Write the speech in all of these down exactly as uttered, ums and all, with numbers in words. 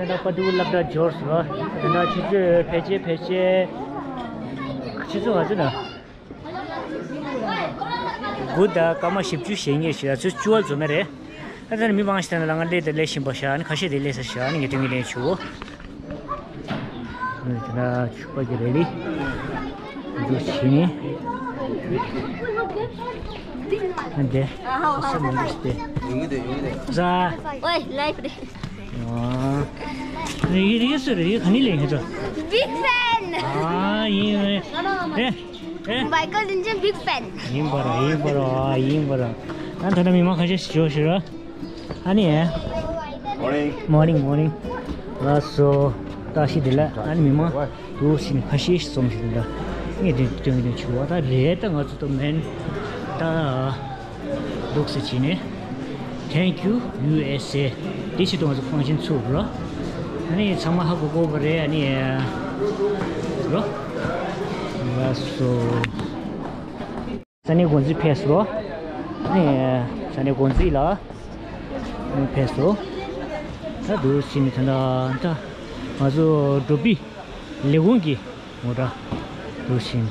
ད་པ་ཏུ་སློབ་གྲྭ་འབྱོར་སོང་། ད་ཆུ་ཚོད་ཕལ་ཆེར་ཕལ་ཆེར་ཆུ་ཚོད་ག་ཚོད་ན། དགུ་དང་སྐར་མ་བཞི་བཅུ་ཞེ་གཉིས་ཤིག་ལ་ཚོད་བཅུ་བ་འཛོམས་ན་རེད། ད་ལྟ་ནི་མི་མང་ཞིག་དེ་ལ་ང་སླེབས་དང་སླེབས་བཞིན་པ་ཤག་ཨ་ནི་ཁ་ཤས་དེ་སླེབས་ས་ཤག་ཨ་ནི་ངས་དོན་གྱི་ལན་ཞུ། ཨ་ནི་དེ་ན་ཕྱུ་པ་གི་རེ་ལི། འདུག་ཕྱིན། ཨ་འདི། ཨ་ཧོ་ཧོ་ཧོ། ས་མ་འདུག་སྟེ། ཡོང་གི་འདུག་ཡོང་གི་འདུག་ས། ཨོའི་ལའིབ་རེད། ཨ། རེད་རེད་སུ་རེད་ག་ནས་སླེབས་ཡིན་ཚོ། Big fan. ཨ་ཡིན་རེད། ཨེ། ཨེ། Michael Jackson big fan. ཡིན་པ་ར་ཡིན་པ་ར་ཨ་ཡིན་པ་ར། ཨ་ད་ལྟ་མི་མང་ཁ་ཤས་ཤིག་འབྱོར་ཤག་ཨ་ནི། Morning. Morning, morning. ལགས་སོ། བཀྲ་ཤིས་བདེ་ལེགས། ཨ་ནི་མི་མང་འདུག་ཕྱིན་ཁ་ཤས་ཤིག་འཛོམས་ཤག་ད་ངས་དོན་དོན་དོན་ཆུ་བ་ད་རེད། ད་ང་ཚོ་ད་མེན་ད། འདུག་སེ་བྱས་ནས། Thank you USA. འདི་ཕྱི་དུ་ང་ཚོ་ཁང་ཆེན་ཚུགས་རོ། ཨ་ནི་ཚང་མ་ཧ་གོ་གོ་བ་རེད། ཨ་ནི་རོ། ལགས་སོ། ས་གནས་འགོ་འཛིན་ཕེབས་སོ། ཨ་ནི་ས་གནས་འགོ་འཛིན་ལགས་ཕེབས་སོ། ད་འདུག་སེ་ནི་ད་ད་ང་ཚོ་འགྲོ་བི་ལས་ཁུངས་ཀྱི་ངོ་དྲ་འདུག་ཕྱིན།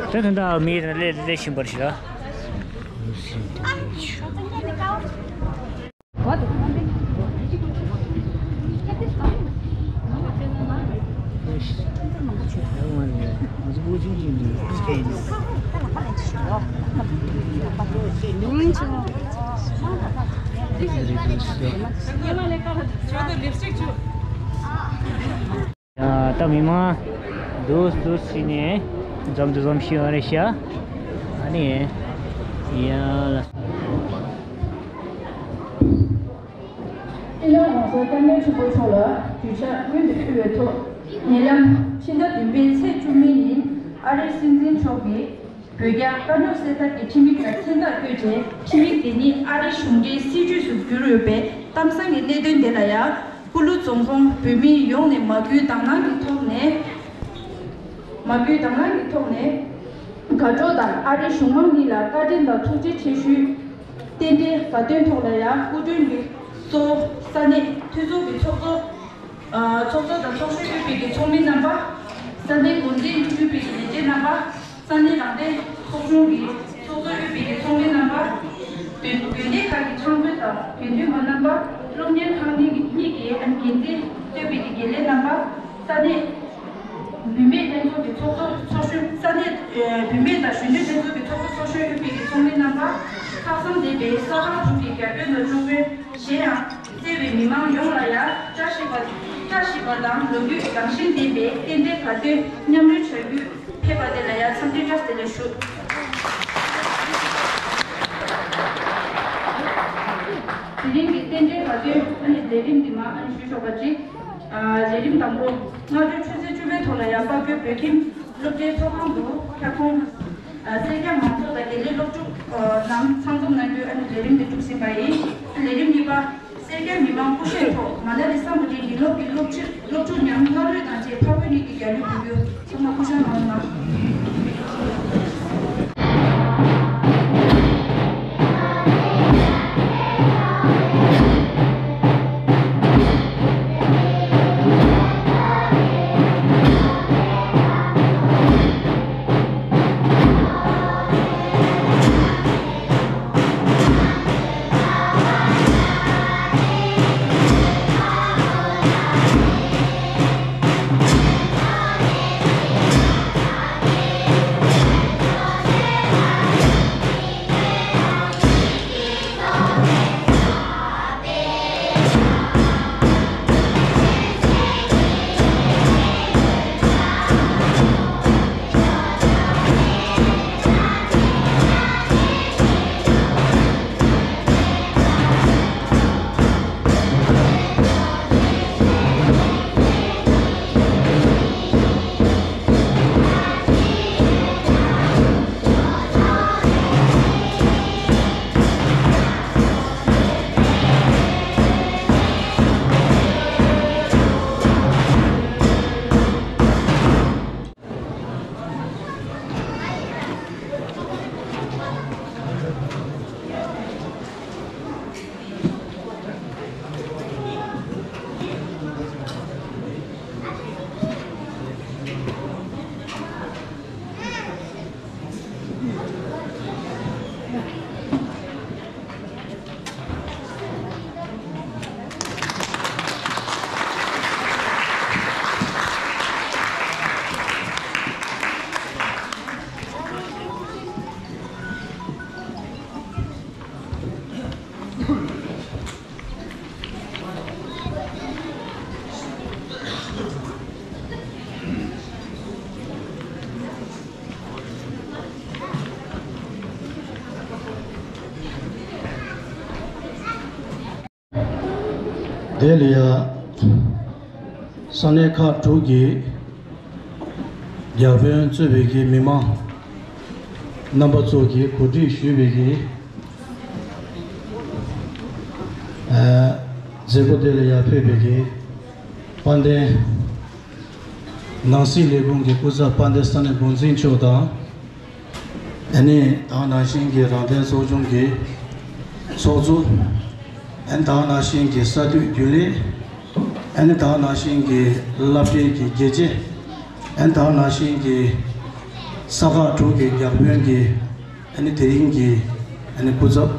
ད་ད་ད་མི་ལས་ལས་བཞིན་པར་ཞིག་ལ། འདུག་ཕྱིན་དེ་ཆུ། ད་མི་མང་འདུག་འདུག་ཕྱིན་ནས་འཛོམས་འདུག་འཛོམས་ཤིག་ཡོད་རེད་ཤག་ཨ་ནི་ཡ་ལ། སྤྱི་ནོར་༸གོང་ས་༸སྐྱབས་མགོན་ཆེན་པོ་མཆོག་ལ་གུས་ཕྱག་སྔོན་དུ་ཕུལ་བའི་ཐོག་ཉེ་ལམ་ཕྱི་ཟླ་བདུན་པའི་ཚེས་བཅུ་གཉིས་ཉིན་ཨ་རིའི་སྲིད་འཛིན་མཆོག་གིས་བོད་རྒྱ་དཀར་ནག་གསེར་ཐར་གྱི་ཁྲིམས་ཡིག་ལ་མཚན་རྟགས་བཀོད་རྗེས་ཁྲིམས་ཡིག་དེ་ཉིད་ཨ་རིའི་གཞུང་འབྲེལ་སྲིད་ཇུས་སུ་གྱུར་ཡོད་པའི་གཏམ་བཟང་གི་གནད་དོན་དེ་ལ་ཡང་། སྤུ་ལུ་རྫོང་ཁོངས་བོད་མི་ཡོངས་ནས་མ་བསྐུལ་དང་བླངས་ཀྱི་ཐོག་ནས། མ་བསྐུལ་དང་བླངས་ཀྱི་ཐོག་ནས། དགའ་སྤྲོ་དང་ཨ་རིའི་གཞུང་མང་གཉིས་ལ་བཀའ་དྲིན་དང་ཐུགས་རྗེ་ཆེ་ཞུའི་རྟེན་འབྲེལ་དགའ་སྟོན་ཐོག་ལ་ཡང་སྐུ་མགྲོན་གྱི་གཙོ་བོ་ས་གནས་འཐུས་ཚོགས་ཀྱི་ཚོགས་གཙོ། ཨ་ཚོགས་གཙོ་དང་ཚོགས་གཞོན་དབུས་པའི་གི་ཚོགས་མི་རྣམ་པ། ས་གནས་འགོ་འཛིན་དབུས་པའི་གི་ལས་བྱེད་རྣམ་པ། ས་གནས་རང་བདེན་ཚོགས་ཆུང་གི་ཚོགས་གཙོ་དབུས་པའི་གི་ཚོགས་མི་རྣམ་པ། དགོན་དགོན་སྡེ་ཁག་གི་ཚོགས་མི་དང་དགེ་འདུན་པ་རྣམ་པ། སློབ་གཉེར་ཁང་གཉིས་ཀྱི་གཉིས་ཀྱི་འགན་འཛིན་གཙོས་པའི་གི་དགེ་ལས་རྣམ་པ། ས་གནས་བུད་མེད་ལྷན་ཚོགས་ཀྱི་ཚོགས་གཙོ་ཚོགས་གཞོན། ས་གནས་བུད་མེད་དང་གཞོན་ནུ་ལྷན་ཚོགས་ཀྱི་ཚོགས་གཙོ་ཚོགས་གཞོན་དབུས་པའི་གི་ཚོགས་མི་རྣམ་པ། ཁག་གསུམ་ལྡན་པའི་གསར་ཁང་དྲུག་གི་བརྒྱ་དཔོན་དང་བཅུ་དཔོན། གཞན་ཡང་། བརྩེ་བའི་མི་མང་ཡོངས་ལ་ཡང་བཀྲ་ཤིས་པ། བཀྲ་ཤིས་པ་དང་ལོ་རྒྱུས་རང་བཞིན་ལྡན་པའི་རྟེན་འབྲེལ་དགའ་སྟོན་མཉམ་རོལ་བྱ་རྒྱུར་ཕེབས་པ་དེ་ལ་ཡང་འཚམས་འདྲི་བཀྲ་ཤིས་བདེ་ལེགས་ཞུ། དེ་རིང་གི་རྟེན་འབྲེལ་དགའ་སྟོན་ཨ་ནི་ལས་རིམ་འདི་མ་ཨ་ནི་ཞུ་ཆོག་པ་ཅིག་ཨ་ལས་རིམ་དང་པོ། སྔ་དྲོ་ཆུ་ཚོད་བཅུ་པའི་ཐོག་ལ་ཡང་དཔལ་འབྱོར་བོད་ཁྱིམ་སློབ་གྲྭའི་ཚོགས་ཁང་དུ་ཁྱབ་ཁོངས། ཨ་སེར་སྐྱ་མང་ཚོགས་དང་དགེ་ལས་སློབ་ཕྲུག་ཨ་རྣམས་ཚང་འཛོམས་གནང་རྒྱུའི་ཨ་ནི་ལས་རིམ་དེ་གྲུབ་ཟིན་པ་ཡིན། ལས་རིམ་གཉིས་པ། སེར་སྐྱ་མི་མང་སྐུ་གཤེགས་ཐོག་མ་ལ་ལི་སམ་བྷོ་ཊ་གི་སློབ་ཀྱི་སློབ་ཕྲུག་སློབ་ཕྲུག་རྣམས་སྔ་རོལ་དང་བཅས་འཕགས་བོད་གཉིས་ཀྱི་རྒྱལ་གླུ་འབུལ་རྒྱུ། ཚང་མ་སྐུ་བཞེངས་གནང་རོགས་གནང་། དེ་ལ་ཡ། ས་གནས་ཁག་དྲུག་གི་བརྒྱ་དཔོན་གཙོས་པའི་གི་མི་མང་རྣམ་པ་ཚོ་གིས་གོ་སྒྲིག་ཞུས་པའི་གི་ཨ་མཛད་སྒོ་དེ་ལ་ཡ་ཕེབས་པའི་གི་དཔལ་ལྡན་ནང་སྲིད་ལས་ཁུངས་ཀྱི་སྐུ་ཚབ་དཔལ་ལྡན་ས་གནས་འགོ་འཛིན་མཆོག་དང་། ཨ་ནི་ད་ག་ནང་བཞིན་གྱི་རང་བདེན་ཚོགས་ཆུང་གི་ཚོགས་གཙོ། ཨ་ནི་ད་ག་ནང་བཞིན་གྱི་ས་འཐུས་རྒྱུན་ལས། ཨ་ནི་ད་ག་ནང་བཞིན་གྱི་བླ་སྤྲུལ་གྱི་དགེ་བྱེད། ཨ་ནི་ད་ག་ནང་བཞིན་གྱི་ས་ཁག་དྲུག་གི་བརྒྱ་དཔོན་གྱི་ཨ་ནི་དེ་རིང་གི་ཨ་ནི་སྐུ་ཚབ།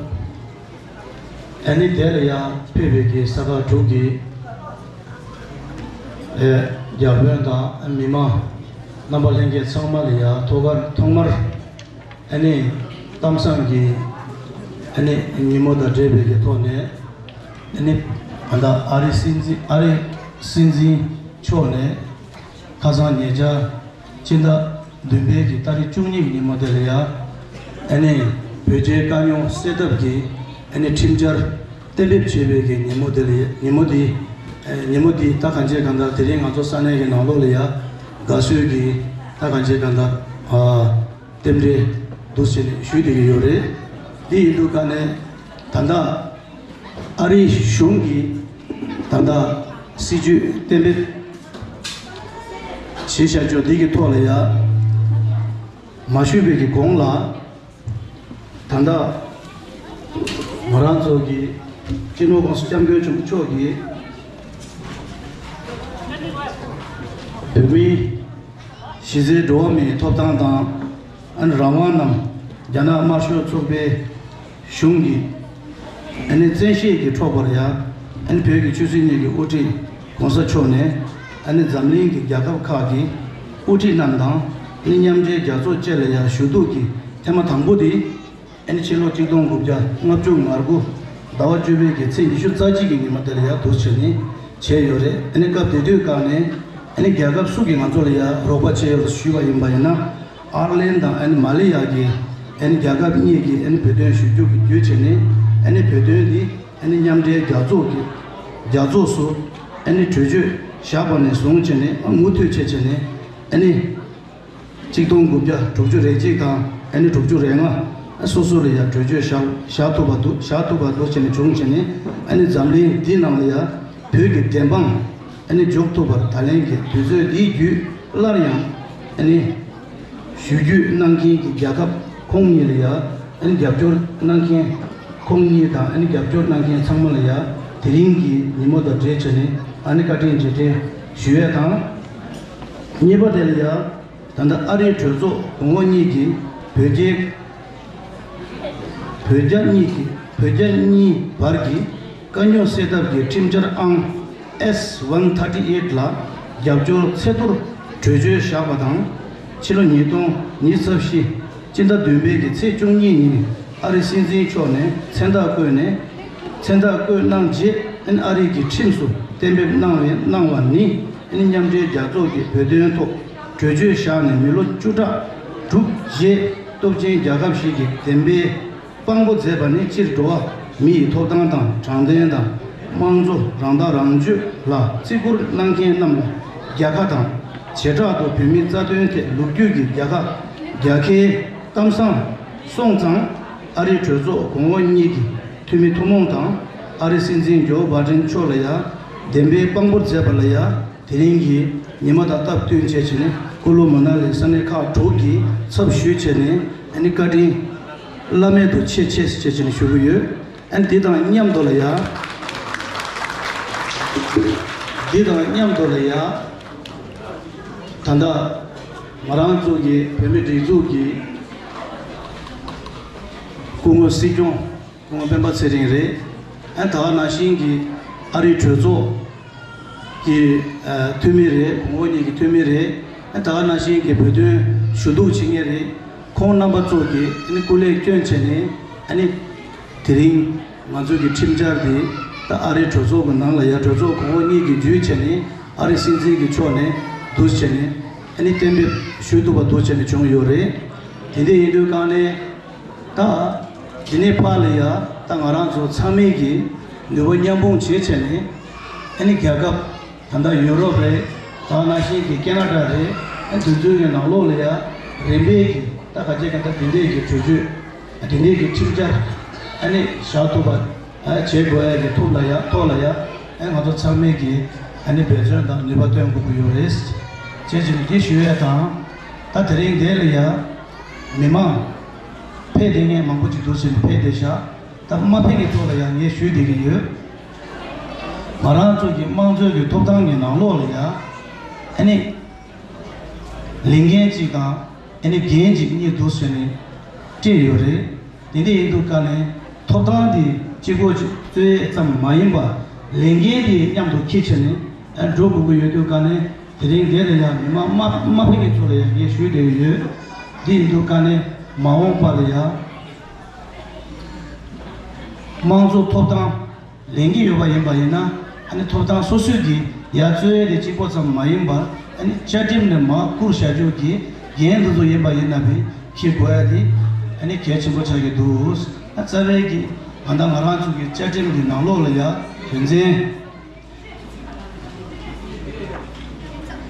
ཨ་ནི་དེ་ལ་ཡང་ཕེབས་པའི་གི་ས་ཁག་དྲུག་གི་ཨེ་བརྒྱ་དཔོན་དང་མི་མང་རྣམ་པ་ལྷན་རྒྱས་ཚང་མ་ལ་ཡང་ཐོག་ཁར་ཐོག་མར་ཨ་ནི་གཏམ་བཟང་གི་ཨ་ནི་ཉིན་མོ་དང་འབྲེལ་བའི་གི་ཐོག་ནས་ཨ་ནི་ཨ་ད་ཨ་རི་སྲིད་འཛིན་ཨ་རི་སྲིད་འཛིན་མཆོག་ནས་ཁ་སང་ཉེ་ཆར། སྤྱི་ཟླ་བདུན་པའི་གི་ཏ་རིག་བཅུ་གཉིས་ཀྱི་ཉིན་མོ་དེ་ལ་ཡ། ཨ་ནི་བོད་རྒྱའི་དཀའ་རྙོག་སེལ་ཐབས་ཀྱི་ཨ་ནི་ཁྲིམས་འཆར་གཏན་འབེབས་བྱས་པའི་གི་ཉིན་མོ་དེ་ལ་ཡ། ཉིན་མོ་འདི་ཨ་ཉིན་མོ་འདི་ད་གང་བྱས་གང་ལྟར་དེ་རིང་ང་ཚོ་ས་གནས་ཀྱི་ནང་ལོགས་ལ་ཡ་དགའ་བསུ་གི་ད་གང་བྱས་གང་ལྟར་ཨ་རྟེན་འབྲེལ་འདུག་ཟེར་ནས་ཞུས་བསྡད་ཀྱི་ཡོད་རེད། འདི་ཡིན་དུས་ཀ་ནས་ད་ལྟ། ཨ་རིའི་གཞུང་གིས་ད་ལྟ་སྲིད་ཇུས་གཏན་འབེབས་བྱས་བཞག་ཆོག་འདི་གི་ཐོག་ལ་ཡ་མ་ཞུས་པའི་གི་གོང་ལ་ད་ལྟ་ང་རང་ཚོ་གི་སྤྱི་ནོར་༸གོང་ས་༸སྐྱབས་མགོན་ཆེན་པོ་མཆོག་གིས་བོད་མིའི་གཞི་རྩའི་འགྲོ་བ་མིའི་ཐོབ་ཐང་དང་། ཨ་ནི་རང་དབང་རྣམས་རྒྱ་ནག་དམར་ཤོག་ཚོགས་པའི་གཞུང་གིས་ཨ་ནི་བཙན་ཤེད་ཀྱིས་འཕྲོག་པར་ཡ། ཨ་ནི་བོད་ཀྱི་ཆོས་སྲིད་གཉིས་ཀྱི་དབུ་ཁྲིད་༸གོང་ས་མཆོག་ནས་ཨ་ནི་འཛམ་གླིང་གི་རྒྱལ་ཁབ་ཁག་གི་དབུ་ཁྲིད་རྣམས་དང་ཨ་ནི་མཉམ་འབྲེལ་རྒྱལ་ཚོགས་བཅས་ལ་ཡ་ཞུ་གཏུག་གི་ཐེངས་མ་དང་པོ་དེ། ཨ་ནི་ཕྱི་ལོ་ཆིག་སྟོང་དགུ་བརྒྱ་ལྔ་བཅུ་ང་དགུ་ཟླ་བ་བཅུ་པའི་གི་ཚེས་ཉི་ཤུ་རྩ་གཅིག་གི་ཉིན་མ་དེ་ལ་ཡ་འདུག་བྱས་ནས་བྱས་ཡོད་རེད། ཨ་ནི་སྐབས་དེ་དུས་སྒང་ནས་ཨ་ནི་རྒྱལ་ཁབ་སུ་གིས་ང་ཚོ་ལ་ཡ་རོགས་པ་བྱས་ཡོད་ཞུས་པ་ཡིན་པ་ཡིན་ན། ཨར་ལན་དང་ཨ་ནི་མ་ལེ་ཡ་གི་ཨ་ནི་རྒྱལ་ཁབ་གཉིས་ཀྱིས་ཨ་ནི་བོད་དོན་ཞུ་རྒྱུ་གི་བརྒྱུད་བྱས་ནས་ཨ་ནི་བོད་དོན་འདི་ཨ་ནི་མཉམ་འབྲེལ་རྒྱལ་ཚོགས་ཀྱི་རྒྱལ་ཚོགས་སུ་ཨ་ནི་གྲོས་ཆོད་བཞག་པ་ནས་བཟུང་བྱས་ནས་ཨ་མུ་མཐུད་བྱས་བྱས་ནས་ཨ་ནི། ཆིག་སྟོང་དགུ་བརྒྱ་དྲུག་ཅུ་རེ་གཅིག་དང་ཨ་ནི་དྲུག་ཅུ་རེ་ལྔ། སོ་སོ་ལ་ཡང་གྲོས་ཆོད་བཞག་བཞག་ཐུབ་པ་འདུག་བཞག་ཐུབ་པ་འདུག་བྱས་ནས་བྱུང་བྱས་ནས་ཨ་ནི་འཛམ་གླིང་འདི་ནང་ལ་ཡང་བོད་ཀྱི་བདེན་དཔང་ཨ་ནི་འཇོག་ཐུབ་པར་ད་ལན་གྱི་དུས་ཚོད་འདིའི་བརྒྱུད་སླར་ཡང་ཨ་ནི་ཞུ་རྒྱུ་གནང་མཁན་གྱི་རྒྱལ་ཁབ་ཁོང་གཉིས་ལ་ཡང་ཨ་ནི་རྒྱབ་སྐྱོར་གནང་མཁན་ཁོང་གཉིས་དང་ཨ་ནི་རྒྱབ་སྐྱོར་གནང་མཁན་ཚང་མ་ལ་ཡང་དེ་རིང་གི་ཉིན་མོ་དང་འབྲེལ་བྱས་ནས་ཨ་ནི་བཀའ་དྲིན་རྗེས་དྲན་ཞུ་ཡས་དང་། གཉིས་པ་དེ་ལ་ཡང་། ད་ལྟ་ཨ་རིའི་གྲོས་ཚོགས་གོང་འོག་གཉིས་ཀྱིས་བོད་རྒྱའི་བོད་རྒྱ་གཉིས་ཀྱི་བོད་རྒྱ་གཉིས་བར་གྱི་དཀའ་རྙོག་སེལ་ཐབས་ཀྱི་ཁྲིམས་འཆར་ཨང་S one thirty eight ལ་རྒྱབ་སྐྱོར་ཚད་མཐོར་གྲོས་ཆོད་བཞག་པ་དང་། ཕྱི་ལོ་ཉིས་སྟོང་ཉི་ཤུ་རྩ་བཞི་སྤྱི་ཟླ་བདུན་པའི་གི་ཚེས་བཅུ་གཉིས་ཉིན་ཨ་རི་སྲིད་འཛིན་མཆོག་ནས་མཚན་རྟགས་བཀོད་ནས་མཚན་རྟགས་བཀོད་གནང་རྗེས་ཨ་རིའི་གི་ཁྲིམས་སུ་གཏན་འབེབས་གནང་བའི་གནང་བ་ནི། ཨ་ནི་མཉམ་འབྲེལ་རྒྱལ་ཚོགས་ཀྱི་བོད་དོན་ཐོག་གྲོས་ཆོད་བཞག་ནས་མི་ལོ་བཅུ་ཕྲག་དྲུག་རྗེས་སྟོབས་ཆེན་རྒྱལ་ཁབ་ཞིག་གི་བདེན་པའི་དཔང་པོ་མཛད་པ་ནི། སྤྱིར་འགྲོ་བ་མི་ཡི་ཐོབ་ཐང་དང་དྲང་བདེན་དང་། དམངས་གཙོ། རང་ཐག་རང་གཅོད་ལ་བརྩི་བཀུར་གནང་མཁན་རྣམས་ལ་རྒྱལ་ཁ་དང་། བྱེ་བྲག་ཏུ་བོད་མིའི་རྩ་དོན་ཐད་ལོ་རྒྱུས་ཀྱི་རྒྱལ་ཁ་རྒྱལ་ཁའི་གཏམ་བཟང་སོང་ཙང་། ཨ་རིའི་གྲོས་ཚོགས་གོང་འོག་གཉིས་ཀྱི་འཐུས་མི་ཐུན་མོང་དང་། ཨ་རིའི་སྲིད་འཛིན་ཇོ་བྷ་ཌེན་མཆོག་ལ་ཡང་བདེན་པའི་དཔང་པོར་མཛད་པ་ལ་ཡང་། དེ་རིང་གི་ཉི་མ་དང་སྟབས་བསྟུན་བྱས་བྱས་ནས་ཀུ་ལུ་མ་ན་ལི་ས་གནས་ཁག་དྲུག་གི་ཚབ་ཞུས་བྱས་ནས་ཨ་ནི་བཀའ་དྲིན་བླ་མེད་དུ་ཆེ་ཆེ་བྱས་བྱས་ནས་ཞུ་གི་ཡོད། ཨ་ནི་འདི་དང་མཉམ་དུ་ལ་ཡ། འདི་དང་མཉམ་དུ་ལ་ཡ། ད་ལྟ་ང་རང་ཚོ་གི་བོད་མི་སྒྲིག་འཛུགས་ཀྱི་སྐུ་ངོ་སྲིད་སྐྱོང་། སྐུ་ངོ་སྤེན་པ་ཚེ་རིང་རེད། ཨ་ད་ག་ནང་བཞིན་གྱི་ཨ་རིའི་གྲོས་ཚོགས་ཀྱི་ཨ་འཐུས་མི་རེད། གོང་འོག་གཉིས་ཀྱི་འཐུས་མི་རེད། ཨ་ད་ག་ནང་བཞིན་གྱི་བོད་དོན་ཞུ་གཏུག་བྱེད་མཁན་རེད། ཁོང་རྣམ་པ་ཚོ་གིས་ཨ་ནི་སྐུ་ལས་བསྐྱོན་བྱས་ནས་ཨ་ནི་དེ་རིང་ང་ཚོ་གི་ཁྲིམས་འཆར་འདི་ད་ཨ་རིའི་གྲོས་ཚོགས་ཀྱི་ནང་ལ་ཡ་གྲོས་ཚོགས་གོང་འོག་གཉིས་ཀྱིས་བརྒྱུད་བྱས་ནས་ཨ་རིའི་སྲིད་འཛིན་གྱི་ཕྱོགས་ནས་བསྡུ་བྱས་ནས་ཨ་ནི་གཏན་འབེབས་ཞུ་ཐུབ་པ་བསྡུ་བྱས་ནས་བྱུང་ཡོད་རེད། དེ་འདྲ་ཡིན་དུས་གང་ནས། ད། འདི་ནས་ཕར་ལ་ཡ། ད་ང་རང་ཚོ་ཚང་མས་ཀྱི་ནུས་པ་མཉམ་སྤུངས་བྱེད་བྱས་ནས། ཨ་ནི་རྒྱལ་ཁབ་ད་ལྟ་ཡུ་རོབ་རེད། ད་ནང་བཞིན་གྱི་ཀེ་ན་ཌ་རེད། ཨ་དེ་ཚོའི་གི་ནང་ལོགས་ལ་ཡ་རིམ་པས་ཀྱི་ད་ག་ཅེ་ག་ད་དེ་འདྲས་ཀྱི་གྲོས་ཆོད། དེ་འདྲས་ཀྱི་ཁྲིམས་འཆར་ཨ་ནི་བཞག་ཐུབ་པ་ཨ་བྱེད་དགོས་ཡ་གི་ཐུབ་ལ་ཡ་ཐོག་ལ་ཡ་ཨ་ང་ཚོ་ཚང་མས་ཀྱི་ཨ་ནི་འབད་བརྩོན་དང་ནུས་པ་བཏོན་དགོས་ཀྱི་ཡོད་རེད། བྱས་ཙང་འདི་ཞུ་ཡ་དང་། ད་དེ་རིང་འདི་ལ་ཡ་མི་མང་ཕེབས་བསྡད་མཁན་མང་པོ་ཅིག་འདུག་ཟེར་ནས་ཕེབས་བསྡད་ཤག་ད་མ་ཕེབས་མཁན་ཚོ་ལ་ཡང་ངས་ཞུས་བསྡད་ཀྱི་ཡོད། ང་རང་ཚོ་གི་དམངས་གཙོའི་གི་ཐོབ་ཐང་གི་ནང་ལོགས་ལ་ཡང་ཨ་ནི་ལས་འགན་གཅིག་དང་ཨ་ནི་འགན་གཅིག་གཉིས་འདུག་ཟེར་ནས་སྤྲད་ཡོད་རེད། དེ་འདྲ་ཡིན་དུས་ཀ་ནས་ཐོབ་ཐང་དེ་གཅིག་པོ་གཅིག་རྩོད་ཙམ་མ་ཡིན་པར་ལས་འགན་དེ་མཉམ་དུ་འཁྱེར་བྱས་ནས་ཨ་འགྲོ་དགོས་ཀྱི་ཡོད་དུས་ཀ་ནས་དེ་རིང་འདིར་ཡང་མི་མང་མ་མ་ཕེབས་མཁན་ཚོ་ལ་ཡང་ངས་ཞུས་བསྡད་ཀྱི་ཡོད། འདི་ཡིན་དུས་ཀ་ནས་མ་འོངས་པ་ལ་ཡང་། དམངས་གཙོ་ཐོབ་ཐང་ལེན་གྱི་ཡོད་པ་ཡིན་པ་ཡིན་ན། ཨ་ནི་ཐོབ་ཐང་སོ་སོའི་གི་ཡ་རྩོད་ཡ་དེ་གཅིག་པོ་ཙམ་མ་ཡིན་པར། ཨ་ནི་བཅའ་ཁྲིམས་ནས་མར་བསྐུར་བཞག་རྒྱུ་གི་འགན་འདི་ཚོ་ཡིན་པ་ཡིན་ན་བས་འཁྱེར་དགོས་ཡ་དེ་ཨ་ནི་གལ་ཆེན་པོ་ཆགས་ཀྱི་འདུག་ཨ་རྩ་བའི་གི་ང་དང་ང་རང་ཚོ་གི་བཅའ་ཁྲིམས་ཀྱི་ནང་ལོགས་ལ་ཡ་དོན་ཚན།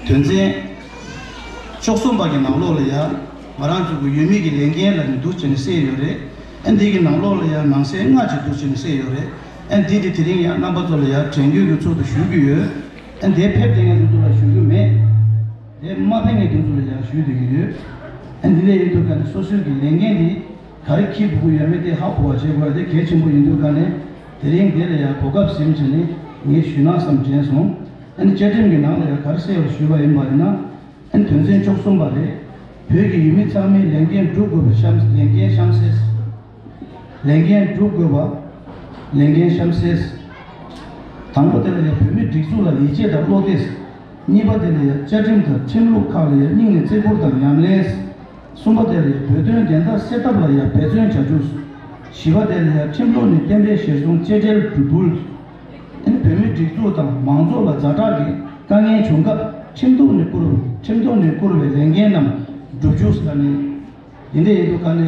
དོན་ཚན་བཅུ་གསུམ་པ་གི་ནང་ལོགས་ལ་ཡང་ང་རང་ཚོ་གི་ཡོད་མེད་ཀྱི་ལས་འགན་ལ་ནི་འདུག་བྱས་ནས་གསལ་ཡོད་རེད། ཨ་འདི་གི་ནང་ལོགས་ལ་ཡང་ནང་གསེས་ལྔ་ཅིག་འདུག་བྱས་ནས་གསལ་ཡོད་རེད། ཨ་འདི་དེ་དེ་རིང་ཡང་རྣམ་པ་ཚོ་ལ་ཡང་དྲན་སྐུལ་གྱི་ཚུལ་དུ་ཞུ་གི་ཡོད། ཨ་འདིར་ཕེབས་བསྡད་མཁན་དེ་ཚོ་ལ་ཞུ་གི་མེད། དེ་མ་ཕེབས་མཁན་དེ་ཚོ་ལ་ཡང་ཞུ་བསྡད་ཀྱི་ཡོད། ཨ་འདི་ལས་ཡིན་དུས་ཀ་ནས་སོ་སོའི་གི་ལས་འགན་དེ་ག་རེ་འཁྱེར་དགོས་ཀྱི་ཡོད་མེད་དེ་ཧ་གོ་བ་བྱེད་དགོས་ཡ་དེ་གལ་ཆེན་པོ་ཡིན་དུས་ཀ་ནས། དེ་རིང་འདི་ལ་ཡང་གོ་སྐབས་ཟིན་བྱས་ནས་ངས་ཞུས་ན་བསམ་དྲན་སོང་། ཨ་ནི་བཅའ་ཁྲིམས་ཀྱི་ནང་ལ་ཡང་ག་རེ་གསལ་བར་ཞུས་པ་ཡིན་པ་ཡིན་ན། ཨ་ནི་དོན་ཚན་བཅུ་གསུམ་པ་རེད། བོད་ཀྱི་ཡུལ་མི་ཚང་མས་ལས་འགན་སྒྲུབ་དགོས་པའི་གཤམ་ལས་འགན་གཤམ་གསལ། ལས་འགན་སྒྲུབ་དགོས་པ། ལས་འགན་གཤམ་གསལ། དང་པོ་དེ་ལ་ཡང་བོད་མིའི་སྒྲིག་འཛུགས་ལ་ཡིད་ཆེས་དང་བློ་གཏད། གཉིས་པ་དེ་ལ་ཡང་བཅའ་ཁྲིམས་དང་ཁྲིམས་ལུགས་ཁག་ལ་ཡང་སྙིང་ནས་བརྩི་བཀུར་དང་ཉམས་ལེན། གསུམ་པ་དེ་ལ་ཡང་བོད་དོན་བདེན་མཐའ་གསལ་ཐབས་ལ་ཡང་འབད་བརྩོན་བྱ་རྒྱུ། བཞི་པ་དེ་ལ་ཡང་ཁྲིམས་ལུགས་ནས་བསྟན་པའི་གཞིར་བཟུང་གཅེས་སྤྲས་སྒྲུབ་འབུལ། ཨ་ནི་བོད་མིའི་སྒྲིག་འཛུགས་དང་མང་གཙོ་ལ་ཛ་དྲག་གི་དཀའ་ངལ་བྱུང་སྐབས་ཁྲིམས་ཐོག་ནས་བསྐུར་བའི་ཁྲིམས་ཐོག་ནས་བསྐུར་བའི་ལས་འགན་རྣམས་སྒྲུབ་རྒྱུ་ཟེར་ནས། དེ་འདྲ་ཡིན་དུས་ཀ་ནས་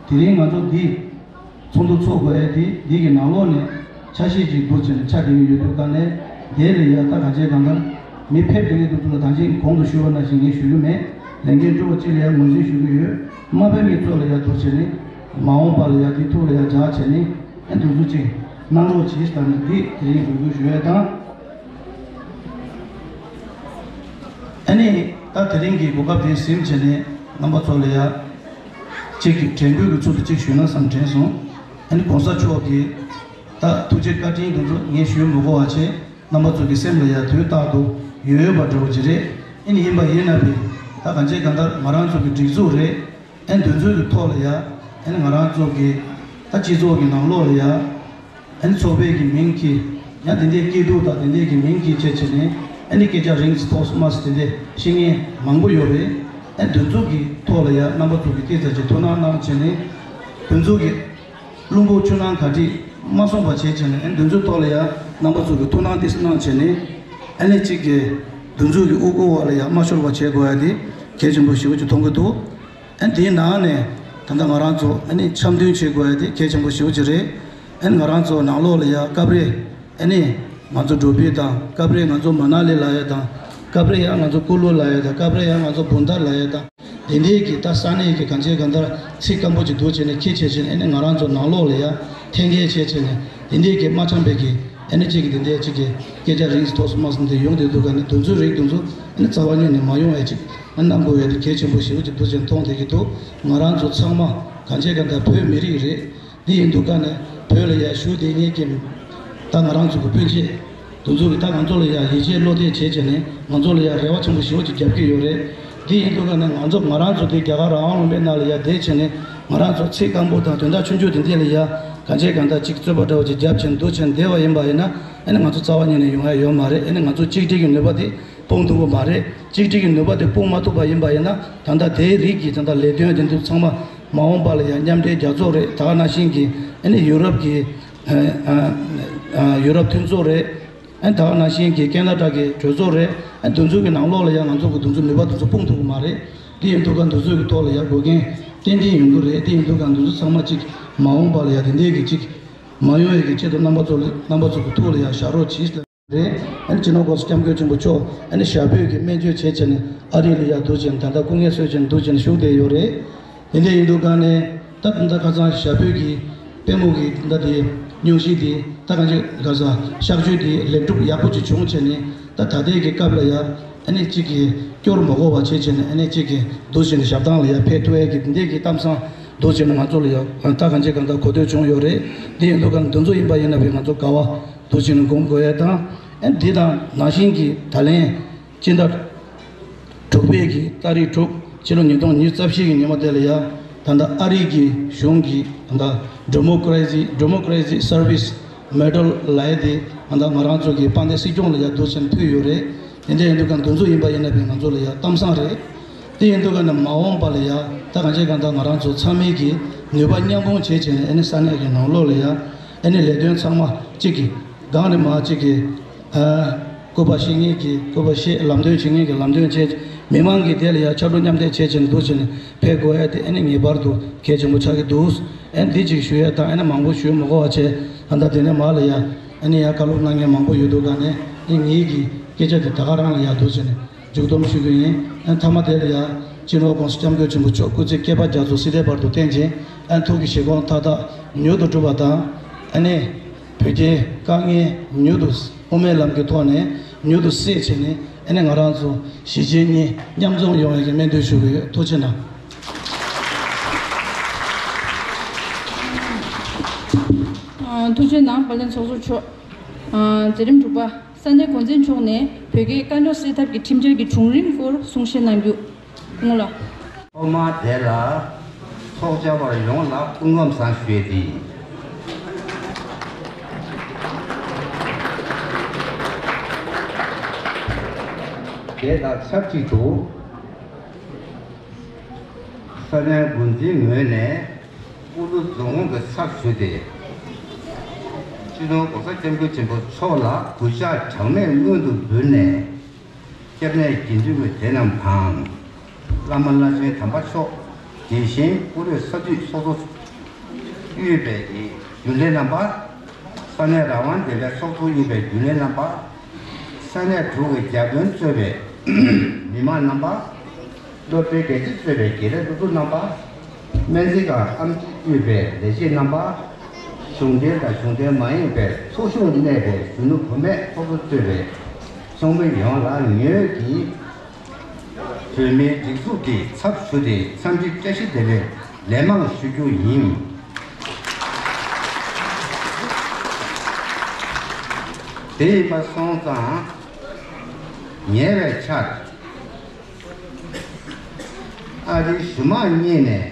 དེ་རིང་ང་ཚོ་འདི་ཚོགས་འདུ་ཚོགས་དགོས་ཡ་དེ་འདི་གི་ནང་ལོགས་ནས་ཆ་ཤས་ཅིག་བསྡུར་བྱས་ནས་ཆ་དེ་གི་ཡོད་དུས་ཀ་ནས། དེ་ལ་ཡ་ད་ག་ཅེ་གང་ལྟར་མི་ཕེབས་དེ་གི་འདུག་ཚུལ་ལ་ད་ཅིག་གོང་དུ་ཞུས་པ་ནང་བཞིན་ངས་ཞུ་རྒྱུ་མེད། ལས་འགན་སྤྲོ་བ་ཅིག་ལ་ཡ་ངོས་འཛིན་ཞུ་གི་ཡོད། མ་ཕེབས་མཁན་ཚོ་ལ་ཡ་བསྡུར་བྱས་ནས་མ་འོངས་པ་ལ་ཡ་དེ་ཐུགས་ལ་ཡ་འཇགས་བྱས་ནས་ཨ་འདུག་ཚུལ་ཅིག་གནང་རོགས་གྱིས་ལབ་ནས་འདི་དེ་རིང་འབོད་སྐུལ་ཞུ་ཡ་དང་། ཨ་ནི་ད་དེ་རིང་གི་གོ་སྐབས་དེ་ཟིན་བྱས་ནས་རྣམ་པ་ཚོ་ལ་ཡ་གཅིག་གི་དྲན་སྐུལ་གྱི་ཚུལ་དུ་གཅིག་ཞུས་ན་བསམ་དྲན་སོང་། ཨ་ནི་གོང་ས་མཆོག་གིས་ད་ཐུགས་རྗེ་བཀའ་དྲིན་དེ་ཚོ་ངས་ཞུས་མི་དགོས་པ་བྱས། རྣམ་པ་ཚོ་གི་སེམས་ལ་ཡ་དོན་རྟག་ཏུ་ཡོད་ཡོད་པ་འདྲ་བོ་ཅིག་རེད། ཨ་ནི་ཡིན་པ་ཡིན་ན་བས་ད་གང་ཅི་གང་ལྟར་ང་རང་ཚོ་གི་སྒྲིག་འཛུགས་རེད། ཨ་ནི་དེ་ཚོའི་གི་ཐོག་ལ་ཡ་ཨ་ནི་ང་རང་ཚོ་གི་ད་སྤྱི་ཚོགས་ཀྱི་ནང་ལོགས་ལ་ཡ། ཨ་ནི་ཚོགས་པའི་གི་མིང་གི་ཡང་དེ་འདྲའི་སྐྱིད་སྡུག་དང་དེ་འདྲའི་གི་མིང་གི་བྱས་བྱས་ནས་ཨ་ནི་སྐད་ཆ་རིང་ཙམ་ཐོགས་སུ་མ་སུ་དེ་འདྲའི་བཤད་མཁན་མང་པོ་ཡོད་རེད། ཨ་ནི་དེ་ཚོ་གི་ཐོག་ལ་ཡ་རྣམ་པ་ཚོ་གི་ཏོག་ཙམ་ཅིག་ཐུགས་སྣང་གནང་བྱས་ནས་དེ་ཚོ་གི་བླུན་པོ་ཆུ་ནང་ག་འདྲ་མ་སོང་བ་བྱས་བྱས་ནས་ཨ་ནི་དེ་ཚོའི་ཐོག་ལ་ཡ་རྣམ་པ་ཚོ་གི་ཐུགས་སྣང་ཏོག་ཙམ་གནང་བྱས་ནས་ཨ་ནི་གཅིག་གི་དེ་ཚོ་གི་དབུ་གུ་བ་ལ་ཡ་མ་ཤོར་བ་བྱེད་དགོས་ཡ་དེ་གལ་ཆེན་པོ་ཞེ་པོ་ཅིག་མཐོང་གི་འདུག་ཨ་ནི་དེའི་ནང་ནས་ད་ལྟ་ང་རང་ཚོ་ཨ་ནི་འཆམ་མཐུན་བྱེད་དགོས་ཡ་དེ་གལ་ཆེན་པོ་ཞེ་པོ་ཅིག་རེད། ཨ་ནི་ང་རང་ཚོ་ནང་ལོགས་ལ་ཡ་སྐབས་རེ་ཨ་ནི་ང་ཚོ་འགྲོ་ཕུད་དང་སྐབས་རེ་ང་ཚོ་མ་ན་ལི་ལབ་ཡ་དང་སྐབས་རེ་ཡང་ང་ཚོ་ཀུ་ལུ་ལབ་ཡ་དང་སྐབས་རེ་ཡང་ང་ཚོ་བུན་དར་ལབ་ཡ་དང་དེ་འདྲའི་གི་ད་ས་གནས་ཀྱི་གང་ཅི་གང་ལྟར་ཚིག་སྐམ་པོ་ཅིག་བསྡུར་བྱས་ནས་ཁྱེར་བྱས་བྱས་ནས་ཨ་ནི་ང་རང་ཚོ་ནང་ལོགས་ལ་ཡ་འཐེན་འཁྱེར་བྱས་བྱས་ནས་དེ་འདྲའི་གི་མ་འཆམ་པའི་གི་ཨ་ནི་གཅིག་གི་དེ་འདྲའི་གཅིག་གི་སྐད་ཆ་རིང་ཙམ་ཐོགས་སུ་མ་སོང་དེ་ཡོང་དེ་འདུག་ག་ནི་དེ་ཚོའི་རིགས་དེ་ཚོ་ཨ་ནི་རྩ་བ་ཉིད་ནས་མ་ཡོང་བའི་ཅིག་ཨ་ནི་གནང་དགོས་ཡ་དེ་གལ་ཆེན་པོ་ཞེ་པོ་ཅིག་འདུག་ཅེས་མཐོང་བསྡད་ཀྱི་འདུག་ང་རང་ཚོ་ཚང་མ་གང་བྱས་གང་ལྟར་བོད་མི་རིགས་རེད། འདི་ཡིན་དུས་ཀ་ནས་བོད་ལ་ཡ་བཞུགས་བསྡད་མཁན་གྱི་ད་ང་རང་ཚོ་གི་སྤུན་མཆེད་དེ་ཚོ་གི་ད་ང་ཚོ་ལ་ཡ་ཡིད་ཆེས་བློ་གཏད་བྱས་བྱས་ནས་ང་ཚོ་ལ་ཡ་རེ་བ་ཆེན་པོ་ཞེ་པོ་ཅིག་རྒྱབ་ཀྱི་ཡོད་རེད། འདི་ཡིན་དུས་ཀ་ནས་ང་ཚོ་ང་རང་ཚོ་འདི་རྒྱ་གར་རང་དབང་ལུང་པའི་ནང་ལ་ཡ་བསྡད་བྱས་ནས་ང་རང་ཚོ་ཚིག་སྐམ་པོ་དང་དོན་དག་ཆུང་ཆུང་དེ་འདྲས་ལ་ཡ་གང་བྱས་གང་ལྟར་ཅིག་རྩོད་པ་འདྲ་བོ་ཅིག་རྒྱབ་བྱས་ནས་འདུག་བྱས་ནས་བསྡད་པ་ཡིན་པ་ཡིན་ན་ཨ་ནི་ང་ཚོ་རྩ་བ་ཉིད་ནས་ཡོང་ཡ་ཡོད་མ་རེད། ཨ་ནི་ང་ཚོ་གཅིག་སྒྲིལ་གྱི་ནུས་པ་དེ་སྤུངས་ཐུབ་ཀྱི་མ་རེད། གཅིག་སྒྲིལ་གྱི་ནུས་པ་དེ་སྤུངས་མ་ཐུབ་པ་ཡིན་པ་ཡིན་ན་ད་ལྟ་དེའི་རིགས་ཀྱི་ད་ལྟ་ལས་དོན་དེ་ཚོ་ཚང་མ་མ་འོངས་པ་ལ་ཡང་མཉམ་འབྲེལ་རྒྱལ་ཚོགས་རེད། ད་ག་ནང་བཞིན་གྱི་ཨ་ནི་ཡུ་རོབ་ཀྱི་ཨ་ཨ་ཨ་ཡུ་རོབ་མཐུན་ཚོགས་རེད། ཨ་ནི་ད་ག་ནང་བཞིན་གྱི་ཀེ་ན་ཌ་གི་གྲོས་ཚོགས་རེད། ཨ་ནི་དེ་ཚོ་གི་ནང་ལོགས་ལ་ཡང་ང་ཚོ་གི་དེ་ཚོ་ནུས་པ་དེ་ཚོ་སྤུངས་ཐུབ་ཀྱི་མ་རེད། དེ་ཡིན་དུས་ཀ་དེ་ཚོ་གི་ཐོག་ལ་ཡང་འགོག་རྐྱེན་ཏན་ཏན་ཡོང་གི་རེད། དེ་ཡིན་དུས་ཀ་དེ་ཚོ་ཚང་མ་གཅིག་མ་འོངས་པ་ལ་ཡང་དེ་འདྲས་ཀྱི་གཅིག་མ་ཡོང་ཡས་ཀྱི་ཆེད་དུ་རྣམ་པ་ཚོ་ལ་རྣམ་པ་ཚོ་གི་ཐུགས་ལ་ཡང་བཞག་རོགས་གྱིས། རེད། ཨ་ནི་སྤྱི་ནོར་༸གོང་ས་༸སྐྱབས་མགོན་ཆེན་པོ་མཆོག་ཨ་ནི་ཞབས་པུས་ཀྱི་སྨན་བཅོས་བྱས་བྱས་ནས་ཨ་རི་ལ་ཡར་འདུག་བྱས་ནས་ད་ལྟ་སྐུ་ངལ་གསོས་བྱས་ནས་འདུག་བྱས་ནས་བཞུགས་བསྡད་ཡོད་རེད། དེ་འདྲ་ཡིན་དུས་གང་ནས་ད་ད་ཁ་སང་ཞབས་པུས་ཀྱི་པུས་མོ་གི་ད་དེ་སྙུང་གཞི་དེ་ད་གང་ཅི་ག་ས་གཤག་བཅོས་དེ་ལེགས་གྲུབ་ཡག་པོ་ཅིག་བྱུང་བྱས་ནས་ད་ད་ལྟའི་གི་སྐབས་ལ་ཡ་ཨ་ནི་གཅིག་གི་སྐྱོར་མ་དགོས་པ་བྱས་བྱས་ནས་ཨ་ནི་གཅིག་གི་འདུག་བྱས་ནས་ཞབས་ཐང་ལ་ཡ་ཕེབས་ཐུབ་ཡས་ཀྱི་དེ་འདྲའི་གི་གཏམ་བཟང་འདུག་བྱས་ནས་ང་ཚོ་ལ་ཡ་ད་གང་ཅི་གང་ལྟར་གོ་ཐོས་བྱུང་ཡོད་རེད། དེ་ཡིན་དུས་གང་འདི་ཚོ་ཡིན་པ་ཡིན་ན་བས་ང་ཚོ་དགའ་བ་འདུག་བྱས་ནས་སྒོམ་དགོས་ཡས་དང་ཨ་ནི་དེ་དང་ནང་བཞིན་གྱི་ད་ལན། སྤྱི་ཟླ་དྲུག་པའི་གི་ཏ་རིག་དྲུག་ཕྱི་ལོ་ཉིས་སྟོང་ཉི་ཤུ་རྩ་བཞི་གི་ཉི་མ་དེ་ལ་ཡ་ད་ལྟ་ཨ་རི་གི་གཞུང་གི་ད་ལྟ་Democracy Democracy Service Medal ལབ་ཡ་དེ་ད་ལྟ་ང་རང་ཚོ་གི་དཔལ་ལྡན་སྲིད་སྐྱོང་ལ་ཡ་འདུག་བྱས་ནས་ཕུལ་ཡོད་རེད། དེ་འདྲ་ཡིན་དུས་གང་འདི་ཚོ་ཡིན་པ་ཡིན་ན་བས་ང་ཚོ་ལ་ཡ་གཏམ་བཟང་རེད། དེ་ཡིན་དུས་གང་ནས་མ་འོངས་པ་ལ་ཡ་ད་གང་ཅི་གང་ལྟར་ང་རང་ཚོ་ཚང་མས་གི་ནུས་པ་མཉམ་སྤུངས་བྱས་བྱས་ནས་ཨ་ནི་ས་གནས་ཀྱི་ནང་ལོགས་ལ་ཡ་ཨ་ནི་ལས་དོན་ཚང་མ་གཅིག་གི་སྒང་ནས་མ་གཅིག་གི་ཨ། སྐུར་པ་བཤེས་མཁན་གྱིས་སྐུར་པ་བཤེས། ལམ་སྟོན་བྱེད་མཁན་གྱིས་ལམ་སྟོན་བྱེད། མི་མང་གིས་དེ་ལ་ཡང་ཕྱག་རོགས་མཉམ་འདེགས་བྱེད་བཞིན་འདུག་བྱས་ནས་ཕེབས་དགོས་ཡ་དེ་ཨ་ནི་ངེས་པར་དུ་གལ་ཆེན་པོ་ཆགས་ཀྱི་འདུག་ཨ་ནི་འདི་གཅིག་ཞུ་ཡ་དང་ཨ་ནི་མང་པོ་ཞུ་མི་དགོས་པ་བྱས། ད་ལྟ་དེ་ནས་མར་ལ་ཡ་ཨ་ནི་ཡ་བཀའ་སློབ་གནང་མཁན་མང་པོ་ཡོད་འདུག་ག་ནས་ཨ་ནི་ངེད་ཀྱི་སྐད་ཆ་དེ་ད་ག་རང་ལ་ཡ་འདུག་བྱས་ནས་མཇུག་སྡོམ་ཞུ་གི་ཡིན། ཨ་ནི་མཐའ་མ་དེ་ལ་ཡ་སྤྱི་ནོར་༸གོང་ས་༸སྐྱབས་མགོན་ཆེན་པོ་མཆོག་སྐུ་ཚེ་བསྐལ་པ་རྒྱ་མཚོ་སྲིད་མཐའི་བར་དུ་བརྟན་ཅིང་ཨ་ནི་ཐུགས་ཀྱི་བཞེད་དགོངས་མཐའ་དག་མྱུར་དུ་འགྲུབ་པ་དང་ཨ་ནི། བོད་རྒྱའི་དཀའ་ངལ་མྱུར་དུ་དབུ་མའི་ལམ་གྱི་ཐོག་ནས་མྱུར་དུ་སེལ་བྱས་ནས་ཨ་ནི་ང་རང་ཚོ་གཞིས་བྱེས་གཉིས་མཉམ་འཛོམས་ཡོང་བའི་གི་སྨོན་འདུན་ཞུ་གི་ཡོད། ཐུགས་རྗེ་གནང་། ཨ། ཐུགས་རྗེ་གནང་། དཔལ་ལྡན་ཚོགས་གཙོ་མཆོག་ཨ། མཛད་རིམ་དྲུག་པ། ས་གནས་འགོ་འཛིན་མཆོག་ནས་བོད་རྒྱའི་དཀའ་རྙོག་སེལ་ཐབས་ཀྱི་ཁྲིམས་འཆར་གྱི་བྱུང་རིམ་སྐོར་གསུང་བཤད་གནང་རྒྱུ། སྐུ་ངོ་ལགས། ཐོག་མར་དེ་ལ་ཚོགས་བཅར་བ་ཡོངས་ལ་སྐུ་ཁམས་བཟང་ཞུ་ཡས་དེ་ཡིན། དེ་དང་ཆབས་ཅིག་ཏུ་ས་གནས་འགོ་འཛིན་ངོས་ནས་སྤོ་ལོ་རྫོང་ཁོངས་ཀྱི་ཚབ་ཞུས་ཏེ་སྤྱི་ནོར་༸གོང་ས་༸སྐྱབས་མགོན་ཆེན་པོ་མཆོག་ལ་གུས་ཕྱག་གྲངས་མེད་སྔོན་དུ་འབུལ་ནས། སྐྱབས་གནས་དགེ་འདུན་པ་དེ་རྣམས་དང་། བླ་མ་བླ་ཆེན་དམ་པ་མཆོག་དེ་བཞིན་ཀུ་རེ་ས་འཐུས་ཚོགས་གཙོ་དབུས་པའི་རྒྱུན་ལས་རྣམ་པ། ས་གནས་རང་དབང་སྡེ་བའི་ཚོགས་གཙོ་དབུས་པའི་རྒྱུན་ལས་རྣམ་པ། ས་གནས་དྲུག་གི་བརྒྱ་དཔོན་གཙོས་པའི་མི་མང་རྣམ་པ། སློབ་གྲྭའི་དགེ་ཆེ་གཙོས་པའི་དགེ་ལས་སློབ་ཕྲུག་རྣམ་པ། སྨན་རྩིས་ཁང་ཨེམ་ཆི་དབུས་པའི་ལས་བྱེད་རྣམ་པ། གཞུང་འབྲེལ་དང་གཞུང་འབྲེལ་མ་ཡིན་པའི་ཚོགས་ཞུགས་གནས་པའི་གཞོན་ནུ་བུད་མེད་ཚོགས་གཙོ་གཙོས་པའི་ཚོགས་མི་ཡོངས་ལ་ངོས་ཀྱིས་བོད་མིའི་སྒྲིག་འཛུགས་ཀྱི་ཚབ་ཞུས་ཏེ་འཚམས་འདྲི་བཀྲ་ཤིས་བདེ་ལེགས་ལན་མང་ཞུ་རྒྱུ་ཡིན། དེ་ཡིན་པ་སོང་ཙང་ཉེ་བའི་ཆར། ཨ་རིའི་གཞུང་མང་གཉིས་ནས་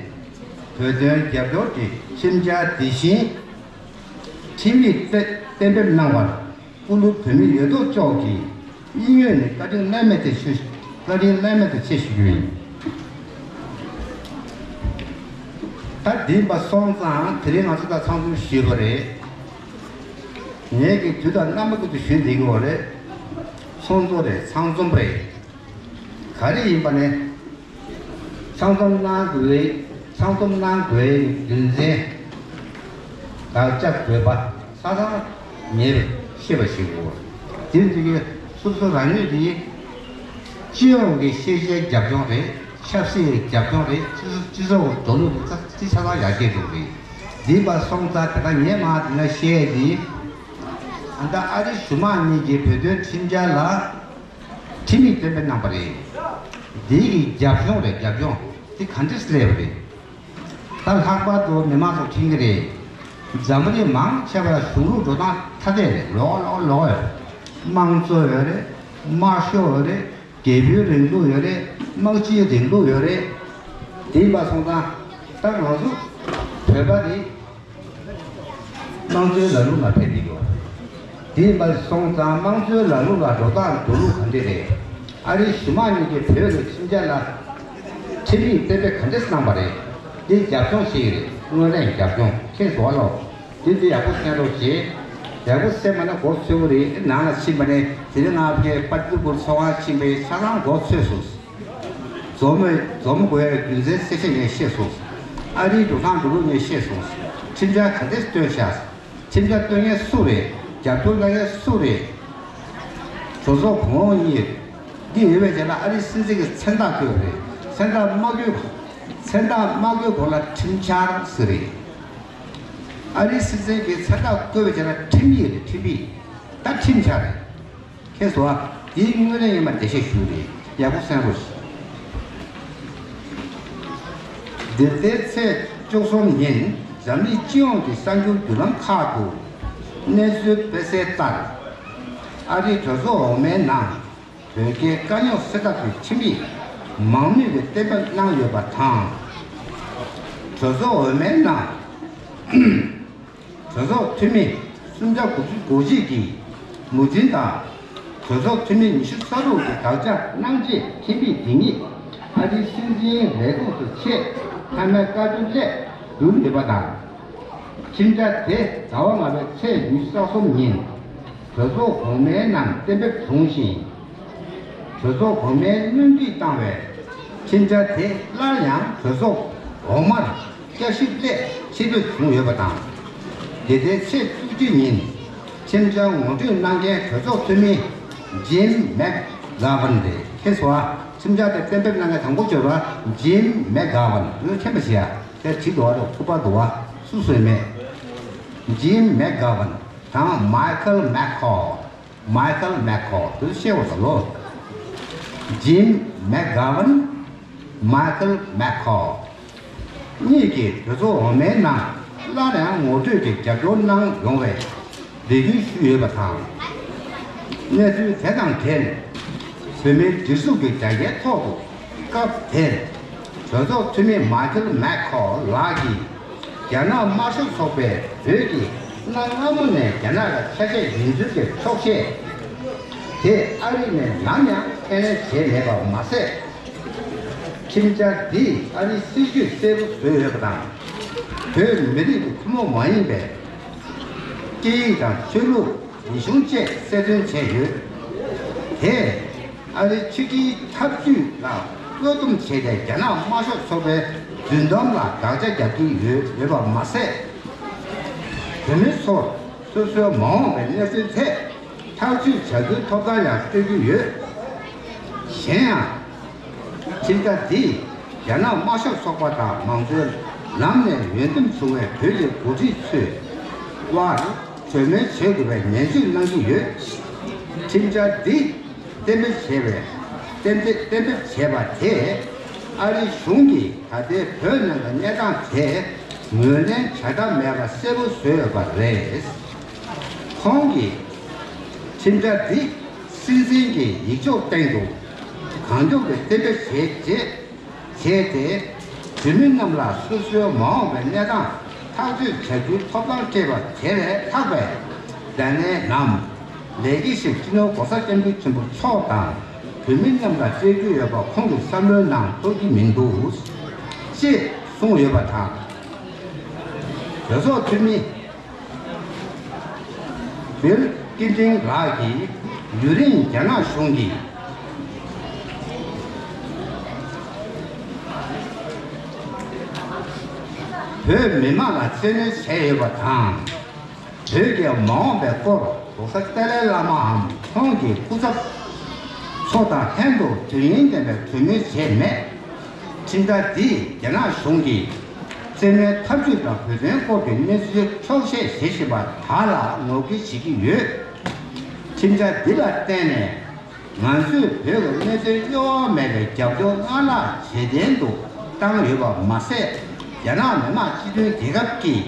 བོད་དོན་རྒྱབ་སྐྱོར་གྱི་ཁྲིམས་འཆར་དེ་བཞིན་ཁྲིམས་ཡིག་གཏན་གཏན་འབེབས་གནང་བར་སྐུ་ལུས་བོད་མི་ཡོད་དོ་ཅོག་གིས་དབྱིན་ཡུལ་ནས་བཀའ་དྲིན་བླ་མེད་དུ་ཞུ། བཀའ་དྲིན་བླ་མེད་དུ་ཆེ་ཞུ་རྒྱུ་ཡིན། ད་འདི་ཡིན་པ་སོང་ཙང་དེ་རིང་ང་ཚོ་ད་ཚང་འཛོམས་ཞུས་པ་རེད། ངེད་ཀྱི་དུས་དང་རྣམ་པ་ཀུན་ཏུ་ཞུས་བསྡད་ཀྱི་ཡོད་རེད། ཚོགས་གཙོ་རེད། ཚང་འཛོམས་རེད། ག་རེ་ཡིན་པ་ནས། ཚང་འཛོམས་གནང་དགོས། ཚང་འཛོམས་གནང་དགོས་རྒྱུ་མཚན་དང་བཅའ་དགོས་པ་ཆ་ཚང་ངས་ཤེས་པ་ཞིག་ཡོད། དེ་འདི་གའི་སོ་སོ་རང་ཉིད་ཀྱི་སྤྱི་ཡོངས་ཀྱི་ཤེས་བྱའི་རྒྱབ་ལྗོངས་རེད། ཆབ་སྲིད་ཀྱི་རྒྱབ་ལྗོངས་རེད། སྤྱི་ཚོགས་སྤྱི་ཚོགས་ཀྱི་འགྲོ་ལུགས་རེད། ཚ་ཚ་ཚ་ཚ་ཡར་རྒྱས་འགྲོ་གི་རེད། འདི་པ་སོང་ཙང་དེ་ག་ངས་མ་དེ་ན་བཤད་ཡས་འདི། ཨ་ད་ཨ་རི་གཞུང་མང་གཉིས་ཀྱིས་བོད་དོན་ཁྲིམས་འཆར་ལ། ཁྲིམས་ཡིག་གཏན་འབེབས་གནང་པ་རེད། འདི་གི་རྒྱབ་ལྗོངས་རེད། རྒྱབ་ལྗོངས་འདི་ག་འདྲས་སླེབས་པ་རེད། ད་ལྷག་པར་དུ་མི་མང་ཚོ་མཁྱེན་གྱི་རེད། འཛམ་བུ་གླིང་མང་ཆེ་བ་ལ་གཞུང་ལུགས་འགྲོ་སྟངས་ཐ་དད་རེད། ལོགས་ལོགས་ལོགས་ཡོད་རེད། དམངས་གཙོ་ཡོད་རེད། དམར་ཤོག་ཡོད་རེད། རྒྱལ་པོའི་རིང་ལུགས་ཡོད་རེད། དམག་སྤྱིའི་རིང་ལུགས་ཡོད་རེད། དེ་ཡིན་པ་སོང་ཙང་ད་ང་ཚོ་བོད་པ་རེད། དམངས་གཙོའི་ལམ་ལུགས་ལ་ཕེབས་ཀྱི་ཡོད། དེ་ཡིན་པ་སོང་ཙང་དམངས་གཙོའི་ལམ་ལུགས་ལ་འགྲོ་སྟངས་འགྲོ་ལུགས་ག་འདྲ་རེད། ཨ་རིའི་གཞུང་མང་གཉིས་ཀྱིས་བོད་ཀྱི་ཁྲིམས་འཆར་ལ་ཁྲིམས་ཡིག་གཏན་འབེབས་ག་འདྲས་གནང་པ་རེད། འདི་རྒྱབ་ལྗོངས་ཤིག་རེད། དངོས་གནས་རྒྱབ་ལྗོངས་ཁྱེད་ཚོ་ལོ། འདི་འདི་ཡག་པོ་གསན་རོགས་བྱེད། ཡག་པོ་གསན་མ་ན་མགོ་ཚོས་ཀྱི་རེད། ནང་ལ་ཕྱིན་པ་ནས་དེ་རིང་ང་ཕའི་པར་ཏི་གུར་ཚོགས་ཁང་ཕྱིན་པའི་ཆ་ཚང་མགོ་ཚོས་སོང་། འཛོམས་འཛོམས་དགོས་ཡའི་རྒྱུ་མཚན་གསལ་བཤད་ངས་ཤེས་སོང་། ཨ་རིའི་འགྲོ་སྟངས་འགྲོ་ལུགས་ངས་ཤེས་སོང་། ཁྲིམས་འཆར་ག་འདྲས་བཏོན་ཤག་ཁྲིམས་འཆར་བཏོན་མཁན་སུ་རེད། རྒྱབ་སྐྱོར་གནང་མཁན་སུ་རེད། གྲོས་ཚོགས་གོང་འོག་གཉིས། འདི་ཡོད་པའི་རྗེས་ལ་ཨ་རིའི་སྲིད་འཛིན་གྱི་མཚན་རྟགས་བཀོད་པ་རེད། མཚན་རྟགས་མ་བཀོད། མཚན་རྟགས་མ་བཀོད་གོང་ལ་ཁྲིམས་འཆར་ཟེར་རེད། ཨ་རིའི་སྲིད་འཛིན་གྱི་མཚན་རྟགས་བཀོད་པའི་རྗེས་ལ་ཁྲིམས་ཡིག་རེད། ཁྲིམས་ཡིག་ད་ཁྲིམས་འཆར་རེད། མཁྱེན་སོང་ཨ། དེའི་དངོས་གནས་ཡིན་པ་འགྲེལ་བཤད་ཞུ་རེད། ཡག་པོ་གསན་རོགས་ཞུ། འདི་ཟླའི་ཚེས་བཅུ་གསུམ་ཉིན་འཛམ་གླིང་སྤྱི་ཡོངས་ཀྱི་གསར་འགྱུར་བརྒྱུད་ལམ་ཁག་ཏུ་གནས་ཚུལ་སྤེལ་གསལ་ལྟར། ཨ་རིའི་གྲོས་ཚོགས་འོག་མའི་ནང་བོད་རྒྱའི་དཀའ་རྙོག་སེལ་ཐབས་ཀྱི་ཁྲིམས་ཡིག་མང་མོས་ཀྱིས་གཏན་འབེབས་གནང་ཡོད་པ་དང་། གྲོས་ཚོགས་འོག་མའི་ནང་གྲོས་ཚོགས་འཐུས་མི་སུམ་བརྒྱ་དགུ་བཅུ་གོ་གཅིག་གིས་ངོས་འཛིན་དང་། གྲོས་ཚོགས་འཐུས་མི་ཉི་ཤུ་རྩ་དྲུག་གིས་དགག་བྱ་གནང་རྗེས་ཁྲིམས་ཡིག་འདི་ཉིད་ཨ་རིའི་སྲིད་འཛིན་ལས་ཁུངས་སུ་ཆེས་མཐའ་མའི་བཀའ་འཁྲོལ་སླད་བསྡུར་ཡོད་པ་དང་། ཁྲིམས་འཆར་དེ་ཟླ་བ་ལྔ་པའི་ཚེས་ཉི་ཤུ་རྩ་གསུམ་ཉིན་གྲོས་ཚོགས་གོང་མའི་ནང་གཏན་འབེབས་བྱུང་ཞིང་། གྲོས་ཚོགས་གོང་མའི་སྣོན་འཕྲི་བཏང་བའི་ཁྲིམས་འཆར་དེ་སླར་ཡང་གྲོས་ཚོགས་འོག་མར་བསྐྱར་ཞིབ་སླད་ཕྱིར་བསྡུ་བྱུང་ཡོད་པ་དང་། འདི་ཟླའི་ཚེས་བཅུ་གཅིག་ཉིན་ཁྲིམས་འཆར་ངོ་སྤྲོད་གནང་མཁན་གྲོས་ཚོགས་འཐུས་མི་ཇིམ་མེག་གྷ་ཝན་རེད། མཁྱེན་སོང་ཨ། ཁྲིམས་འཆར་དེ་གཏན་འབེབས་གནང་མཁན་དང་པོ་གྱུར་པ་ཇིམ་མེག་གྷ་ཝན། འདི་མཁྱེན་པ་ཞིག་ཨ། དེ་བྲིས་འདུག་ཨ། རོགས་ཁུ་པ་འདུག་ཨ། སུ་སུས་མེད། ཇིམ་མེག་གྷ་ཝན་དང་མའི་ཁལ་མེག་ཁོལ། མའི་ཁལ་མེག་ཁོལ་དེ་ཤེས་དགོས་ས་ལོ། ཇིམ་མེག་གྷ་ཝན། མའི་ཁལ་མེག་ཁོལ་གཉིས་ཀྱིས་གྲོས་ཚོགས་འོག་མའི་ནང་སླར་ཡང་ངོ་སྤྲོད་ཀྱི་རྒྱབ་སྐྱོར་གནང་ཡོང་བའི་ལས་འགུལ་ཞུས་ཡོད་པ་དང་། གནས་ཚུལ་དེ་དང་འབྲེལ་བོད་མིའི་སྒྲིག་འཛུགས་ཀྱི་དྲ་རྒྱའི་ཐོག་ཏུ་སྐབས་དེར་གྲོས་ཚོགས་འཐུས་མི་མའི་ཁལ་མེག་ཁོལ་ལགས་ཀྱིས། རྒྱ་ནག་དམར་ཤོག་ཚོགས་པས་བོད་ཀྱི་གནའ་སྔ་མོ་ནས་རྒྱ་ནག་གི་ཆ་ཤས་ཡིན་ཚུལ་གྱི་འཁྱོག་བཤད་དེ་ཨ་རི་ནས་ནམ་ཡང་ཁས་ལེན་བྱས་མེད་པ་མ་ཟད། ཁྲིམས་འཆར་འདིས་ཨ་རིའི་སྲིད་ཇུས་གསལ་པོ་བཟོས་ཡོད་པ་དང་། བོད་མི་རིགས་ཀྱི་ཐུན་མོང་མ་ཡིན་པའི་སྐད་ཡིག་དང་ཆོས་ལུགས། རིག་གཞུང་བཅས་གསལ་སྟོན་བྱས་ཡོད། དེས་ཨ་རིའི་ཕྱི་འབྲེལ་འཐབ་ཇུས་ལ་བཀོད་འདོམས་བྱས་ཏེ། རྒྱ་ནག་དམར་ཤོག་ཚོགས་པའི་རྫུན་གཏམ་ལ་དགག་བྱ་རྒྱག་གི་ཡོད་ཡོད་པ་མ་ཟད། བོད་མི་ཚོར་སོ་སོའི་མ་འོངས་པའི་གནས་ཚུལ་ཐད་ཐག་གཅོད་བྱ་རྒྱུའི་ཐོབ་ཐང་ཡང་སྤྲོད་ཀྱི་ཡོད། གཞན་ཡང་། ཁྲིམས་འཆར་འདིས་རྒྱ་ནག་དམར་ཤོག་ཚོགས་པ་དང་མང་གཙོའི་ལམ་ནས་འོས་འདེམས་བྱུང་བའི་བོད་ཀྱི་འགོ་ཁྲིད་ཚོའི་དབར་གྲོས་མོལ་བྱེད་དགོས་པའི་ནན་བརྗོད་གནང་གི་ཡོད། ཁྲིམས་འཆར་འདི་གཏན་འབེབས་བྱས་པའི་གཏན་འབེབས་གཏན་འབེབས་བྱས་པ་དེས་ཨ་རིའི་གཞུང་གིས་ད་ལྟའི་བོད་ནང་གི་གནས་སྟངས་དེ་ངོས་ལེན་བྱ་ཐབས་མེད་པ་གསལ་པོ་བཟོས་ཡོད་པ་རེད། ཁོང་གིས་ཁྲིམས་འཆར་འདི་སྲིད་འཛིན་གྱི་ཡིག་ཆོག་སྟེང་དུ་གང་མགྱོགས་ཀྱིས་གཏན་འབེབས་བྱས་རྗེས། བྱས་ཏེ། བོད་མི་རྣམས་ལ་སོ་སོའི་མ་འོངས་པའི་གནས་སྟངས་ཐག་གཅོད་བྱ་རྒྱུའི་ཐོབ་ཐང་སྤྲད་པ་དེ་ལས་ལྷག་པའི་ལས་སྣེ་ནམ་ལས་ཀྱི་ཞིག་སྤྱི་ནོར་༸གོང་ས་༸སྐྱབས་མགོན་ཆེན་པོ་མཆོག་དང་བོད་མི་རྣམས་ལ་སྤྲད་རྒྱུ་ཡོད་པ་ཁོང་གི་བསམ་བློའི་ནང་གཏོགས་ཀྱི་མི་འདུག་ཅེས་གསུངས་ཡོད་པ་དང་། གྲོས་ཚོགས་འཐུས་མི། བིལ་ཀིན་ཏིང་ལགས་ཀྱིས་ཡུན་རིང་རྒྱ་ནག་གཞུང་གིས་བོད་མི་མང་ལ་བཙན་གནོན་བྱས་ཡོད་པ་དང་། བོད་ཀྱི་མ་འོངས་པའི་སྐོར་༸གོང་ས་ཏཱ་ལའི་བླ་མའམ་ཁོང་གི་སྐུ་ཚབ་ཚོ་དང་ལྷན་དུ་དོན་སྙིང་ལྡན་པའི་གྲོས་མོལ་བྱས་མེད། ཁྲིམས་འཆར་འདིས་རྒྱ་ནག་གཞུང་གིས་བཙན་གནོན་ཐབས་ཇུས་དང་བོད་དོན་སྐོར་གྱི་གནས་ཚུལ་འཁྱོག་བཤད་བྱེད་བཞིན་པ་དག་ལ་ངོ་རྒོལ་བྱེད་ཀྱི་ཡོད། ཁྲིམས་འཆར་འདི་ལ་བརྟེན་ནས་ང་ཚོས་བོད་ཀྱི་གནད་དོན་གཡོ་བ་མེད་པའི་རྒྱབ་སྐྱོར་སྔར་ལྷག་ཇེ་བརྟན་དུ་བཏང་ཡོད་པ་མ་ཟད། རྒྱ་ནག་མི་དམངས་སྤྱི་མཐུན་རྒྱལ་ཁབ་ཀྱིས་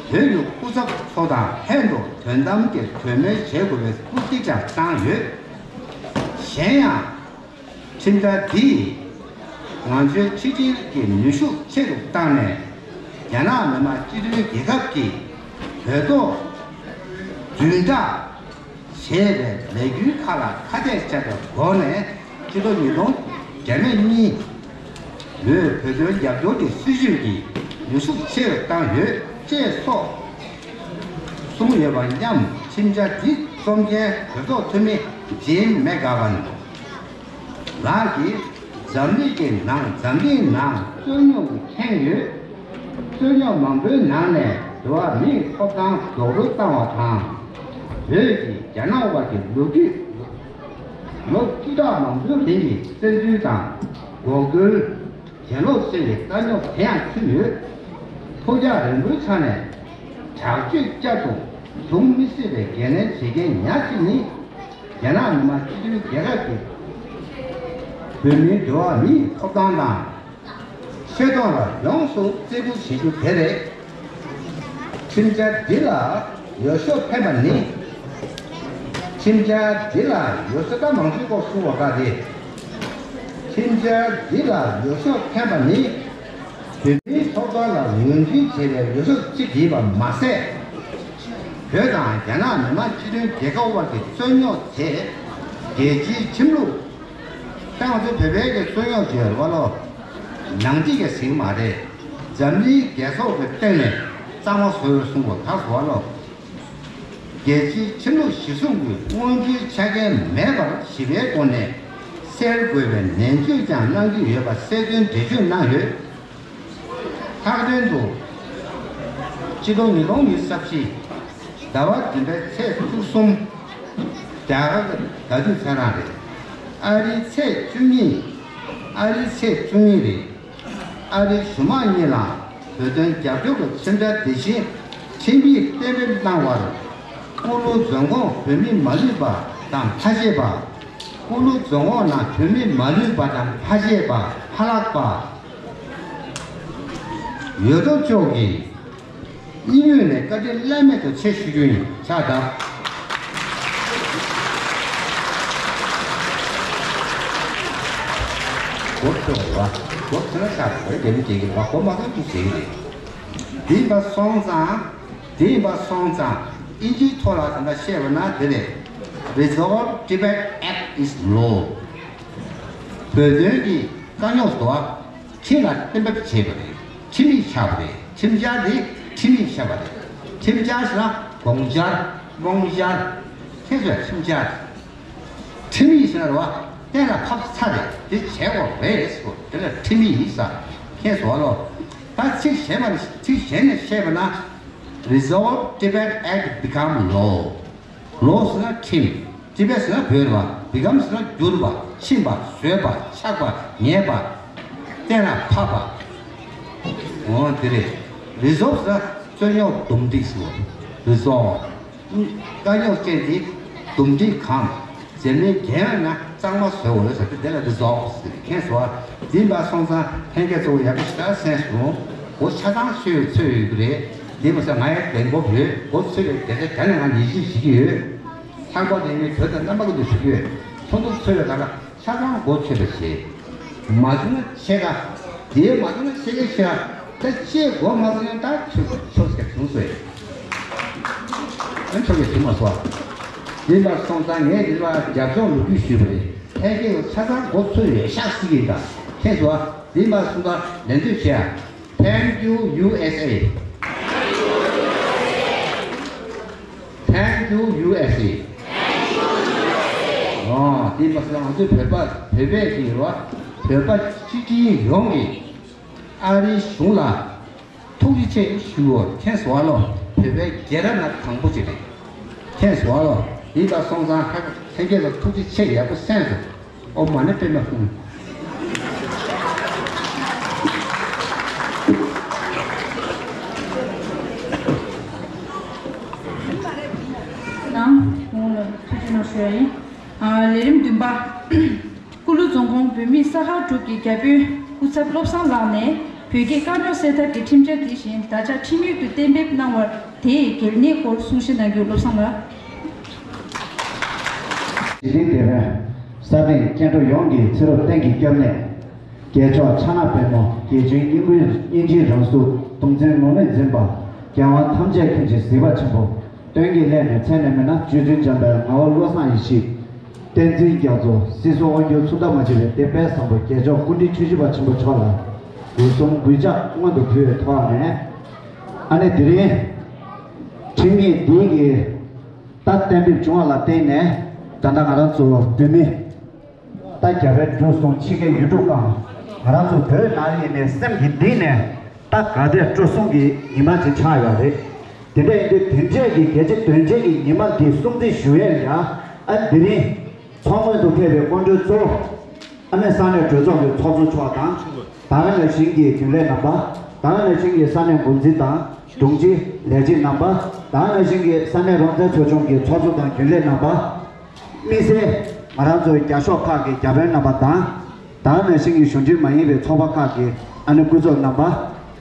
བོད་ཀྱི་སྐུ་ཚབ་ཚོ་དང་ལྷན་དུ་དོན་དམ་གྱི་གྲོས་མོལ་བྱེད་དགོས་པའི་སྐུལ་འདེད་ཀྱང་བཏང་ཡོད། གཞན་ཡང་། ཁྲིམས་འཆར་འདིས་ང་ཚོའི་ཕྱི་འབྲེལ་གྱི་ནུས་ཤུགས་ཆེ་རུ་བཏང་ནས། རྒྱ་ནག་མི་དམངས་སྤྱི་མཐུན་རྒྱལ་ཁབ་ཀྱིས་བོད་ཐོག་རྫུན་བསྒྲགས་བྱས་པའི་ལས་འགུལ་ཁག་ལ་ཁ་གཏད་བཅག་པའི་སྒོ་ནས་ཕྱི་ལོ་ཉིས་སྟོང་བརྒྱ་མེད་གཉིས་ལོའི་བོད་དོན་རྒྱབ་སྐྱོར་གྱི་སྲིད་བྱུས་ཀྱི་ནུས་ཤུགས་ཆེ་རུ་བཏང་ཡོད་ཅེས་སོགས་གསུངས་ཡོད་པ་མཉམ། ཁྲིམས་འཆར་འདི་རྩོམ་མཁན་གྲོས་ཚོགས་འཐུས་མི་ཇིམ་མེག་གྷ་ཝན་ལགས་ཀྱིས་འཛམ་གླིང་གི་ནང་འཛམ་གླིང་ནང་རྩོད་རྙོག་གི་ཁྱོན་ཡོད་རྩོད་རྙོག་མང་པོའི་ནང་ནས་འགྲོ་བ་མིའི་ཐོབ་ཐང་རྡོག་རོལ་བཏང་བ་དང་། བོད་ཀྱིས་རྒྱ་ནག་དབར་གྱི་ལོ་རྒྱུས་ ལོ་བཅུ་ཕྲག་མང་པོའི་རིང་གི་བཙན་འཛུལ་དང་། འགོག་རྒོལ། གྱེན་ལོག་བྱས་པའི་དཀའ་རྙོག་དེ་ཡང་ཚུད་ཡོད། ཐོལ་རྒྱག་རིང་པོའི་ཆ་ནས་དྲག་སྤྱོད་བསྐྱར་དུ་འབྱུང་མི་སྲིད་པའི་འགན་ལེན་བྱེད་མཁན་ཉག་གཅིག་ནི། རྒྱ་ནག་མི་དམངས་སྤྱི་མཐུན་རྒྱལ་ཁབ་ཀྱི་བོད་མིའི་འགྲོ་བ་མིའི་ཐོབ་ཐང་དང་། ཆོས་དོན་ལ་ཡོངས་སུ་བརྩི་བཀུར་བྱེད་རྒྱུ་དེ་རེད། ཁྲིམས་འཆར་འདི་ལ་འོས་ཤོག་འཕེན་པ་ནི། ཁྲིམས་འཆར་འདི་ལ་འོས་ཤོག་ད་མང་ཤོས་སྐོར་གསུང་བ་ག་རེད། ཁྲིམས་འཆར་འདི་ལ་འོས་ཤོག་འཕེན་པ་ནི། བོད་མིའི་ཐོབ་ཐང་ལ་ངོས་འཛིན་བྱེད་པའི་འོས་ཤོག་གཅིག་ཡིན་པ་མ་ཟད། བོད་དང་རྒྱ་ནག་མི་དམངས་སྤྱི་མཐུན་རྒྱལ་ཁབ་དབར་གྱི་རྩོད་རྙོག་དེ་རྒྱལ་སྤྱིའི་ཁྲིམས་ལུགས། ད་ང་ཚོ་བོད་པའི་གི་རྩོད་རྙོག་ཅིག་ཡོད་རེད་བ་ལོ། ནང་འགྲིག་གི་ཟིན་མ་རེད། འཛམ་གླིང་རྒྱལ་ཚོགས་ཀྱི་སྟེང་ནས་གཙང་མ་བཟོ་ཡོད་གསུང་དགོས་ད་བཟོ་བ་ལོ། རྒྱལ་སྤྱིའི་ཁྲིམས་ལུགས་གཞི་བཟུང་གི་དངོས་འབྲེལ་ཆ་རྐྱེན་མེད་པར་ཞི་བའི་སྒོ་ནས་སེལ་དགོས་པའི་ནན་བརྗོད་ཀྱང་གནང་གི་ཡོད་པ་གསལ་སྟོན་འགྲེལ་བརྗོད་གནང་ཡོད། ལྷག་དོན་དུ། སྤྱི་ལོ་ཉིས་སྟོང་ཉི་ཤུ་རྩ་བཞི། ཟླ་བ་བདུན་པའི་ཚེས་བཅུ་གསུམ། རྒྱ་གར་གྱི་ཟླ་དུས་ཚེས་གྲངས་རེད། ཨ་རིའི་ཚེས་བཅུ་གཉིས། ཨ་རིའི་ཚེས་བཅུ་གཉིས་རེད། ཨ་རིའི་གཞུང་མང་གཉིས་ལ་བོད་དོན་རྒྱབ་སྐྱོར་གྱི་ཁྲིམས་འཆར་དེ་བཞིན་ཁྲིམས་ཡིག་གཏན་འབེབས་གནང་བར། སྐུ་ལུས་རྫོང་ཁོངས་བོད་མི་མ་ལུས་པ་དང་ཕ་ཤེས་པ། སྐུ་ལུས་རྫོང་ཁོངས་ནང་བོད་མི་མ་ལུས་པ་དང་ཕ་ཤེས་པ་ཕ་ལགས་པ། ཡོད་དོ་ཅོག་གིས་དབྱིན་ཡུལ་ནས་བཀའ་དྲིན་བླ་མེད་དུ་ཆེ་ཞུ་རྒྱུ་ཡིན་ཕྱག་བརྡབ། སྒོ་ཕྱེ་བ་རེད་བ། སྒོ་ཕྱེ་ན་ཕྱག་བརྡབ་རེད། དེ་མི་བྱེད་ཀྱི་རེད་བ། སྒོ་མ་ཕྱེ་ན་ཅི་བྱེད་ཀྱི་རེད། འདི་ཡིན་པ་སོང་ཙང་། འདི་ཡིན་པ་སོང་ཙང་། དབྱིན་ཇིའི་ཐོག་ལ་ད་ལྟ་བཤད་པ་ན་འདི་རེད། Resolve Tibet Act is law. བོད་དོན་གྱི་དཀའ་རྙོག་དེ་ཁྲིམས་ལ་གཏན་འབེབས་བྱས་པ་རེད། ཁྲིམས་ཡིག་ཆགས་པ་རེད། ཁྲིམས་འཆར་འདི་ཁྲིམས་ཡིག་ཆགས་པ་རེད། ཁྲིམས་འཆར་ཟེར་ན་དགོངས་འཆར། རྨོངས་འཆར། ཁྱེད་ཚོས་ཁྲིམས་འཆར། ཁྲིམས་ཡིག་ཟེར་ན་རེད་བ། གཏན་ལ་ཕབ་ཚར་རེད། དེ་བྱས་དགོས་རེད་ཟེར་དགོས། དེ་ལ་ཁྲིམས་ཡིག་ཟེར། ཁྱེད་ཚོ་ལོ། ད་ཚིག་གཞན་པ་ཚིག་གཞན་ནས་བཤད་པ་ན། Resolve Tibet Act become law. Law ཟེར་ན་ཁྲིམས། Tibet ཟེར་ན་བོད་རེད་བ། Become ཟེར་ན་གྱུར་པ། ཕྱིན་པ། བཟོས་པ། ཆགས་པ། ངེས་པ། གཏན་ལ་ཕབ་པ། འོ་དེ་རེད། Resolve ཟེར་ན་རྩོད་རྙོག་འདུམ་འགྲིག་ཟེར་བ། Resolve དཀའ་རྙོག་ཅན་དེ་འདུམ་འགྲིག་གམ། འཛེམ་མེད་རྒྱལ་ཡོད་ན་གཙང་མ་བཟོ་འོས་ཟེར་ཏེ་དེ་ལ་རི་ཛོལ་ཟེར་མཁན་བཟོ་བ། འདི་འབའ་སོང་ཙང་ལྷན་རྒྱས་གཙོ་བོ་ཡག་པོ་ཞེ་དྲག་གསན་སོང་། མགོ་ཆ་ཚང་ཚོས་ཚོས་ཡོད་ཀྱི་རེད། འདི་མ་ཟད་ང་ཡང་གདེང་སྤོབས་ཡོད། མགོ་ཚོས་པའི་སྐད་ཆ་རྒྱ་ནས་ང་ཉེས་ཞིབ་བྱེད་ཀྱི་ཡོད། ལྷག་པར་དུ་ངས་བོད་དང་རྣམ་པ་ཀུན་ཏུ་ཞུ་གི་ཡོད། ཚོགས་འདུ་ཚོས་པའི་སྒང་ལ། ཆ་ཚང་མགོ་ཚོས་པ་བྱེད། མ་བྱུང་ན་ཕྱེད་ཀ། དེ་མ་བྱུང་ན་ཕྱེད་ཀ་ཕྱེད་ཀ། ད་ཕྱེད་མགོ་མ་ཚོས་ན་ད་ཆོག་ཆོག་ཟེར་བྱུང་སོང་། ཨ་ཆོག་གི་བྱུང་མ་སོང་། དེ་འདྲ་སོང་ཙང་ངས་དེ་བ་རྒྱབ་ལྗོངས་ལོ་རྒྱུས་ཞུས་པ་རེད། ཕལ་སྐད་ཆ་ཚང་མགོ་ཚོས་ཡོད་ཤག་ཟེར་གྱི་ཡིན། ད་ཁྱེད་ཚོ་དེ་འདྲ་སོང་ཙང་ལན་འདེབས་བྱེད་ཨ། Thank you U S A. Thank you U S A. ཨོ། དེ་མ་ཟད་ང་ཚོའི་བོད་པ་བོད་པས་ཀྱི་རེད་བ། བོད་པ་སྤྱི་སྤྱི་ཡོངས་ཀྱིས་ཨ་རིའི་གཞུང་ལ་ཐུགས་རྗེ་ཆེ་ཞུའོ། ཁྱེད་ཚོ་ལོ་བོད་པའི་རྒྱལ་རབས་ནང་དང་པོ་ཅིག་རེད། ཁྱེད་ཚོ་ལོ་འདི་ལྟར་སོང་ཙང་ཧ་ལྷན་རྒྱས་ཚོ་ཐུགས་རྗེ་ཆེ། ཡག་པོ་གསན་སོང་། ཨོ་མ་ཎི་པདྨེ་ཧཱུྃ། ནང་གོང་ལ་ཐུགས་རྗེ་གནང་ཞུ་ཡ་ཡིན། ཨ། ལས་རིམ་བདུན་པ། ཀུ་ལུ་རྫོང་ཁོངས་བོད་མིའི་ས་ཁག་དྲུག་གི་རྒྱ་བོད་སྐུ་ཚབ་བློ་བཟང་ལགས་ནས་བོད་རྒྱའི་དཀའ་རྙོག་སེལ་ཐབས་ཀྱི་ཁྲིམས་འཆར་དེ་བཞིན་ད་ཆ་ཁྲིམས་ཡིག་ཏུ་གཏན་འབེབས་གནང་བར་དེའི་གལ་གནད་སྐོར་གསུང་བཤད་གནང་རྒྱུ། བློ་བཟང་ལགས། དེ་རིང་དེ་རིང་ས་སྟེང་སྐྱེ་འགྲོ་ཡོངས་ཀྱི་ཚེ་རབས་གཏན་གྱི་སྐྱབས་གནས། རྒྱལ་མཆོག་ཕྱག་ན་པདྨོ་རྒྱལ་བྱོན་སྙིང་པོའི་སྙིང་རྗེའི་རང་གཟུགས་གདུང་འཛིན་ངོམས་མེད་འཛིན་པ། རྒྱལ་དབང་ཐམས་ཅད་མཁྱེན་ཅིང་གཟིགས་པ་ཆེན་པོ། སྟོན་ཀའི་སླད་ནས་མཚན་ནས་མིན་ན་རྗེ་བཙུན་འཇམ་དཔལ་ངག་དབང་བློ་བཟང་ཡེ་ཤེས། བསྟན་འཛིན་རྒྱ་མཚོ་སྲིད་གསུམ་དབང་སྒྱུར་མཚུངས་ཟླ་མ་མཆིས་པའི་གདན་དཔལ་བཟང་པོ་རྒྱལ་མཆོག་སྐུ་ཕྲེང་བཅུ་བཞི་པ་ཆེན་པོ་མཆོག་ལ་སྒོ་གསུམ་གུས་ཕྱག་སྔོན་དུ་ཕུལ་བའི་ཐོག་ནས། ཨ་ནེ་དེ་རིང་ཁྲིམས་ཡིག་འདིའི་གི་ད་གཏན་འབེབས་བྱུང་བ་ལ་བརྟེན་ནས་ད་ལྟ་ང་རང་ཚོ་བོད་མི། ད་རྒྱ་བལ་འབྲུག་གསུམ་ཕྱི་རྒྱལ་ཡུལ་གྲུ་གང་། ང་རང་ཚོ་བོད་ནང་ཡིན་ནས་སེམས་ཀྱི་གཏིང་ནས་ད་དགའ་དད་སྤྲོ་གསུམ་གྱི་ཉི་མ་ཅིག་ཆགས་ཡོད་རེད། དེ་འདྲ་ཡིན་དུས་དེ་འདྲས་ཀྱི་རྒྱལ་སྤྱི་དོན་ཆེན་གྱི་ཉི་མ་འདི་སྲུང་བརྩི་ཞུ་ཡས་ལ་ཡང་ཨ་འདི་རིང་ ཚོགས་སྔོན་དུ་ཕེབས་པའི་སྐུ་མགྲོན་གཙོ་བོ། ཨ་ནེ་ས་གནས་གྲོས་ཚོགས་ཀྱི་ཚོགས་གཙོ་མཆོག་དང་། ད་ག་ནང་བཞིན་གྱི་རྒྱུན་ལས་རྣམ་པ། ད་ག་ནང་བཞིན་གྱི་ས་གནས་འགོ་འཛིན་དང་དྲུང་ཆེ་ལས་བྱེད་རྣམ་པ། ད་ག་ནང་བཞིན་གྱི་ས་གནས་རོང་བཙན་ཚོ་ཆུང་གི་ཚོགས་གཙོ་དང་རྒྱུན་ལས་རྣམ་པ། དམིགས་བསལ་ང་རང་ཚོའི་བརྒྱ་ཤོག་ཁག་གི་བརྒྱ་དཔོན་རྣམ་པ་དང་། ད་ག་ནང་བཞིན་གྱི་གཞུང་འབྲེལ་མ་ཡིན་པའི་ཚོགས་པ་ཁག་གི་ཨ་ནེ་སྐུ་ཚབ་རྣམ་པ།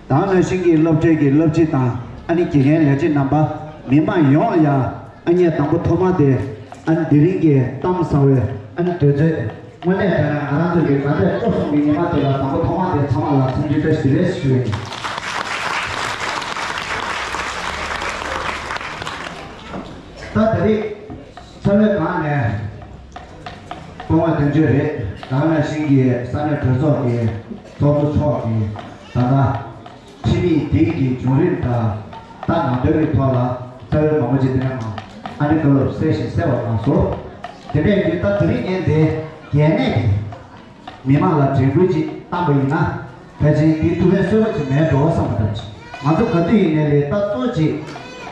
ད་ག་ནང་བཞིན་གྱི་སློབ་གྲྭའི་གི་སློབ་སྤྱི་དང་ཨ་ནེ་དགེ་རྒན་ལས་བྱེད་རྣམ་པ། མི་མང་ཡོངས་ལ་ཡ། ཨ་ནེ་དང་པོ་ཐོག་མ་དེ། ཨ་ནེ་དེ་རིང་གི་གཏམ་ཟབ་པའི་ཨ་ནེ་དུས་ཚོད། དངོས་གནས་དྲང་གནས་ང་རང་ཚོ་གི་དགའ་ཚལ་སྤྲོ་གསུམ་གྱི་ཉི་མ་དེ་ལ་དང་པོ་ཐོག་མ་དེ་ཚང་མ་ལ་འཚམས་འདྲི་བཀྲ་ཤིས་བདེ་ལེགས་ཞུ་ཡིན། ད་དེ་རིང་། རྩ་བའི་སྒང་ནས་སྐུ་ངོ་དོན་གཅོད་རེད། ད་ག་ནང་བཞིན་གྱི་ས་གནས་གྲོས་ཚོགས་ཀྱི་ཚོགས་གཙོ་མཆོག་གིས་ད་ལྟ་ཁྲིམས་ཡིག་འདི་གི་བྱུང་རིམ་དང་ད་ནང་དོན་གྱི་ཐོག་ལ་རྩ་བའི་མང་པོ་ཅིག་དེ་ནས་མ་ཨ་ནེ་བཀའ་སློབ་གསལ་ཞིང་གསལ་བ་གནང་སོང་། དེ་འདྲ་ཡིན་དུས་ད་དེ་རིང་ངས་འདི་གལ་གནད་དེ། མི་མང་ལ་དྲན་སྐུལ་ཅིག་བཏང་པ་ཡིན་ན། ཕལ་ཆེར་འདི་ཐུགས་ཕན་གསོས་པ་ཅིག་མེད་འགྲོ་བསམ་པ་ཙམ་ཅིག་ང་ཚོ་ག་དུས་ཡིན་ནའི་ལས་ད་གཙོ་ཅིག་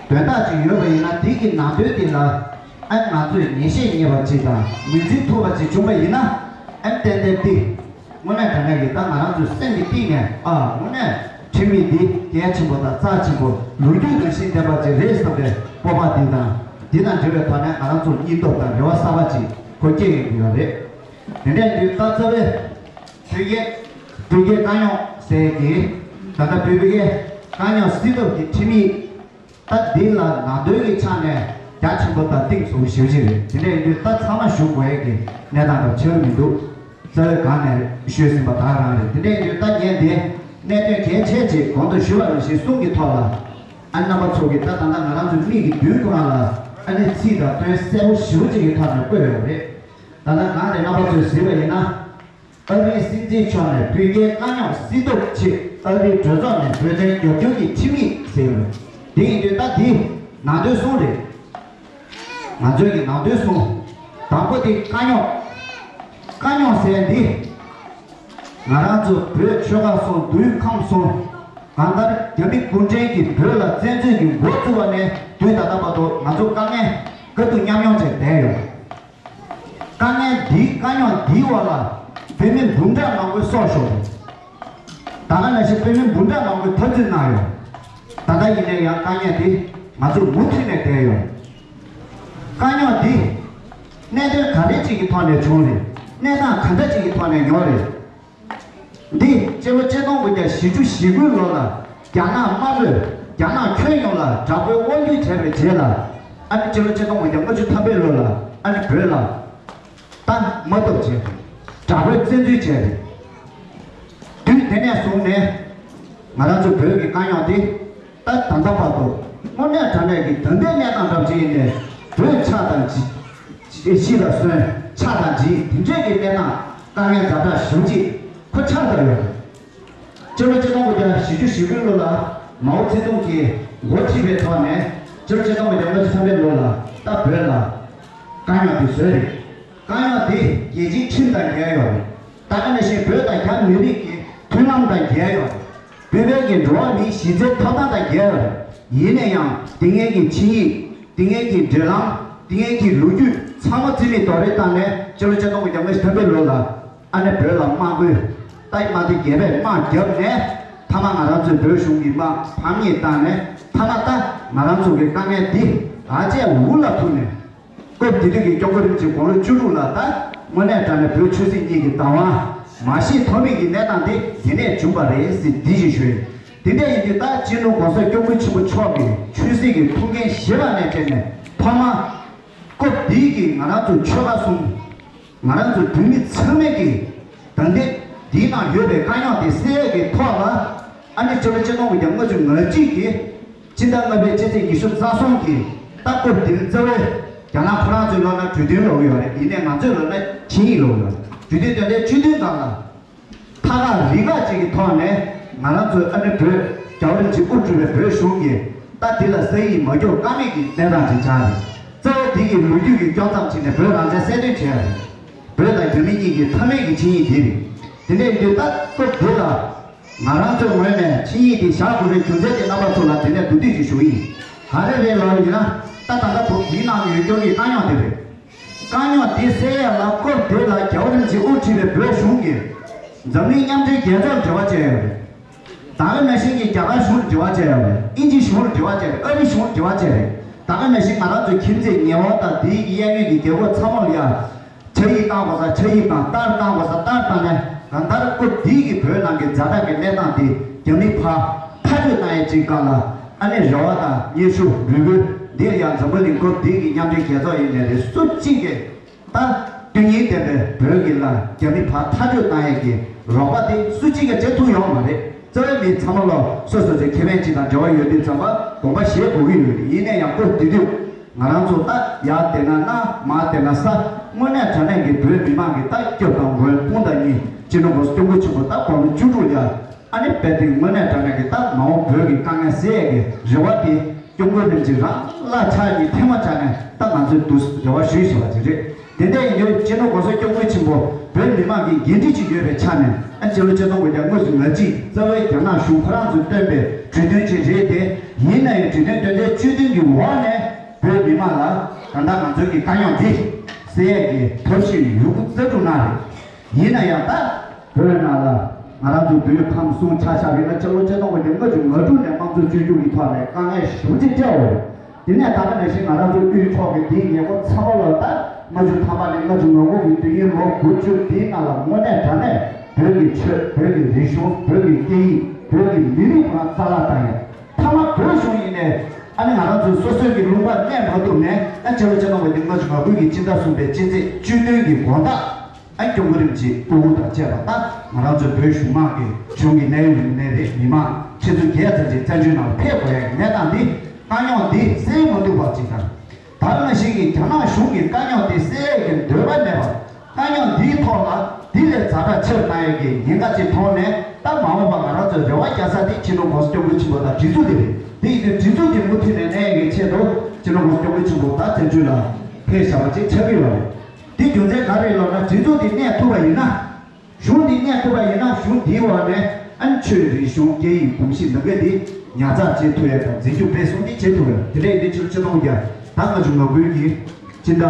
དོན་དག་ཅིག་ཡོད་པ་ཡིན་ན་འདི་གི་ནང་དོན་འདི་ལ་ཨ་ང་ཚོས་ངེས་ཤེས་རྙེད་པ་ཅིག་དང་ངོས་འཛིན་ཐུབ་པ་ཅིག་བྱུང་པ་ཡིན་ན་ཨ་ཏན་ཏན་འདི་དངོས་གནས་དྲང་གནས་ཀྱི་ད་ང་རང་ཚོའི་སེམས་ཀྱི་གཏིང་ནས་ཨ་དངོས་གནས་ཁྲིམས་ཡིག་འདི་གལ་ཆེན་པོ་དང་རྩ་ཆེན་པོ་ལོ་རྒྱུས་ནང་བཞིན་ལྡན་པ་ཅིག་རེད་བསམ་པའི་སྤོབས་པ་འདི་དང་འདི་དང་འབྲེལ་བའི་ཐོག་ནས་ང་རང་ཚོར་སྙིང་སྟོབས་དང་རེ་བ་གསར་པ་ཅིག་ཁོ་སྐྱེ་ཡོང་གི་ཡོད་རེད། དེ་འདྲ་ཡིན་དུས་ད་རྩ་བའི་བོད་རྒྱའི་བོད་རྒྱའི་དཀའ་རྙོག་ཟེར་གྱི་ད་ལྟ་བོད་རྒྱའི་དཀའ་རྙོག་སེལ་ཐབས་ཀྱི་ཁྲིམས་ཡིག་ད་འདི་ལ་ནང་དོན་གྱི་ཆ་ནས་རྒྱ་ཆེན་པོ་དང་གཏིང་ཟབ་པོ་ཞེ་པོ་ཅིག་རེད། དེ་འདྲ་ཡིན་དུས་ད་ཚང་མ་ཞུ་དགོས་ཡས་ཀྱི་གནས་སྟངས་དང་ཆེ་བ་མི་འདུག་རྩ་བའི་སྒང་ནས་ཤོད་ཟིན་པ་ད་རང་རེད། དེ་འདྲ་ཡིན་དུས་ད་ངས་འདི་གནད་དོན་གལ་ཆེ་ཅིག་གོང་དུ་ཞུས་པ་ནང་བཞིན་གསུང་གི་ཐོག་ལ་ཨ་རྣམ་པ་ཚོ་གིས་ད་ད་ལྟ་ང་རང་ཚོའི་མིག་གི་མདུན་ཁོ་རང་ལ་ཨ་ནི་ཚིག་དང་དོན་གསལ་པོ་ཞེ་པོ་ཅིག་གི་ཐོག་ནས་བཀོད་ཡོད་རེད། ད་ལྟ་གང་དེ་རྣམ་པ་ཚོས་གཟིགས་པ་ཡིན་ན། ཨ་རིའི་སྲིད་འཛིན་མཆོག་ནས་བོད་རྒྱའི་དཀའ་རྙོག་སེལ་ཐབས་ཆེད་ཨ་རིའི་གྲོས་ཚོགས་ནས་བོད་དོན་རྒྱབ་སྐྱོར་གྱི་ཁྲིམས་ཡིག་ཟེར་ཡོད། དེ་ཡིན་དུས་ད་འདི་ནང་དོན་གསུམ་རེད། ང་ཚོའི་གི་ནང་དོན་གསུམ། དང་པོ་དེ་དཀའ་རྙོག་དཀའ་རྙོག་ཟེར་འདི། ང་རང་ཚོ་བོད་ཆོལ་ཁ་གསུམ་འདུས་ཁམས་གསུམ། གང་ལྟར་རྒྱ་མི་གུང་ཁྲན་གྱིས་བོད་ལ་བཙན་འཛུལ་གྱི་འགོ་བཙུགས་པ་ནས་དུས་ད་ལྟ་བར་དུ་ང་ཚོ་དཀའ་ངལ་དཀའ་སྡུག་མཉམ་མྱོང་བྱས་བསྡད་ཡོད། དཀའ་ངལ་འདིའི་དཀའ་རྙོག་འདིའི་འོག་ལ་བོད་མི་འབུམ་ཕྲག་མང་པོའི་སྲོག་ཤོར་རེད། ད་ག་ནང་བཞིན་བོད་མི་འབུམ་ཕྲག་མང་པོས་འཐབ་རྩོད་གནང་ཡོད། ད་ལྟ་ཡིན་ནའི་ཡང་དཀའ་ངལ་དེ་ང་ཚོ་མུ་མཐུད་ནས་བསྡད་ཡོད། དཀའ་རྙོག་འདི་གནད་དོན་ག་རེ་ཅིག་གི་ཐོག་ནས་བྱུང་རེད། གནས་སྟངས་ག་འདྲ་ཅིག་གི་ཐོག་ནས་ཡོང་རེད། འདི་སྤྱི་ལོ་ཆིག་སྟོང་དགུ་བརྒྱ་བཞི་བཅུ་ཞེ་དགུའི་ལོ་ལ་རྒྱ་ནག་དམར་པོས་རྒྱ་ནག་ཁྱོན་ཡོངས་ལ་དྲག་པོའི་དབང་སྒྱུར་བྱས་པའི་རྗེས་ལ་ཨ་ནི་སྤྱི་ལོ་ཆིག་སྟོང་དགུ་བརྒྱ་ལྔ་བཅུ་ཐམ་པའི་ལོ་ལ་ཨ་ནི་བོད་ལ་ད་མ་ཐུབ་བྱས་དྲག་པོའི་བཙན་འཛུལ་བྱས་རེད། དུས་དེ་ནས་བཟུང་ནས་ང་རང་ཚོ་བོད་ཀྱི་དཀའ་རྙོག་འདི་ད་ད་ལྟ་བར་དུ་དངོས་གནས་དྲང་གནས་ཀྱི་ད་ལྟའི་གནས་སྟངས་འདྲ་པོ་ཅིག་ཡིན་ནའི་བོད་ཆགས་དང་ཇི་ཇི་ལ་སོན་ཆགས་དང་ཇི་དེ་འདྲས་ཀྱི་གནས་སྟངས་དཀའ་ངལ་ཛ་དྲག་ཞེ་པོ་ཅིག་ཁོ་ཆགས་བསྡད་ཡོད་རེད། སྤྱི་ལོ་ཆིག་སྟོང་དགུ་བརྒྱ་བཞི་བཅུ་ཞེ་དགུའི་ལོ་ལ་མའོ་ཙེ་ཏུང་གིས་འགོ་ཁྲིད་པའི་ཐོག་ནས་སྤྱི་ལོ་ཆིག་སྟོང་དགུ་བརྒྱ་ལྔ་བཅུ་ཐམ་པའི་ལོ་ལ་ད་བོད་ལ་དཀའ་རྙོག་དེ་བཟོས་རེད། དཀའ་རྙོག་དེ་རྒྱལ་སྤྱིའི་ཁྲིམས་དང་འགལ་ཡོད་རེད། ད་ག་ནང་བཞིན་བོད་དང་རྒྱ་མི་རིགས་ཀྱི་མཐུན་ལམ་དང་འགལ་ཡོད་རེད། བོད་པའི་གི་འགྲོ་བ་མིའི་གཞི་རྩའི་ཐོབ་ཐང་དང་འགལ་ཡོད་རེད། ཡིན་ན་ཡང་དེ་སྔའི་གི་ཆིངས་ཡིག་དེ་སྔའི་གི་འབྲེལ་ལམ་དེ་སྔའི་གི་ལོ་རྒྱུས་ཚང་མ་རྩིས་མེད་རྡོག་རོལ་བཏང་ནས་སྤྱི་ལོ་ཆིག་སྟོང་དགུ་བརྒྱ་ལྔ་བཅུ་ཐམ་པའི་ལོ་ལ་ཨ་ནེ་བོད་ལ་དམག་དཔུང་ད་དམག་སྡེ་བརྒྱད་པས་དམག་བརྒྱབ་ནས་མཐའ་མ་ང་རང་ཚོའི་བོད་གཞུང་གི་དམག་ཕམ་ཉེས་བཏང་ནས་མཐའ་མ་ད་ང་རང་ཚོ་གི་དཀའ་ངལ་འདི་ག་བྱས་འུ་ལ་ཐུག་ནས། སྐབས་དེ་དུས་ཀྱི་སྐྱབས་མགོན་རིན་པོ་ཆེ་དགུང་ལོ་བཅུ་དྲུག་ལ་ད་དངོས་གནས་དྲང་གནས་བོད་ཆོས་སྲིད་གཉིས་ཀྱི་བདག་དབང་མ་བཞེས་ཐོབ་མེད་ཀྱི་གནས་སྟངས་དེ་དེ་ནས་བྱུང་བ་རེད་ཟེར་འདི་ཞིག་ཞུ་ཡིན། དེ་འདྲ་ཡིན་དུས་ད་སྤྱི་ནོར་༸གོང་ས་༸སྐྱབས་མགོན་ཆེན་པོ་མཆོག་གི་ཆོས་སྲིད་ཀྱི་ཐུགས་འགན་བཞེས་པ་ནས་བྱས་ནས་ཐོག་མ་སྐབས་དེའི་གི་ང་རང་ཚོ་ཆོལ་ཁ་གསུམ། ང་རང་ཚོ་བོད་མི་ཚང་མས་ཀྱིས་ད་ལྟའི་འདིའི་ནང་ཡོད་པའི་དཀའ་རྙོག་དེ་སེལ་ཡས་ཀྱི་ཐོག་ལ་ཨ་ནི་སྤྱི་ལོ་ཆིག་སྟོང་དགུ་བརྒྱ་ལྔ་བཅུ་ང་གཅིག་གི་ཕྱི་ཟླ་ལྔ་པའི་སྤྱི་ཚེས་ཉི་ཤུ་རྩ་གསུམ་གྱི་ད་སྐབས་དེར་རྩ་བའི་རྒྱ་ནག་ཁོ་རང་ཚོའི་ལོ་ན་གྲོས་མཐུན་ལོག་ཡོད་རེད། ཡིན་ནའི་ང་ཚོའི་ལོ་ན་ཆིངས་ཡིག་ལོག་ཡོད་རེད། གྲོས་མཐུན་དོན་ཚན་བཅུ་བདུན་སྒང་ལ། མཐའ་ཁག་རིགས་ཁག་ཅིག་གི་ཐོག་ནས་ང་རང་ཚོའི་ཨ་ནི་བོད་རྒྱལ་བ་རིན་པོ་ཆེས་དབུ་བསྒྲིགས་པའི་བོད་གཞུང་གིས་ད་འདི་ལ་སང་ཉིན་མ་སྐྱོར་ཀ་མེད་ཀྱི་གནས་སྟངས་ཅིག་ཆགས་རེད། རྩ་བ་འདི་གི་ལོ་རྒྱུས་ཀྱི་དཀྱོག་མཚམས་ཅིག་ནས་བོད་རང་བཙན་གསལ་སྟོན་བྱས་རེད། བོད་དང་རྒྱ་མི་གཉིས་ཀྱི་མཐའ་མའི་གི་ཆིངས་ཡིག་འདི་རེད། དེ་འདྲ་ཡིན་དུས་ད་སྐབས་འདི་ལ་ང་རང་ཚོའི་ངོས་ནས་ཆིངས་ཡིག་འདི་བཞག་དགོས་པའི་རྒྱུ་མཚན་དེ་རྣམ་པ་ཚོ་ལ་དེ་ནས་མདོར་བསྡུས་ཤིག་ཞུ་གི་ཡིན། ག་རེ་རེད་ལབ་ཡིན་ན་ད་ད་ལྟ་བོད་འདིའི་ནང་ཡོད་སྐྱོ་གི་དཀའ་རྙོག་དེ་རེད། དཀའ་རྙོག་འདི་སེལ་ཡ་ལ་སྐབས་དེ་ལ་རྒྱལ་བ་རིན་པོ་ཆེས་དབུ་ཁྲིད་པའི་བོད་གཞུང་གིས་འཛམ་གླིང་མཉམ་འབྲེལ་རྒྱལ་ཚོགས་ལ་འབྲེལ་བ་བྱས་ཡོད་རེད། ད་ག་ནང་བཞིན་གྱི་རྒྱ་གར་གཞུང་ལ་འབྲེལ་བ་བྱས་ཡོད་རེད། དབྱིན་ཇི་གཞུང་ལ་འབྲེལ་བ་བྱས་རེད། ཨ་རི་གཞུང་ལ་འབྲེལ་བ་བྱས་རེད། ད་ག་ནང་བཞིན་ང་རང་ཚོའི་ཁྱིམ་མཚེས་ཉེ་བ་དང་དེའི་གི་གཡས་གཡོན་གྱི་རྒྱལ་ཁབ་ཚང་མ་ལ་ཡ། ཇ་ཡིག་བཏང་དགོས་ས་ཇ་ཡིག་དང་ཏར་བཏང་དགོས་ས་ཏར་བཏང་ནས་གང་ལྟར་སྐབས་དེའི་གི་བོད་ནང་གི་ཛ་དྲག་གི་གནས་སྟངས་དེ་རྒྱ་མི་ཕར་མཐའ་སྐྱོད་གནང་ཡས་ཅིག་སྒང་ལ་ཨ་ནེ་རེ་བ་དང་སྙན་ཞུ་འབུལ་དགོས། འདིར་ཡང་འཛམ་བུ་གླིང་སྐབས་དེའི་གི་མཉམ་འབྲེལ་རྒྱལ་ཚོགས་ཡིན་ནའི་རེད། སུ་གཅིག་གིས་ད་དོན་སྙིང་ལྡན་པའི་བོད་ཀྱི་ལ་རྒྱ་མི་ཕར་མཐའ་སྐྱོད་གནང་ཡས་ཀྱི་རོགས་པ་དེ་སུ་གཅིག་གིས་བྱེད་ཐུབ་ཡོང་མ་རེད། རྩ་བའི་མི་ཚང་མ་ལ་སོ་སོ་ཚོའི་ཁེ་ཕན་ཅིག་དང་འབྲེལ་བ་ཡོད་དུས་ཙམ་པ་དགོངས་པ་བཞེས་དགོས་ཀྱི་ཡོད་རེད། ཡིན་ན་ཡང་སྐབས་དེ་དུས་ང་རང་ཚོ་ད་ཡར་བསྡད་ན་གནའ་མར་བསྡད་ན་ས། དངོས་གནས་དྲང་གནས་ཀྱི་བོད་མི་མང་གི་ད་སྐྱབས་དང་མགོན་དཔུང་དང་གཉེན་སྤྱི་ནོར་༸གོང་ས་༸སྐྱབས་མགོན་ཆེན་པོ་ད་དགུང་ལོ་བཅུ་དྲུག་ལ་ཨ་ནེ་དཔལ་ལྡན་དངོས་གནས་དྲང་གནས་ཀྱི་ད་མ་འོངས་བོད་ཀྱི་དཀའ་ངལ་སེལ་ཡས་ཀྱི་རེ་བ་དེ་སྐྱབས་མགོན་རིན་པོ་ཆེ་རང་བླ་ཕྱག་གཉིས་ཐལ་མོ་སྦྱར་ནས་ད་ང་ཚོས་འདུག་རེ་བ་ཞུས་བཞག་པ་ཅིག་རེད། དེ་འདྲ་ཡིན་དུས་སྤྱི་ནོར་༸གོང་ས་༸སྐྱབས་མགོན་ཆེན་པོ་བོད་མི་མང་གི་འགན་འཁྲི་ཅིག་ཡོད་པའི་ཆ་ནས་ཨ་ཕྱི་ལོ་ཆིག་སྟོང་དགུ་བརྒྱ་ལྔ་བཅུ་ང་གཅིག་རྩ་བའི་རྒྱ་ནག་གཞུང་ཁོ་རང་ཚོས་བཏོན་པའི་གྲོས་མཐུན་ཅིག་རེད་དེ། ཡིན་ན་ཡང་གྲོས་མཐུན་དོན་ཚན་བཅུ་བདུན་གྱི་འོག་ནས་བོད་མི་མང་ལ་ད་ལྟ་ང་ཚོའི་གི་དཀའ་རྙོག་འདི་སེལ་ཡས་ཀྱི་ཐབས་ཤེས་ཡོད་རྒུ་རྩལ་སྤྲུགས་གནང་རེད། ཡིན་ན་ཡང་ད་བོད་ནང་ལ་ང་རང་ཚོ་བོད་ཁམས་གསུམ་ཆ་བཞག་པ་ཡིན་ན་ཕྱི་ལོ་ཆིག་སྟོང་དགུ་བརྒྱ་ལྔ་བཅུ་ང་དྲུག་ནས་དམངས་གཙོ་བཅོས་བསྒྱུར་གྱི་ཐོག་ནས་དཀའ་ངལ་ཞེ་པོ་ཅིག་འཕྲད་ཡོད་རེད། དེ་ནས་ད་ལྟ་ནང་བཞིན་ང་རང་ཚོ་དབུས་ཕྱོགས་ཀྱི་དེའི་ཉེ་འཁོར་ཚང་མ་ལ་ད་ལྔ་བཅུ་ཐམ་པ་ནས་ལྔ་བཅུ་ང་དགུ་གི་དུས་ཡུན་ལོ་དགུ་བཅུ་དེའི་ནང་ལ་དངོས་གནས་དྲང་གནས་བོད་ཀྱི་ཆོས། བོད་ཀྱི་རིག་གཞུང་། བོད་ཀྱི་སྐད་ཡིག། བོད་ཀྱི་མི་རིགས་ཁོ་རང་རྩ་བརླག་བཏང་ཡ། མཐའ་མ་བོད་གཞུང་ཡིན་ནའི་ཨ་ནི་ང་རང་ཚོའི་སོ་སོའི་གི་ལུང་པར་གནས་མ་ཐུབ་ནས་ཨ་ཕྱི་ལོ་ཆིག་སྟོང་དགུ་བརྒྱ་ལྔ་བཅུ་ང་དགུ་གི་སྤྱི་ཟླ་གསུམ་པའི་སྤྱི་ཚེས་བཅུ་བདུན་གྱི་དགོང་དག་ཨ་སྐྱབས་མགོན་རིན་པོ་ཆེའི་སྤུ་གུ་དང་བཅས་པ་དང་ང་རང་ཚོའི་བོད་གཞུང་མང་གི་གཞུང་གི་གནད་ཡོད་རིག་གནས་རིགས་མི་མང་ཆེད་དུ་རྒྱལ་ཚན་གྱི་བཙན་བྱོལ་ནང་ཕེབས་དགོས་ཡ་གི་གནས་སྟངས་འདི་དཀའ་རྙོག་འདི་སེལ་མ་ཐུབ་པ་ཅིག་དང་། ད་ག་ནང་བཞིན་གྱི་རྒྱ་ནག་གཞུང་གིས་དཀའ་རྙོག་འདི་སེལ་ཡས་ཀྱི་འདོད་པ་མེད་པར་དཀའ་རྙོག་འདིའི་ཐོག་ལ་འདི་ལས་ཛ་དྲག་ཆེ་རུ་བཏང་ཡས་ཀྱི་ཉེན་ཁ་ཅིག་མཐོང་ནས་ད་མ་འོངས་པ་ང་རང་ཚོས་རེ་བ་རྒྱག་ས་དེ་སྤྱི་ནོར་༸གོང་ས་༸སྐྱབས་མགོན་ཆེན་པོ་དང་སྒྲིག་འཛུགས་དེ་རེད། དེ་ཡིན་དུས་སྒྲིག་འཛུགས་དེ་མུ་མཐུད་ནས་གནས་ཡས་ཀྱི་ཆེད་དུ་སྤྱི་ནོར་༸གོང་ས་༸སྐྱབས་མགོན་ཆེན་པོ་ད་བཙན་བྱོལ་ལ་ཕེབས་བཞག་པ་ཅིག་ཆགས་ཀྱི་ཡོད་རེད། དེ་རྒྱུ་མཚན་ག་རེ་ལབ་ན་སྒྲིག་འཛུགས་དེ་གནས་ཐུབ་པ་ཡིན་ན། གཞུང་འདི་གནས་ཐུབ་པ་ཡིན་ན་གཞུང་འདིའི་འོག་ནས་ཨན་ཆོས་རིག་གཞུང་སྐད་ཡིག་གོམས་གཤིས་འདི་ག་འདི་ཉར་ཚགས་བྱེད་ཐུབ་ཡ་དང་འཛིན་སྐྱོང་སྤེལ་གསུམ་འདི་བྱེད་ཐུབ་ཡ། དེ་འདྲ་ཡིན་དུས་ཕྱི་ལོ་ཆིག་སྟོང་དགུ་བརྒྱ་ད་ལྔ་བཅུ་ང་དགུ་གི་སྤྱི་ཟླ་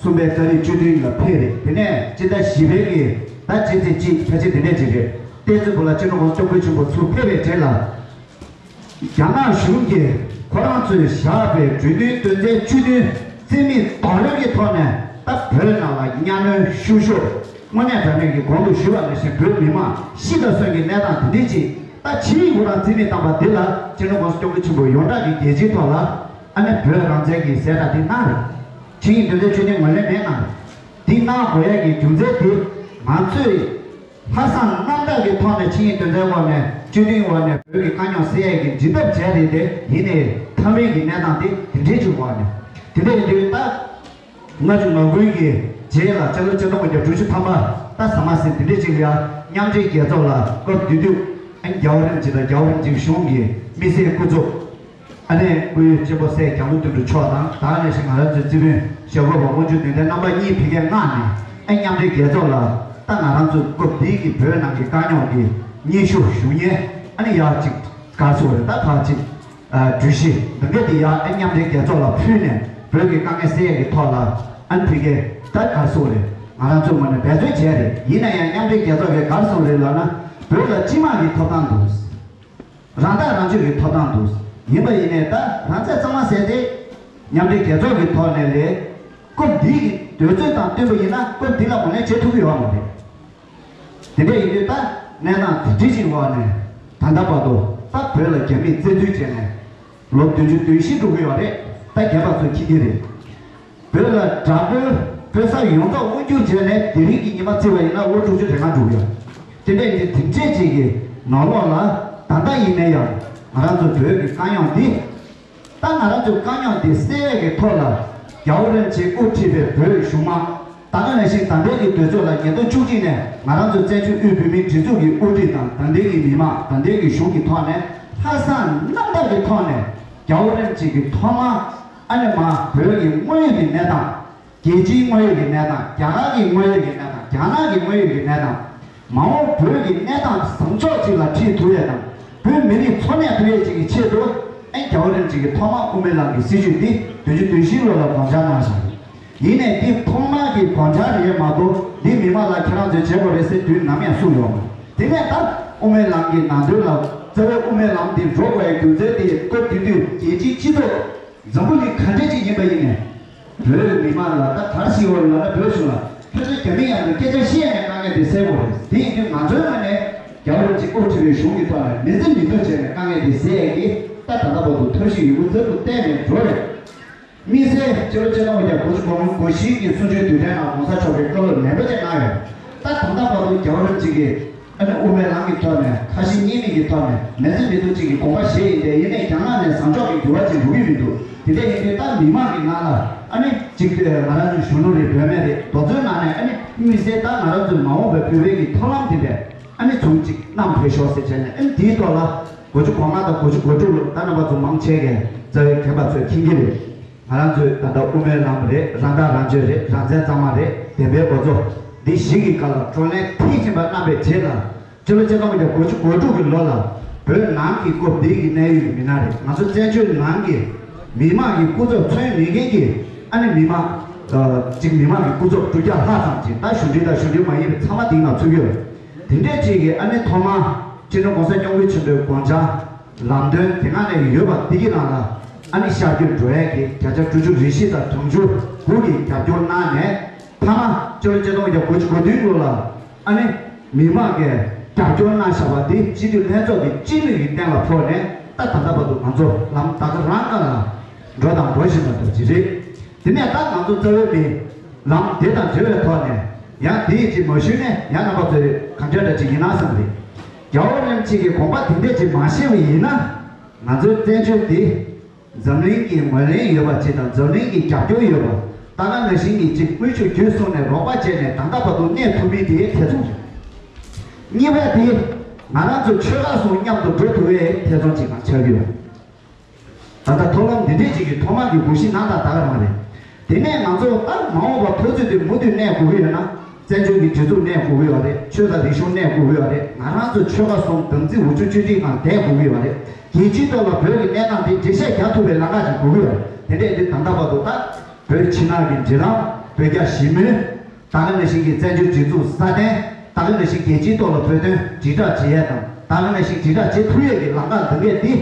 གསུམ་པའི་ཏ་རིག་བཅུ་བདུན་ལ་ཕེབས་རེད། དེ་ནས་སྤྱི་ཟླ་བཞི་པའི་གི་ད་སྤྱི་ཚེས་གཅིག་ཕལ་ཆེར་དེ་འདྲ་ཅིག་རེད། བསྟན་འཛིན་བུ་ལ་སྤྱི་ནོར་༸གོང་ས་༸སྐྱབས་མགོན་ཆེན་པོ་ཚུར་ཕེབས་པའི་རྗེས་ལ། རྒྱ་ནག་གཞུང་གིས་ཁོ་རང་ཚོས་བཞག་པའི་གྲོས་མཐུན་དོན་ཚན་བཅུ་བདུན་རྩིས་མེད་རྡོག་རོལ་གྱི་ཐོག་ནས་ད་བོད་ནང་ལ་གཉའ་གནོན་བཤུ་གཞོག་དངོས་གནས་དྲང་གནས་ཀྱི་གོང་དུ་ཞུས་པ་ནང་བཞིན་བོད་མི་མང་ཤི་དང་གསོན་གྱི་གནས་སྟངས་དེ་འདྲ་ཅིག་ད་ཆིངས་ཡིག་ཁོ་རང་རྩིས་མེད་བཏང་པ་འདི་ལ་སྤྱི་ནོར་༸གོང་ས་༸སྐྱབས་མགོན་ཆེན་པོས་ཡོངས་གྲགས་ཀྱི་རྒྱལ་སྤྱིའི་ཐོག་ལ་ཨ་ནེ་བོད་རང་བཙན་གྱི་གསལ་བསྒྲགས་དེ་གནང་རེད། ཆིངས་ཡིག་དོན་ཚན་བཅུ་བདུན་ངོས་ལེན་མེད་གནང་རེད། འདི་གནང་དགོས་ཡ་གི་རྒྱུ་མཚན་དེ་ང་ཚོས། ལྷག་བསམ་རྣམ་དག་གི་ཐོག་ནས་ཆིངས་ཡིག་དོན་ཚན་འོག་ནས་བཅུ་བདུན་འོག་ནས་བོད་ཀྱི་དཀའ་རྙོག་སེལ་ཡས་ཀྱི་འདྲི་ཐབས་བྱས་རེད་དེ། ཡིན་ནའི་མཐའ་མའི་གི་གནས་སྟངས་དེ་དེ་འདྲའི་ཅིག་འོག་ནས་དེ་འདྲ་ཡིན་དུས་ད་ལྔ་བཅུ་ང་དགུ་གི་རྗེས་ལ་སྤྱི་ལོ་ཆིག་སྟོང་དགུ་བརྒྱ་དྲུག་ཅུ་ཐམ་པ་ད་ཟ་མ་ཟིན་དེ་འདྲའི་ཅིག་ལ་ཡ་མཉམ་འབྲེལ་རྒྱལ་ཚོགས་ལ་སྐབས་དེ་དུས་ཨ་རྒྱལ་བ་རིན་པོ་ཆེ་དང་རྒྱལ་བ་རིན་པོ་ཆེའི་གཞུང་གི་དམིགས་བསལ་སྐུ་ཚབ། ཨ་ནེ་སྐུའི་གཅེན་པོ་སྲས་རྒྱ་ལོ་དོན་གྲུབ་མཆོག་དང་ད་ག་ནང་བཞིན་ང་རང་ཚོའི་རྩིས་དཔོན་ཞབས་དྲུང་པ་དབང་ཕྱུག་དོན་ལྡན་རྣམ་པ་གཉིས་ཕ་གིར་མངགས་ནས་ཨ་མཉམ་འབྲེལ་རྒྱལ་ཚོགས་ལ་ད་ང་རང་ཚོ་སྐབས་དེའི་གི་བོད་ནང་གི་དཀའ་རྙོག་གི་སྙན་ཞུ་ཞུ་མཁན་ཨ་ནེ་ཡག་ཅིག་ག་རེ་ཟེར་དགོས་རེད། ད་ཕར་ཅིག་གྲོས་གཞི་འདི་འདྲ་དེ་ཡག་ཨ་མཉམ་འབྲེལ་རྒྱལ་ཚོགས་ལ་ཕུལ་ནས་བོད་ཀྱི་དཀའ་ངལ་སེལ་ཡས་ཀྱི་ཐོག་ལ་ཨ་ནེ་ཕ་གིར་ད་ག་རེ་ཟེར་དགོས་རེད། ང་རང་ཚོའི་ངོས་ནས་འབད་བརྩོན་བྱས་རེད། ཡིན་ན་ཡང་མཉམ་འབྲེལ་རྒྱལ་ཚོགས་ཀྱིས་ག་རེ་གསུངས་རེད་ལབ་ན་བོད་ལ་སྤྱི་དམངས་ཀྱི་ཐོབ་ཐང་འདུག་རང་ཐག་རང་གཅོད་ཀྱི་ཐོབ་ཐང་འདུག་ཡིན་པ་ཡིན་ནའི་ད་རང་བཙན་གཙང་མ་ཟེར་ཏེ། མཉམ་འབྲེལ་རྒྱལ་ཚོགས་ཀྱི་ཐོག་ནས་ལས། སྐབས་འདི་གི་དུས་ཚོད་དང་བསྟུན་པ་ཡིན་ན་སྐབས་འདི་ལ་ངོས་ལེན་བྱེད་ཐུབ་ཀྱི་ཡོད་མ་རེད། དེ་འདྲ་ཡིན་དུས་ད་གནས་སྟངས་དེ་འདྲ་ཞིག་འོག་ནས་ད་ལྟ་བར་དུ་ད་བོད་ལ་རྒྱ་མིས་བཙན་འཛུལ་བྱས་ནས་ལོ་བདུན་ཅུ་དོན་བཞི་འགྲོ་གི་ཡོད་རེད། ད་རྒན་པ་ཚོས་མཁྱེན་གྱི་རེད། བོད་ལ་དྲག་པོའི་བོད་ས་ཡོངས་རྫོགས་དབང་བསྒྱུར་བྱས་ནས་དེ་རིང་གི་ཉི་མ་བརྩིས་པ་ཡིན་ན་ལོ་དྲུག་ཅུ་རེ་ལྔ་འགྲོ་གི་ཡོད། དེ་འདྲ་ཡིན་དུས་དེ་འདྲས་ཅིག་གི་ནང་ལོགས་ལ་ད་ལྟ་ཡིན་ན་ཡང་ང་རང་ཚོ་བོད་ཀྱི་དཀའ་རྙོག་འདི། ད་ང་རང་ཚོའི་དཀའ་རྙོག་འདི་སེལ་ཡས་ཀྱི་ཐོག་ལ་རྒྱལ་བ་རིན་པོ་ཆེས་དབུ་ཁྲིད་པའི་བོད་གཞུང་མང་ད་ག་ནང་བཞིན་ད་ལྟའི་གི་དུས་ཚོད་ལ་ཉིས་སྟོང་བཅུ་གཅིག་ནས་ང་རང་ཚོ་བཙན་བྱོལ་དབུས་བོད་མིའི་སྒྲིག་འཛུགས་ཀྱི་དབུ་ཁྲིད་དང་ད་ལྟའི་གི་མི་མང་ད་ལྟའི་གི་གཞུང་གི་ཐོག་ནས་ལྷག་བསམ་རྣམ་དག་གི་ཐོག་ནས་རྒྱལ་བ་རིན་པོ་ཆེ་གི་ཐོག་མར་ཨ་ནེ་མར་བོད་ཀྱི་དངོས་ཡོད་ཀྱི་གནས་སྟངས། རྒྱལ་སྤྱིའི་དངོས་ཡོད་ཀྱི་གནས་སྟངས། རྒྱ་གར་གྱི་དངོས་ཡོད་ཀྱི་གནས་སྟངས། རྒྱ་ནག་གི་དངོས་ཡོད་ཀྱི་གནས་སྟངས། མ་འོངས་བོད་ཀྱི་གནས་སྟངས་བཟང་ཕྱོགས་ཅིག་ལ་ཁྲིད་ཐུབ་ཡས་དང་། བོད་མི་རིགས་འཚོ་གནས་ཐུབ་ཡས་ཅིག་གི་ཆེད་དུ་ཨེ་རྒྱལ་བ་རིན་པོ་ཆེ་གི་ཐོག་མར་དབུ་མའི་ལམ་གྱི་སྲིད་བྱུས་འདི་བདུན་ཅུ་དོན་བཞིའི་ལོ་ལ་དགོངས་འཆར་གནང་བཞག་ཡིན་ནའི་འདི་ཐོག་མར་ གི་དགོངས་འཆར་རེད་མ་གཏོགས། འདི་མི་མང་ལ་ཁྱེད་རང་ཚོས་བྱེད་དགོས་རེད་ཟེར་དུས་ནམ་ཡང་གསུངས་ཡོད་མ་རེད། དེ་ནས་ད་དབུ་མའི་ལམ་གྱི་ནང་དོན་ལ། རྩ་བའི་དབུ་མའི་ལམ་འདི་འགྲོ་དགོས་ཡའི་རྒྱུ་མཚན་དེ། སྐབས་དེ་དུས་རྒྱལ་སྤྱིའི་སྤྱི་ཚོགས། འཛམ་བུ་གླིང་ག་འདྲ་ཅིག་ཡིན་པ་ཡིན་ནའི། བོད་མི་མང་ལ་ད་ག་རེ་ཞིག་ཡོད་ལབ་ན། བོད་གཞུང་ལ་ཁྱོད་ཚོས་རྒྱ་མི་མཉམ་དུ་སྐད་ཆ་བཤད་ནས་དཀའ་ངལ་དེ་སེལ་དགོས་རེད། དེ་ཡིན་དུས་ང་ཚོའི་ངོས་ནས་རྒྱལ་བ་རིན་པོ་ཆེ་དབུ་ཁྲིད་པའི་གཞུང་གི་ཐོག་ནས་མི་སེམས་མི་སྡུག་བྱས་ནས་དཀའ་ངལ་དེ་སེལ་ཡས་ཀྱི། ད་ད་ལྟ་བར་དུ་ཐབས་ཤེས་ཡོད་རྒུ་རྩལ་དུ་བསྟན་ནས་འགྲོ་རེད། དམིགས་བསལ་སྤྱི་ལོ་ཆིག་སྟོང་དགུ་བརྒྱ་དགུ་བཅུ་གོ་གོ་བཞི་གི་གསུམ་བཅུའི་དུས་དྲན་ནང་༸གོང་ས་མཆོག་གིས་བཀའ་སློབ་ནན་པོ་ཅིག་གནང་ཡོད། ད་ད་ལྟ་བར་དུ་རྒྱལ་བ་རིན་པོ་ཆེ་གིས། ཨ་ནི་དབུ་མའི་ལམ་གྱི་ཐོག་ནས། ཁ་ཞེ་གཉིས་མེད་ཀྱི་ཐོག་ནས། མི་སེམས་མི་སྡུག་ཅིག་གི་དགོངས་པ་བཞེས་ཡིན་ཏེ། ཡིན་ནའི་རྒྱ་ནག་ནས་བཟང་ཕྱོགས་ཀྱི་འགྱུར་བ་ཅིག་འགྲོ་གི་མི་འདུག་དེ་འདྲ་ཡིན་དུས་ད་མི་མང་གི་ནང་ལ། ཨ་ནི་གཅིག་ང་རང་ཚོའི་གཞོན་ནུ་རེད། བུད་མེད་རེད། དེ་ཚོའི་ནང་ནས། ཨ་ནི་དམིགས་བསལ་ད་ང་རང་ཚོའི་མ་འོངས་པའི་བོད་པའི་གི་མཐོང་ལམ་དེ་འདྲ། ཨ་ནི་ཚུར་ཅིག་བསྣམས་ཕེབས་ཤོག་ཟེར་བྱས་ནས། ཨ་ནི་དེའི་ཐོག་ལ་དགུ་བཅུ་གོ་ལྔ་དང་དགུ་བཅུ་གོ་དྲུག་ལོ། ད་རྣམ་པ་ཚོ་མང་ཆེ་གིས། རྩ་བའི་རྒན་པ་ཚོས་མཁྱེན་གྱི་རེད། ང་རང་ཚོའི་ད་ལྟ་དབུ་མའི་ལམ་རེད། རང་ཐག་རང་གཅོད་རེད། རང་བཙན་གཙང་མ་རེད། བདེན་པའི་འགོ་གཙོ། འདི་བཞི་གི་སྒང་ལ་བགྲོ་གླེང་མཐིལ་ཕྱིན་པ་གནང་བའི་རྗེས་ལ། སྤྱི་ལོ་ཆིག་སྟོང་དགུ་བརྒྱ་དགུ་བཅུ་གོ་དྲུག་གི་ལོ་ལ། བོད་ནང་གི་སྐོར་འདི་གི་གནད་ཡོད་ཀྱི་མི་སྣ་རེད། ང་ཚོ་བཙན་བྱོལ་ནང་གི་མི་མང་གི་སྐུ་ཚབ་མཚོན་མེད་མཁན་གྱི། ཨ་ནི་མི་མང་། ཨ། གཅིག་མི་མང་གི་སྐུ་ཚབ་དྲུག་བརྒྱ་ལྷག་ཙམ་ཅིག་ད་གཞུང་འབྲེལ་དང་གཞུང་འབྲེལ་མ་ཡིན་པའི་ཚང་མ་དེའི་ནང་ཚུད་ཀྱི་ཡོད། དེ་འདྲས་ཅིག་གིས། ཨ་ནི་ཐོག་མར་སྤྱི་ནོར་༸གོང་ས་༸སྐྱབས་མགོན་ཆེན་པོའི་དགོངས་འཆར། ལམ་སྟོན་དེ་སྔ་ནས་ཡོད་པ་འདི་གི་ནང་ལ། ཨ་ནི་ཤར་བསྐྱོད་འགྲོ་ཡས་ཀྱི་བརྒྱ་ཆ་བཅུ་བཞི་དང་དུང་ཕྱུར་དགུ་གི་རྒྱབ་སྐྱོར་གནང་ནས། མཐའ་མ་སྤྱི་ལོ་ཆིག་སྟོང་དགུ་བརྒྱ་དགུ་བཅུ་གོ་བདུན་ལོ་ལ། ཨ་ནི་མི་མང་གིས་རྒྱབ་སྐྱོར་གནང་བཞག་པ་འདི་སྤྱི་འཐུས་ལྷན་ཚོགས་ཀྱི་སྤྱི་མོས་ཀྱི་གཏན་ལ་ཕབ་ནས། ད་ད་ལྟ་བར་དུ་ང་ཚོ་ལམ་ད་ག་རང་སྒང་ལ་འགྲོ་དང་འགྲོ་བཞིན་པ་འདྲ་ཅིག་རེད། དེ་ནས་ད་ང་ཚོ་རྩ་བའི་མི་ལམ་དེ་དང་འབྲེལ་བའི་ཐོག་ནས། ཡང་དེ་ཡི་ཅིག་མ་ཞུས་ནས་ཡང་རྣམ་པ་ཚོས་གང་འདྲ་འདྲ་ཅིག་ཡིན་ན་བསམ་རེད། རྒྱལ་བ་རིན་པོ་ཆེ་གི་དགོངས་པ་དེ་འདྲ་ཅིག་མ་བཞེས་པ་ཡིན་ན། ང་ཚོའི་བཙན་བྱོལ་འདི་འཛམ་གླིང་གི་ངོས་ལེན་ཡོད་པ་ཅིག་དང་། འཛམ་གླིང་གི་རྒྱབ་སྐྱོར་ཡོད་པ། ད་ག་ནང་བཞིན་གྱི་ཅིག་དབུལ་ཕྱུག་བརྒྱུད་སོང་ནས་རོགས་པ་བྱས་ནས་ད་ལྟ་བར་དུ་གནས་ཐུབ་མིན་དེ་ཐེ་ཚོམ་རེད། གཉིས་པ་དེ། ང་རང་ཚོ་ཆོལ་ཁ་གསུམ་མཉམ་དུ་འགྲོ་ཐུབ་པའི་ཐེ་ཚོམ་ཅིག་ང་ཆགས་ཀྱི་ཡོད། ད་ལྟ་ཐོག་ལམ་འདི་འདྲས་ཅིག་གི་ཐོག་མ་གི་འགུལ་ཤུགས་ནང་ལ་ད་ག་རང་རེད། དེ་ནས་ང་ཚོ་ད་མ་འོངས་པ་ཕན་ཚུན་དེ་མུ་མཐུད་གནས་དགོས་ཀྱི་ཡོད་ན། བཙན་བྱོལ་གྱི་སྒྲིག་འཛུགས་གནས་དགོས་ཀྱི་ཡོད་རེད། ཆོས་དང་རིག་གཞུང་གནས་དགོས་ཀྱི་ཡོད་རེད། ང་རང་ཚོ་ཆོལ་ཁ་གསུམ་དམ་ཚིག་འུ་ཅག་གཅིག་སྒྲིལ་ངང་བསྡད་དགོས་ཀྱི་ཡོད་རེད། རྒྱལ་སྤྱིའི་ཐོག་ལ་བོད་ཀྱི་གནས་སྟངས་དེ་འགྲེལ་བཤད་རྒྱག་ཐུབ་པའི་ལམ་ཁ་ཅིག་དགོས་ཀྱི་ཡོད་རེད། དེ་འདྲས་དེ་ད་ལྟ་བར་དུ་ད་བོད་ཕྱི་ནང་གི་འབྲེལ་ལམ། བོད་རྒྱ་ཞི་མོལ། ད་ག་ནང་བཞིན་གྱི་བཙན་བྱོལ་སྒྲིག་འཛུགས་སྲ་བརྟན། ད་ག་ནང་བཞིན་རྒྱལ་སྤྱིའི་ཐོག་ལ་བོད་དོན་དྲིལ་བསྒྲགས་བྱེད་ཡས་དང་། ད་ག་ནང་བཞིན་དྲིལ་བསྒྲགས་བྱེད་ཐུབ་ཡས་ཀྱི་ལམ་ཁ་འདི་གས་འདི།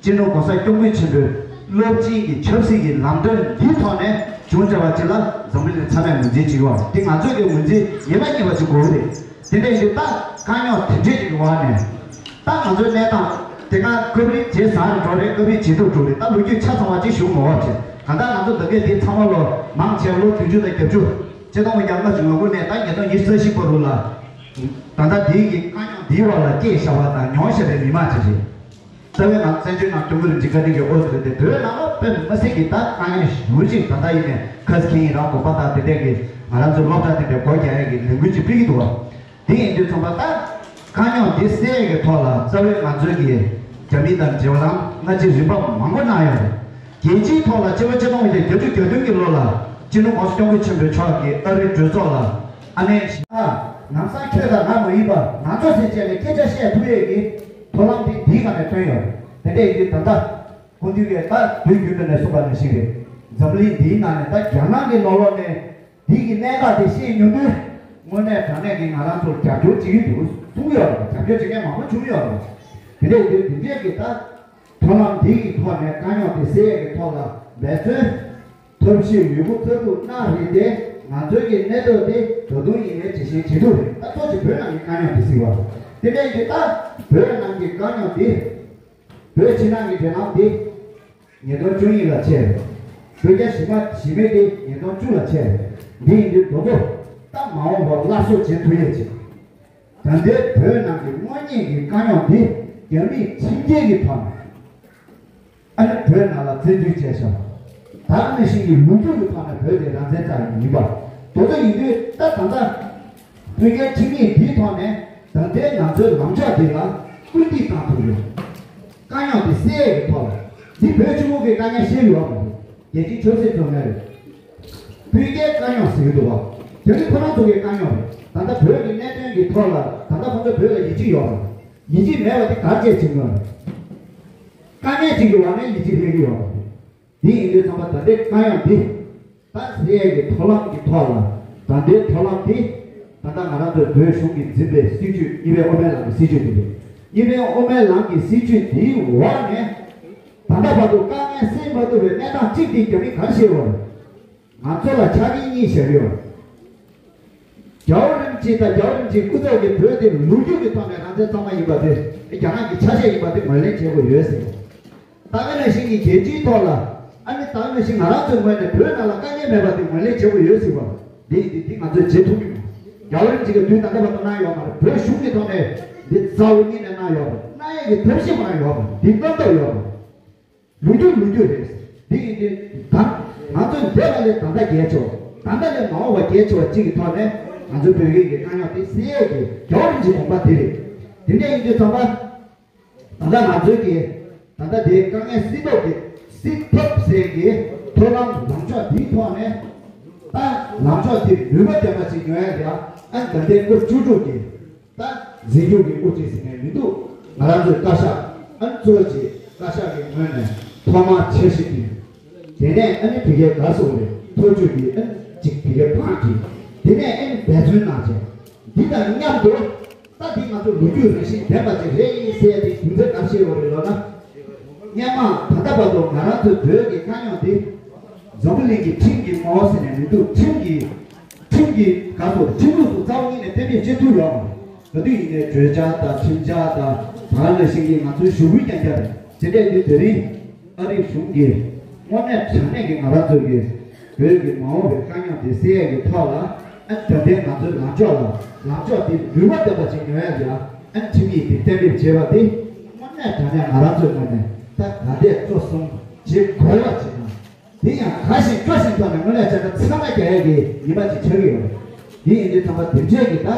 སྤྱི་ནོར་༸གོང་ས་༸སྐྱབས་མགོན་ཆེན་པོའི་རླབས་ཆེན་གྱི་ཆབ་སྲིད་ཀྱི་ལམ་སྟོན་འདིའི་ཐོག་ནས་བྱུང་བྱ་བ་ཅིག་ལ་འཛམ་བུ་གླིང་ཚང་མས་ངོས་འཛིན་བྱེད་ཀྱི་ཡོད་རེད། དེ་ང་ཚོས་ཀྱི་ངོས་འཛིན་ངེས་པ་ངེས་པ་ཅིག་དགོས་ཀྱི་རེད། དེ་འདྲ་ཡིན་དུས་ད་དཀའ་རྙོག་དེ་འདྲས་ཀྱི་འོག་ནས། ད་ང་ཚོའི་གནས་སྟངས་དེ་སྔ་སྐབས་རེ་ཇེ་བཟང་རུ་འགྲོ་རེད། སྐབས་རེ་ཇེ་སྡུག་འགྲོ་རེད། ད་ལོ་རྒྱུས་ཆ་ཚང་བ་ཅིག་ཞུ་མ་དགོས་བྱས། གང་ལྟར་ང་ཚོ་འདི་གས་དེ་ཚང་མ་ལོ་མང་ཆེ་ལོ་བདུན་ཅུ་དང་བརྒྱད་ཅུ། ཆིག་སྟོང་དགུ་བརྒྱ་ལྔ་བཅུ་ང་དགུ་ནས་ད་ཉིས་སྟོང་ཉི་ཤུ་རྩ་བཞི་བར་དུ་ལ། ད་ལྟ་འདིའི་གི་དཀའ་རྙོག་འདིའི་འོག་ལ་སྐྱེས་བཞག་པ་དང་མྱོང་བཞག་པའི་མི་མང་ཅིག་རེད། རྩ་བའི་ང་བཙན་བྱོལ་ནང་སྐྱབས་མགོན་རིན་པོ་ཆེ་བཀའ་དྲིན་གྱི་འོག་ཏུ་དེ་བོད་ནང་ལ་དཔེ་མི་སྲིད་ཀྱི་ད་དཀའ་ངལ་ཞེ་པོ་ཅིག་ད་ལྟ་ཡིན་ནས་ཁ་སི་ཁེ་ཡིན་རང་དགོན་པ་དང་དེ་འདྲས་ཀྱི་ང་རང་ཚོ་སློབ་གྲྭ་དེ་འདྲས་སྒོ་རྒྱག་ཡས་ཀྱི་ལས་འགུལ་ཅིག་སྤེལ་གྱི་འདུག་བ། དེ་ཡིན་དུས་ཙམ་པ་ད་དཀའ་རྙོག་འདི་སེལ་ཡས་ཀྱི་ཐོག་ལ་རྩ་བའི་ང་ཚོའི་གི་རྒྱ་མི་དང་འབྲེལ་ལམ་སྔ་ཕྱི་རིམ་པ་མང་པོ་གནང་ཡོད་རེད། རྒྱལ་སྤྱིའི་ཐོག་ལ་སྤྱི་ལོ་ཆིག་སྟོང་དགུ་བརྒྱ་བརྒྱད་ཅུ་གྱ་བདུན་གྱི་ལོ་ལ་སྤྱི་ནོར་༸གོང་ས་༸སྐྱབས་མགོན་ཆེན་པོ་མཆོག་གིས་ཨ་རིའི་གྲོས་ཚོགས་ལ། ཨ་ནེ་ཞིག་ལ་ནང་སང་ཁྱོད་དང་ང་མ་ཡིན་པ་ང་ཚོ་ཟེར་བྱས་ནས་སྐད་ཆ་བཤད་ཐུབ་ཡས་ཀྱི་ཐོག་ལམ་དེ་འདིའི་སྒང་ནས་ཐོན་ཡོད་རེད། དེ་འདྲ་ཡིན་དུས་ད་ལྟ་ཁོང་ཚོས་ཀྱིས་ད་དུས་རྒྱུན་དུ་ནས་གསུངས་པ་ནང་བཞིན་རེད། འཛམ་གླིང་འདིའི་ནང་ནས་ད་རྒྱ་ནག་གི་ནང་ལོགས་ནས་འདི་གི་གནད་འགག་དེ་ཤེས་མྱོང་དུས། དངོས་གནས་དྲང་གནས་ཀྱི་ང་རང་ཚོར་རྒྱབ་སྐྱོར་བྱེད་ཀྱི་འདུག་གསུང་གི་ཡོད་རེད། རྒྱབ་སྐྱོར་བྱེད་མཁན་མང་པོ་བྱུང་ཡོད་རེད། དེ་འདྲ་ཡིན་དུས་འདི་འདྲས་ཀྱི་ད་ཐབས་ལམ་འདི་གི་ཐོག་ནས་དཀའ་རྙོག་དེ་སེལ་ཡས་ཀྱི་ཐོག་ལ་འབད་བརྩོན་ཐབས་ཤེས་ཡོད་རྒུ་རྩལ་སྤྲུགས་གནང་རེད་དེ། ང་ཚོའི་གི་གནས་སྟངས་དེ་ད་དུང་ཡིན་ནའི་ཇེ་ཞན་ཇེ་སྡུག་རེད། ད་ཐོག་ཅིག་བོད་ནང་གི་དཀའ་རྙོག་དེ་གཟིགས་པ་རེད། དེ་འདྲ་ཡིན་དུས་ད་བོད་ནང་གི་དཀའ་རྙོག་དེ། བོད་ཕྱི་ནང་གི་འབྲེལ་ལམ་དེ་ཉིས་སྟོང་བཅུ་གཉིས་ལ་ཆད་རེད། བོད་རྒྱ་ཞི་མ་ཞི་མོལ་དེ་ཉིས་སྟོང་བཅུ་ལ་ཆད་རེད། འདི་ཡིན་དུས་རྡོ་པོ་ད་མ་འོངས་པར་སླར་གསོ་བྱེད་ཐུབ་ཡས་ཆེད། ད་ལྟའི་བོད་ནང་གི་དངོས་གནས་ཀྱི་དཀའ་རྙོག་འདི་རྒྱ་མིས་ཁྲིམས་འགལ་གྱི་ཐོག་ནས་ཨ་ནི་བོད་ནང་ལ་བཙན་འཛུལ་བྱས་ཤག་ད་ག་ནང་བཞིན་གྱི་ལོ་རྒྱུས་ཀྱི་ཐོག་ནས་བོད་དེ་རང་བཙན་རྩ་ཡི་ཡིན་པ། དེ་ཚོ་ཡིན་དུས་ད་ད་ལྟ། བོད་རྒྱའི་ཁྲིམས་ཡིག་འདིའི་ཐོག་ནས་ད་ལྟའི་ང་ཚོའི་ལངས་ཕྱོགས་འདི་ལ་སྐུལ་འདེད་བཏང་ཐུབ་ཡོད། དཀའ་རྙོག་འདི་སེལ་ཡས་ཀྱི་ཐོག་ལ། འདི་བོད་ཕྱི་ལོགས་ཀྱི་དཀའ་ངལ་བཤད་ཡོད་མ་རེད། རྒྱལ་སྤྱིའི་ཆབ་སྲིད་བཟོ་ངན་རེད། བོད་རྒྱའི་དཀའ་རྙོག་ཟེར་གྱི་འདུག་བ། དེ་ནི་ཁོ་རང་ཚོ་གི་དཀའ་རྙོག་རེད། ད་ལྟ་བོད་ཀྱི་གནད་དོན་གྱི་ཐོག་ལ་ད་ལྟ་ཁོ་ཚོ་བོད་ལ་ཡིད་ཆེས་ཡོད་མ་རེད། ཡིད་ཆེས་མེད་པ་དེ་ག་རེ་བྱས་བྱུང་ཡོད་རེད། དཀའ་ངལ་ཅིག་གི་འོག་ནས་ཡིད་ཆེས་སླེབས་ཀྱི་ཡོད་མ་རེད། འདི་ཡིན་དུས་ཙམ་པ་ད་ལྟའི་དཀའ་རྙོག་འདི་ད་སེལ་ཡས་ཀྱི་ཐབས་ལམ་གྱི་ཐོག་ལ་ ད་ལྟའི་ཐབས་ལམ་དེ་ད་ལྟ་ང་རང་ཚོའི་བོད་གཞུང་གིས་འཛིན་པའི་སྲིད་བྱུས། གཉིས་པའི་དབུ་མའི་ལམ་གྱི་སྲིད་བྱུས་དེ་རེད། གཉིས་པའི་དབུ་མའི་ལམ་གྱི་སྲིད་བྱུས་དེའི་འོག་ནས་ད་ལྟ་བར་དུ་དཀའ་ངལ་སེལ་མ་ཐུབ་པའི་གནས་སྟངས་གཅིག་དེ་རྒྱ་མི་ག་རེ་བཤད་ཡོད་རེད། ང་ཚོ་ལ་ཆ་རྐྱེན་གཉིས་བཞག་ཡོད་རེད། རྒྱལ་བ་རིན་པོ་ཆེ་དང་རྒྱལ་བ་རིན་པོ་ཆེའི་སྐུ་ཚབ་ཀྱི་བོད་དེ་ལོ་རྒྱུས་ཀྱི་ཐོག་ནས་རང་བཙན་གཙང་མ་ཡིན་པ་དེ། རྒྱ་ནག་གི་ཆ་ཤས་ཡིན་པ་དེ་ངོས་ལེན་བྱེད་དགོས་ཡོད་ཟེར། ད་ག་ནང་བཞིན་གྱི་རྒྱལ་སྤྱིའི་ཐོག་ལ། ཨ་ནི་ད་ག་ནང་བཞིན་ང་རང་ཚོའི་ངོས་ནས་བོད་ནང་ལ་དཀའ་ངལ་མེད་པ་དེ་ངོས་ལེན་བྱེད་དགོས་ཡོད་ཟེར་བ། འདི་འདི་འདི་ང་ཚོས་བྱེད་ཐུབ་ཀྱི་མ་རེད། རྒྱལ་བ་རིན་པོ་ཆེ་གིས་དུས་ད་ལྟ་བར་དུ་གནང་ཡོད་མ་རེད། བོད་གཞུང་གི་ཐོག་ནས་འདི་རྩ་བ་ཉིད་ནས་གནང་ཡོད་མ་རེད། གནང་ཡས་ཀྱི་ཐབས་ཤེས་མ་གནང་ཡོད་མ་རེད། འདི་གནང་ཐབས་ཡོད་མ་རེད། ལོ་རྒྱུས་ལོ་རྒྱུས་རེད། འདི་ཡིན་དུས་ད་ང་ཚོ་འདས་པ་ལས་ད་ལྟ་རྒྱལ་ཆེ་བ། ད་ལྟ་ལས་མ་འོངས་པ་རྒྱལ་ཆེ་བ་གཅིག་གི་ཐོག་ནས་ང་ཚོའི་བོད་སྐད་ཀྱི་དཀའ་རྙོག་དེ་སེལ་ཡས་ཀྱི་རྒྱལ་བ་རིན་པོ་ཆེའི་དགོངས་པ་དེ་རེད། དེ་འདྲ་ཡིན་དུས་ཙམ་པ། ད་ལྟ་ང་ཚོའི་གི་ད་ལྟ་དེའི་དཀའ་ངལ་སེལ་ཐབས་དེ། སེལ་ཐབས་ཟེར་གྱི་ཐབས་ལམ་ལངས་ཕྱོགས་འདིའི་ཐོག་ནས། ད་ལངས་ཕྱོགས་དེ་ནུས་པ་ལྡན་པ་ཞིག་ཡོང་ཡ་ཡ། ཨ་ནི་ད་ལྟའི་སྐབས་བཅུ་དྲུག་གི་ད་འཛིན་སྐྱོང་གི་དབུ་ཁྲིད་ཟེར་མཁན་མི་འདུག་ང་རང་ཚོའི་བཀའ་ཤག་ཨ་ནི་གཙོ་བོ་བྱས་བཀའ་ཤག་གི་ངོས་ནས་ཐོག་མར་འཆར་གཞི་བཏིང་། དེ་ནས་ཨ་ནི་ཕ་གིའི་ག་རེ་ཟེར་དགོས་རེད། ཐབས་ཇུས་ཀྱི་ཨ་ནི་གཅིག་ཕ་གིར་བང་བསྒྲིགས། དེ་ནས་ཨ་ནི་འབད་བརྩོན་གནང་བྱས། འདི་དང་མཉམ་དུ་ད་འདི་ང་ཚོ་ལོ་རྒྱུས་རང་བཞིན་ལྡན་པ་ཅིག་རེད་ཟེར་ཡ་དེ་རྒྱུ་མཚན་ག་རེ་བཤད་དགོས་རེད་ལབ་ན། སྔོན་མ་ད་ལྟ་བར་དུ་ང་རང་ཚོའི་བོད་ཀྱི་དཀའ་རྙོག་འདི་འཛམ་བུ་གླིང་གི་ཁྲིམས་ཀྱིས་སྨྲ་བ་ཟེར་ནས་མི་འདུག་ཁྲིམས་ཀྱིས། ཁྲིམས་ཀྱིས་ག་ཚོད་ཁྲིམས་ལུགས་སུ་རྩ་བ་ཉིད་ནས་གཏན་འབེབས་བྱེད་ཐུབ་ཡོད་མ་རེད། ག་དུས་ཡིན་ནའི་གྲོས་འཆར་དང་ཁྲིམས་འཆར་དང་། ད་ག་ནང་བཞིན་གྱི་ང་ཚོའི་ཞུ་སྐུལ་རྐྱང་རྐྱང་རེད། དེ་འདྲས་འདི་དེ་རིང་ཨ་རིའི་གཞུང་གིས་དངོས་གནས་དྲང་གནས་ཀྱི་ང་རང་ཚོའི་གི་བོད་ཀྱི་མ་འོངས་པའི་དཀའ་རྙོག་དེ་སེལ་ཡས་ཀྱི་ཐོག་ལ། ཨ་ནི་ད་ལྟའི་ང་ཚོའི་ལངས་ཕྱོགས་ལ། ལངས་ཕྱོགས་དེ་ནུས་པ་ལྡན་པ་ཞིག་ཡོང་ཡས་ལ། ཨ་ནི་ཁྲིམས་ཡིག་དེ་གཏན་འབེབས་བྱས་པ་དེ་དངོས་གནས་དྲང་གནས་ང་རང་ཚོའི་ངོས་ནས་ད་ག་འདྲས་གཙོ་བཟུང་བྱེད་དགོས་པ་ཅིག་དང་། དེ་ཡང་དགའ་ཞིང་སྐྱོ་ཞིང་ཐོག་ནས་དངོས་གནས་བྱས་ན་ཚང་མ་རྒྱ་ཡག་གི་ཉི་མ་ཅིག་ཆགས་ཀྱི་ཡོད་རེད། དེ་ཡིན་དུས་ཙམ་པ་དེ་འདྲས་ཀྱི་ད་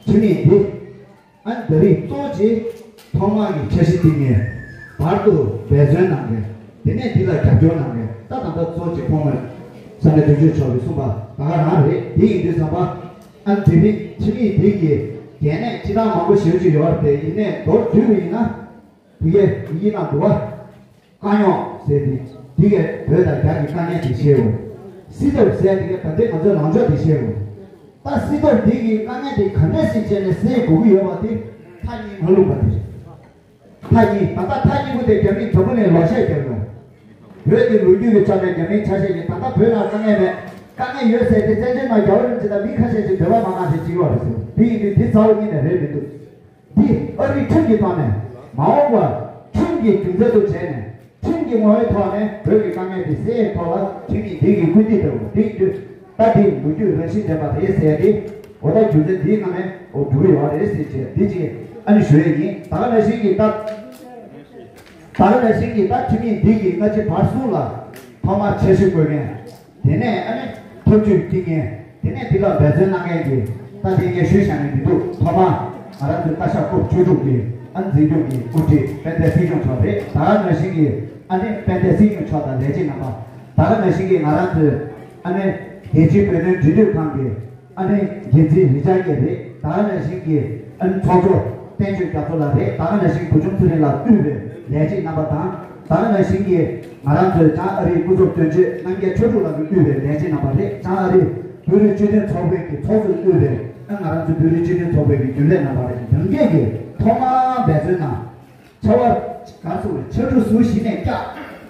ཁྲིམས་ཡིག་འདི། ཨ་ནི་ད་རེས་གཙོ་ཆེ་ཐོག་མར་གྱི་འཆར་གཞི་འདི་ངས་བར་དུ་འབད་བརྩོན་གནང་མཁན། དེ་ནས་འདི་ལ་རྒྱབ་སྐྱོར་གནང་མཁན་ད་ད་ལྟ་གཙོ་ཆེ་ཐོག་མར་ས་གནས་དོན་གཅོད་མཆོག་གིས་གསུངས་པ་ད་ག་རང་རེད། དེ་ཡིན་དུས་ཙམ་པ། ཨ་ནི་དེ་རིང་ཁྲིམས་ཡིག་འདི་གི་འགན་ནས་སྤྱི་བཏང་མང་པོ་ཞེ་པོ་ཅིག་ཡོད་རེད་དེ། ཡིན་ནའི་མདོར་བསྡུས་པ་ཡིན་ན། དེ་གའི་ཡིག་ནང་འདུག་བ། དཀའ་རྙོག་ཟེར་ཏེ། འདི་གའི་བོད་དང་རྒྱ་གི་དཀའ་ངལ་དེ་བཤད་འོང་། སྲིད་ཐབས་ཟེར་དེ་གའི་ད་ལྟའི་ང་ཚོའི་ལངས་ཕྱོགས་དེ་བཤད་འོང་། ད་སྲིད་ཐབས་འདི་གི་དཀའ་ངལ་དེ་ག་འདྲས་སེལ་བྱས་ནས་སེལ་དགོས་ཀྱི་ཡོད་པ་དེ་མཐའ་གཉིས་མ་ལྷུང་པ་དེ་རེད། མཐའ་གཉིས། ད་ལྟ་མཐའ་གཉིས་པོ་དེ་རྒྱ་མིས་དྲང་པོ་ནས་ལོག་བཤད་རྒྱབ་ཡོང་། བོད་ཀྱི་ལོ་རྒྱུས་ཀྱི་ཆ་ནས་རྒྱ་མིའི་ཆ་ཤས་ཀྱིས་ད་ལྟ་བོད་ནང་དཀའ་ངལ་མེད། དཀའ་ངལ་ཡོད་ཟེར་ཏེ་བཙན་བྱོལ་ནང་རྒྱལ་བ་རིན་པོ་ཆེ་དང་མི་ཁ་ཤས་ཀྱིས་འབྲེལ་བ་མ་གནང་ཟེར་གྱི་ཡོད་རེད་ཟེར། འདི་ཡིན་དུས་འདི་རྩ་བ་ཉིད་ནས་རེད་མི་འདུག་འདི་ཨ་རིའི་ཁྲིམས་ཀྱི་ཐོག་ནས་མ་འོངས་པར་ཁྲིམས་ཀྱི་རྒྱུ་མཚན་དུ་བྱས་ནས་ཁྲིམས་ཀྱི་ངོ་བོའི་ཐོག་ནས་བོད་ཀྱི་དཀའ་ངལ་དེ་སེལ་ཡས་ཐོག་ལ་ཁྲིམས་ཡིག་འདི་གི་སྐུལ་འདེད་འགྲོ་དགོས། དེ་ཡིན་དུས་ད་འདི་ལོ་རྒྱུས་རང་བཞིན་ལྡན་པ་རེད་ཟེར་ཏེ། འོ་ད་རྒྱུ་མཚན་འདིའི་ནང་ནས་འོ་འགྲོ་གི་ཡོད་རེད་ཟེར་བྱས་འདི་ཅིག་ཨ་ནི་ཞུ་ཡས་ཡིན། ད་ག་ནང་བཞིན་གྱི་ད། ད་ག་ནང་བཞིན་གྱི་ད་ཁྲིམས་ཡིག་འདི་གི་སྔ་ཕྱི་བར་གསུམ་ལ་ཐོག་མར་འཆར་གཞི་བཀོད་མཁན། དེ་ནས་ཨ་ནི་ཐབས་ཇུས་བཏིང་མཁན། དེ་ནས་འདི་ལ་འབད་བརྩོན་གནང་མཁན་གྱི་ད་དེ་ངས་ཞུས་བཞག་ནས་མི་འདུག་ཐོག་མར་ང་རང་ཚོའི་བཀའ་ཤག་སྐབས་བཅུ་དྲུག་གི་ཨ་ནི་འཛིན་སྐྱོང་གི་དབུ་ཁྲིད་དཔལ་ལྡན་སྲིད་སྐྱོང་མཆོག་རེད། ད་ག་ནང་བཞིན་གྱི་ཨ་ནི་དཔལ་ལྡན་སྲིད་སྐྱོང་མཆོག་དང་ལས་བྱེད་རྣམ་པ། ད་ག་ནང་བཞིན་གྱི་ང་རང་ཚོའི་ཨ་ནི་རྒྱལ་སྤྱིའི་བོད་དོན་འབྲེལ་མཐུད་ཁང་གི་ཨ་ནི་འགན་འཛིན་རི་ཅར་གྱིས་རེད། ད་ག་ནང་བཞིན་གྱི་ཨ་ནི་ཚོགས་གཙོ་བསྟན་ཆོས་རྒྱ་མཚོ་ལགས་རེད། ད་ག་ནང་བཞིན་བུ་ཆུང་ཚེ་རིང་ལགས་དབུས་པའི་ལས་བྱེད་རྣམ་པ་དང་། ད་ག་ནང་བཞིན་གྱི་ང་རང་ཚོའི་བྱང་ཨ་རིའི་སྐུ་ཚབ་དོན་གཅོད་རྣམ་རྒྱལ་ཆོས་དྲུག་ལགས་ཀྱིས་དབུས་པའི་ལས་བྱེད་རྣམ་པ་རེད། བྱང་ཨ་རིའི་བོད་རིགས་སྤྱི་མཐུན་ཚོགས་པའི་གི་ཚོགས་གཙོས་དབུས་པའི་ཨ་ང་རང་ཚོའི་བོད་རིགས་སྤྱི་མཐུན་ཚོགས་པའི་གི་རྒྱུན་ལས་རྣམ་པ་རེད། ནམ་རྒྱལ་གྱིས་ཐོག་མར་འབད་བརྩོན་གནང་། ཆར་པ་ག་ཚོད་ཆར་གྲུ་ཟུར་བཞི་ནས་བཀྱག་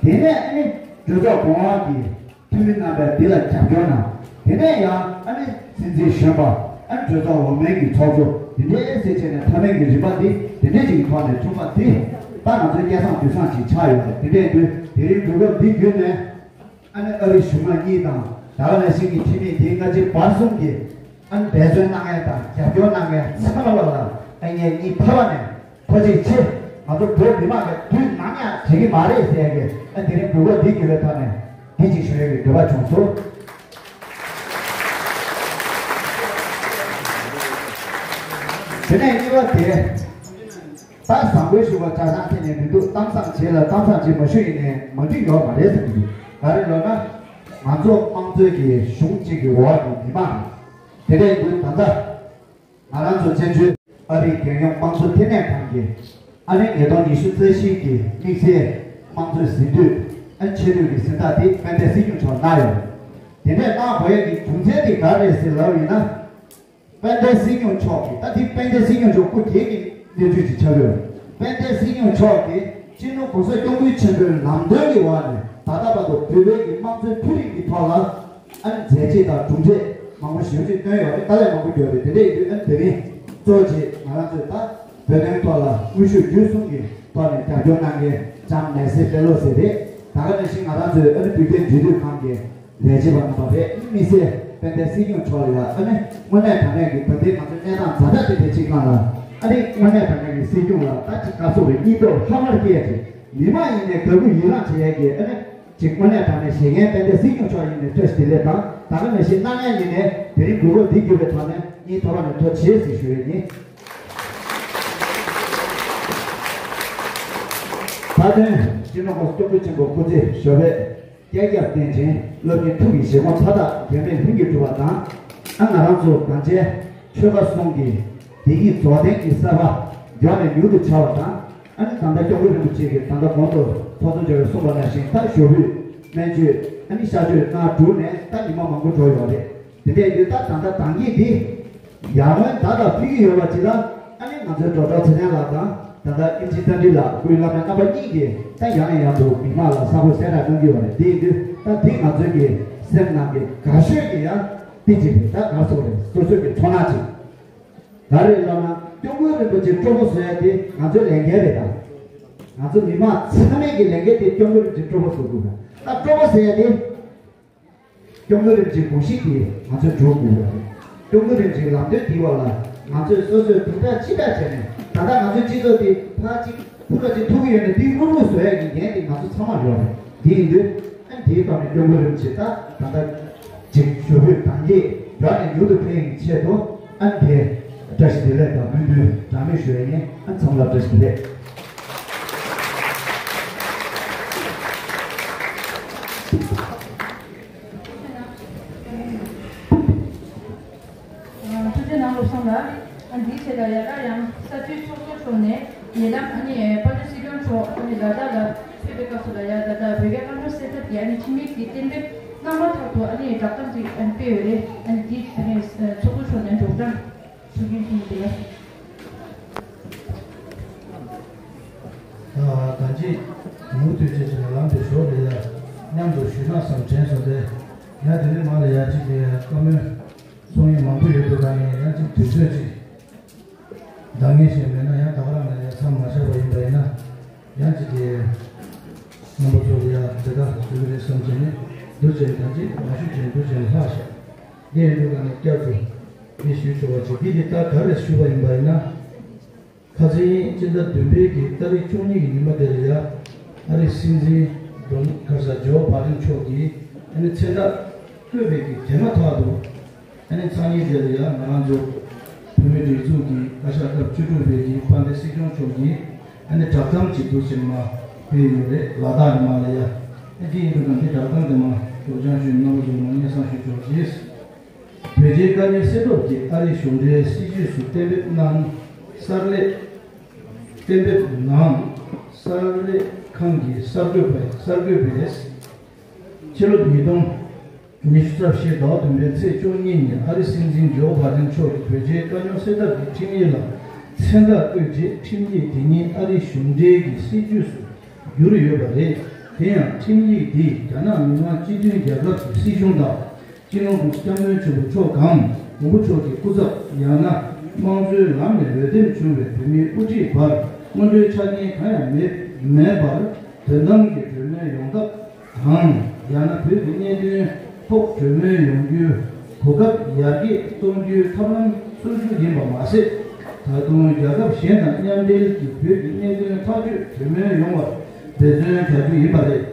དེ་ནས་ཨ་ནི་གྲོས་ཚོགས་གོང་འོག་གི་འཐུས་མི་རྣམ་པས་འདི་ལ་རྒྱབ་སྐྱོར་གནང་། དེ་ནས་ཡང་ཨ་ནི་སྲིད་འཛིན་གཞོན་པ། ཨ་ནི་གྲོས་ཚོགས་འོག་མའི་གི་ཚོགས་གཙོ། དེ་འདྲའི་ཟེར་བྱས་ནས་མཐའ་མའི་གི་རིམ་པ་འདི་དེ་འདྲའི་ཅིག་གི་ཐོག་ནས་ཐུག་པ་འདི་ད་ང་ཚོའི་སྐལ་བཟང་དུས་བཟང་ཅིག་ཆགས་ཡོད་རེད། དེ་འདྲའི་དུས་དེ་རིང་གོ་སྐབས་འདི་བརྒྱུད་ནས། ཨ་ནི་ཨ་རིའི་གཞུང་མང་གཉིས་དང་། ད་ག་ནང་བཞིན་གྱི་ཁྲིམས་ཡིག་འདིའི་སྔ་ཕྱི་བར་གསུམ་གྱི་ཨ་ནི་འབད་བརྩོན་གནང་མཁན་དང་རྒྱབ་སྐྱོར་གནང་མཁན་ཚང་མ་ལ་ཨ་ངས་སྙིང་ཐག་པ་ནས་ཐུགས་རྗེ་ཆེ། ང་ཚོ་བོད་མི་མང་གིས་དུས་ནམ་ཡང་བརྗེད་ཀྱི་མ་རེད་ཟེར་ཡ་གི་ཨ་དེ་རིང་འབུལ་བ་འདི་བརྒྱུད་པའི་ཐོག་ནས་འདི་གཅིག་ཞུ་ཡ་གི་འདོད་པ་བྱུང་སོང་། དེ་ནས་གཉིས་པ་དེ། ད་བཟང་པོའི་ཞུ་བ་ཆ་ཚང་ཐེ་ནས་མི་འདུག་གཏམ་བཟང་བྱེད་ལ་གཏམ་བཟང་བྱེད་མ་ཞུ་ཡིན་ནའི་མ་འགྲིག་ཡོད་མ་རེད་བསམ་གྱི་འདུག་ག་རེ་ལབ་ན། ང་ཚོ་དམངས་གཙོའི་གི་གཞུང་གཅིག་གི་འོག་གི་མི་མང་རེད། དེ་འདྲ་ཡིན་དུས་ད་ལྟ་ང་རང་ཚོ་བཙན་བྱོལ་ཨ་རིའི་རྒྱལ་ཡོངས་དམངས་གཙོ་ལྟེ་གནས་ཁང་གི་ཨ་རིའི་ཉིས་སྟོང་ཉི་ཤུ་རྩ་བཞི་གི་དམིགས་བསལ་དམངས་གཙོའི་གཟེངས་བསྟོད་ཨ་ཆེ་བསྟོད་ཀྱི་གཟེངས་རྟགས་དེ་དཔལ་ལྡན་སྲིད་སྐྱོང་མཆོག་གནང་ཡོད་རེད། དེ་འདྲས་གནང་དགོས་ཡས་ཀྱི་རྒྱུ་མཚན་དེ་ག་རེད་ཟེར་ལབ་ཡིན་ན། དཔལ་ལྡན་སྲིད་སྐྱོང་མཆོག་གིས། ད་དེ་དཔལ་ལྡན་སྲིད་སྐྱོང་མཆོག་སྐུ་སྒེར་གྱི་གནས་ཚུལ་ཅིག་ཆགས་ཡོད། དཔལ་ལྡན་སྲིད་སྐྱོང་མཆོག་གིས་སྤྱི་ནོར་༸གོང་ས་༸སྐྱབས་མགོན་ཆེན་པོའི་ལམ་སྟོན་གྱི་འོག་ནས་ད་ལྟ་བར་དུ་བོད་པའི་གི་དམངས་གཙོའི་མཐོ་རིམ་གྱི་ཐོག་ལ། ཨ་ནི་མཛད་རྗེས་དང་གྲུབ་འབྲས་མང་པོ་ཞེ་པོ་ཅིག་བཏོན་ཡོད་རེད། དཀའ་ལས་མང་པོ་བརྒྱབ་རེད། དེ་འདྲ་ཡིན་དུས་ཨ་ནི་དེ་རིང་གཙོ་བོ་ཆེ་ང་རང་ཚོས་ད་བོད་དོན་ཐོག་ལ་དངོས་ཤུགས་བརྒྱུད་གསུམ་གྱི་ཐོག་ནས་རྒྱབ་སྐྱོར་གནང་མཁན་ལྕམ་མེ་སི་པེ་ལོ་སི་རེད། ད་ག་ནང་བཞིན་ང་རང་ཚོའི་ཨ་ནི་བོད་བརྒྱུད་འབྲེལ་མཐུད་ཁང་གི་ལས་བྱེད་པ་རྣམ་པ་རེད། དམིགས་བསལ་དཔལ་ལྡན་སྲིད་སྐྱོང་མཆོག་ལ་ཡང་ཨ་ནི་དངོས་གནས་དྲང་གནས་ཀྱི་ད་ལྟའི་ང་ཚོ་གནས་སྟངས་ཛ་དྲག་དེ་འདྲ་ཅིག་སྒང་ལ། ཨ་ནི་དངོས་གནས་དྲང་གནས་ཀྱི་སྲིད་སྐྱོང་ལ་ད་ཅིག་དགའ་ཚོར་བའི་སྙིང་སྟོབས་ལྷག་མར་སྐྱེ་ཡ་ཅིག་མི་མང་ཡིན་ནའི་དགའ་མགུ་ཡི་རངས་བྱེད་ཡ་གི་ཨ་ནི། ཅིག་དངོས་གནས་དྲང་གནས་བཞེངས་མཁན་དཔལ་ལྡན་སྲིད་སྐྱོང་མཆོག་ཡིན་ནས་བཀྲ་ཤིས་བདེ་ལེགས་དང་། ད་ག་ནང་བཞིན་གནང་མཁན་ཡིན་ནས་དེ་རིང་དགོས་མཁོ་འདི་གྱུར་པའི་ཐོག་ནས་སྙིང་ཐག་པ་ནས་ཐུགས་རྗེ་ཆེ་ཟེར་ཞུ་ཡས་ཡིན། མཐའ་དོན་སྤྱི་ནོར་༸གོང་ས་༸སྐྱབས་མགོན་ཆེན་པོ་སྐུ་ཚེ་ཞབས་པད་བསྐལ་བརྒྱར་བརྟན་ཅིང་། བློ་ཆེན་ཐུགས་ཀྱི་བཞེད་དགོངས་མཐའ་དག་འགལ་མེད་ལྷུན་གྱིས་གྲུབ་པ་དང་། ཨ་ང་རང་ཚོ་གངས་ཅན་ཆོལ་ཁ་གསུམ་གྱི་བདེ་སྐྱིད་རྫོགས་ལྡན་གྱི་ས་ཕག་མགྱོགས་ནས་མྱུར་དུ་འཆར་བ་དང་། ཨ་ནི་ད་ལྟ་༸སྐྱབས་མགོན་རིན་པོ་ཆེ་གིས་ད་ལྟ་གོང་དུ་ཕོ་སོ་ཇོ་བོས་གསུངས་པ་ནང་བཞིན། ད་ཞོ་ཕུད་སྨན་བཅོས་ཨ་ནི་གཤག་བཅོས་གནང་གྲུབ་ནས་ད་ཉི་མ་མང་པོ་འགྲོ་ཡོད་རེད། དེ་འདྲ་ཡིན་དུས་ད་ད་ལྟ་ཟླ་བརྒྱད་འདི་ཡར་སྔོན་ད་ལྟ་ཕུལ་གྱི་ཡོད་པ་ཅིག་ལ། ཨ་ནི་ང་ཚོའི་ཌོག་ཊར་ཚེ་བརྟན་ལགས་དང་ད་ལྟ་ཨེམ་ཆི་བསྟན་སྒྲོན་ལགས། སྐུའི་བླ་སྨན་རྣམ་པ་གཉིས་ཀྱིས་ད་ཡང་ནས་ཡང་དུ་མི་མང་ལ་གསལ་པོ་གསལ་བསྒྲགས་གནང་གི་ཡོད་རེད། དེ་ཡིན་དུས་ད་འདི་ང་ཚོའི་གི་སེམས་ནང་གི་དགའ་ཤོས་ཀྱི་ཡང་དེ་ཅིག་རེད། ད་ག་རེ་ཟེར་དགོས་རེད། སོ་སོའི་གི་ཚོར་སྣང་ཅིག་ག་རེ་ལབ་ན། སྐྱབས་མགོན་རིན་པོ་ཆེ་སྤྲོ་པོ་བཟོ་ཡ་དེ་ང་ཚོའི་ལས་འགན་རེད། ད་ང་ཚོ་མི་མང་ཚང་མའི་གི་ལས་འགན་དེ་སྐྱབས་མགོན་རིན་པོ་ཆེ་སྤྲོ་པོ་བཟོ་དགོས། ད་སྤྲོ་པོ་ཟེར་ཡ་དེ་སྐྱབས་མགོན་རིན་པོ་ཆེའི་དགོངས་གཞི་དེ་ང་ཚོས་སྒྲུབ་དགོས་པ་རེད། སྐྱབས་མགོན་རིན་པོ་ཆེའི་ལམ་སྟོན་དེའི་འོག་ལ་ང་ཚོས་སོ་སོས་དུམ་གྲ་ཕྱིན་པ་བྱས་ནས། ད་ལྟ་ང་ཚོའི་སྤྱི་ཚོགས་དེ་ཕར་གཅིག་ཕུ་ལ་གཅིག་ཐུག་གི་ཡོད་ནས། དེའི་དངོས་པོ་བཟོ་ཡ་གི་འགན་དེ་ང་ཚོ་ཚང་མར་ཡོད་རེད། དེ་ཡིན་དུས་ཨ་ནི་དེའི་ཐོག་ནས་སྐྱབས་མགོན་རིན་པོ་ཆེ་ད་ད་ལྟ་ཅིག་ཞོ་ཕུད་དང་གི་མགྱོགས་ནས་མྱུར་དུ་ཕེབས་ཡག་གི་ཆེད་དུ། ཨ་ནི་དེ་བཀྲ་ཤིས་བདེ་ལེགས་དང་སྨོན་འདུན་གྲངས་མེད་ཞུ་ཡ་ཡིན། ཨ་ནི་ཚང་མ་ལ་བཀྲ་ཤིས་བདེ་ལེགས། ཐུགས་རྗེ་གནང་བློ་བཟང་ལགས། ཨ་འདིའི་ཆེད་ལ་ཡ་ལ་ཡང་ས་འཐུས་ཚོགས་གཙོ་མཆོག་ནས་ཉེ་ལམ་ཨ་ནི་དཔལ་ལྡན་སྲིད་སྐྱོང་མཆོག་ཨ་ནི་ལ་དྭགས་ལ་ཕེབས་པའི་སྐབས་སུ་ལ་ཡ། ད་ལྟ་བོད་རྒྱ་བཀའ་འབྲེལ་གསལ་ཐབས་ཀྱི་ཨ་ནི་ཁྲིམས་ཡིག་དེ་གཏན་འབེབས་གནང་མ་ཐག་ཏུ་ཨ་ནི་བསྒྲགས་གཏམ་ཅིག་ཨ་ནི་སྤེལ་ཡོད་རེད། ཨ་ནི་འདི་ཨ་ནི་ཚོགས་གཙོ་མཆོག་ནས་སྒྲོག་སྦྱང་ཞུ་རྒྱུ་ཡིན་ཏེ། ད་ཅི་མུ་མཐུད་བྱས་བྱས་ལམ་དུ་ཞོག་ལས་ཡ་མཉམ་དུ་ཞུས་ན་བསམ་དྲན་སོང་སྟེ། ཡ་དེ་ནས་མ་ལ་ཡ་གཅིག་གི་བཀའ་མོལ་གསུང་ཡིག་མང་པོ་ཡོད་པའི་སྒང་ནས་ཡང་གཅིག་དུས་ཚོད་ཅིག་འདང་ངེས་ཤིག་མེད་ན། ཡང་ད་ག་རང་ལ་ཡ་མཚམས་མ་བཞག་པ་ཡིན་པ་ཡིན་ན། ཡང་གཅིག་གི་རྣམ་པ་ཚོ་ལ་ཡ་དེ་ག་ཞུ་གི་རེད་བསམ་བྱས་ནས། འདུག་བྱས་ད་ཅི་མ་ཞུ་བྱས་འདུག་བྱས་ལྷག་ཤག་འདི་ཡིན་དུས་ག་ནས་བསྐྱར་དུ་འདི་ཞུ་ཆོག་པ་ཅིག་འདི་དེ་ལྟར་ག་རེ་ཞུ་བ་ཡིན་པ་ཡིན་ན། ཁ་སང་སྤྱི་ཟླ་བདུན་པའི་གི་ཏ་རིག་བཅུ་གཉིས་ཀྱི་ཉི་མ་དེ་ལ་ཡ། ཨ་རིའི་སྲིད་འཛིན་ཌོ་ནལ་ཁ་སང་ཇོ་བྷའི་ཌེན་མཆོག་གིས་ཨ་ནི་མཚན་རྟགས་བཀོད་པའི་གི་དེ་མ་ཐག་ཏུ། ཨ་ནི་སང་ཉིན་དེ་ལ་ཡ་ང་རང་ཚོ་བོད་མིའི་སྒྲིག་འཛུགས་ཀྱི་བཀའ་ཤག་སྐབས་བཅུ་དྲུག་པའི་གི་དཔལ་ལྡན་སྲིད་སྐྱོང་མཆོག་གིས་ཨ་ནི་བསྒྲགས་གཏམ་ཅིག་འདུག་ཅིག་མ་སྤེལ་ཡོད་རེད། ལ་དྭགས་ནས་མ་ལ་ཡ། ཨ་འདི་ཡིན་དུས་ཀྱང་འདི་བསྒྲགས་གཏམ་དེ་མ་སྒྲོག་སྦྱང་ཞུས། རྣམ་པ་ཚོ་ལ་སྙན་སེང་ཞུ་ཆོག་ཅིག་བོད་རྒྱའི་དཀའ་ངལ་སེལ་ཐབས་ཀྱི་ཨ་རིའི་གཞུང་འབྲེལ་སྲིད་ཇུས་སུ་གཏན་འབེབས་གནང་། གསར་ལས། གཏན་འབེབས་གནང་། གསར་ལས་ཁང་གི་གསར་འགོད་པ། གསར་འགོད་པས། ཕྱི་ལོ་ཉིས་སྟོང་ཉི་ཤུ་རྩ་བཞི་ཟླ་བ་བདུན་པའི་ཚེས་བཅུ་གཉིས་ཉིན་ཨ་རིའི་སྲིད་འཛིན་ཇོ་བྷའི་ཌེན་མཆོག་གིས་བོད་རྒྱའི་དཀའ་རྙོག་སེལ་ཐབས་ཀྱི་ཁྲིམས་ཡིག་ལ་མཚན་རྟགས་བཀོད་རྗེས། ཁྲིམས་ཡིག་དེ་ཉིད་ཨ་རིའི་གཞུང་འབྲེལ་གྱི་སྲིད་ཇུས་སུ་གྱུར་ཡོད་པ་རེད། དེ་ཡང་ཁྲིམས་ཡིག་འདིས་རྒྱ་ནག་མི་དམངས་སྤྱི་མཐུན་རྒྱལ་ཁབ་ཀྱི་སྲིད་གཞུང་དང་། སྤྱི་ནོར་༸གོང་ས་༸སྐྱབས་མགོན་ཆེན་པོ་མཆོག་གམ་མགོན་པོ་མཆོག་གི་སྐུ་ཚབ། ཡང་ན་དམངས་གཙོའི་ལམ་ནས་འོས་འདེམས་བྱུང་བའི་བོད་མིའི་དབུ་ཁྲིད་བར་སྔོན་འགྲོའི་ཆ་རྐྱེན་གང་ཡང་མེད་མེད་པར་དོན་དམ་གྱི་གྲོས་མོལ་ཡོང་ཐབས་དང་། ཡང་ན་བོད་ཀྱི་གནད་དོན་ཐོག་གྲོས་མོལ་ཡོང་རྒྱུའི་གོ་སྐབས་ཡར་རྒྱས་གཏོང་རྒྱུའི་ཐབས་ལམ་འཚོལ་རྒྱུ་ཡིན་པ་མ་ཟད། ད་དུང་རྒྱལ་ཁབ་གཞན་དང་མཉམ་འབྲེལ་གྱིས་བོད་ཀྱི་གནད་དོན་ཐག་གཅོད་གྲོས་མོལ་ཡོང་བར་འབད་བརྩོན་བྱ་རྒྱུ་ཡིན་པ་རེད།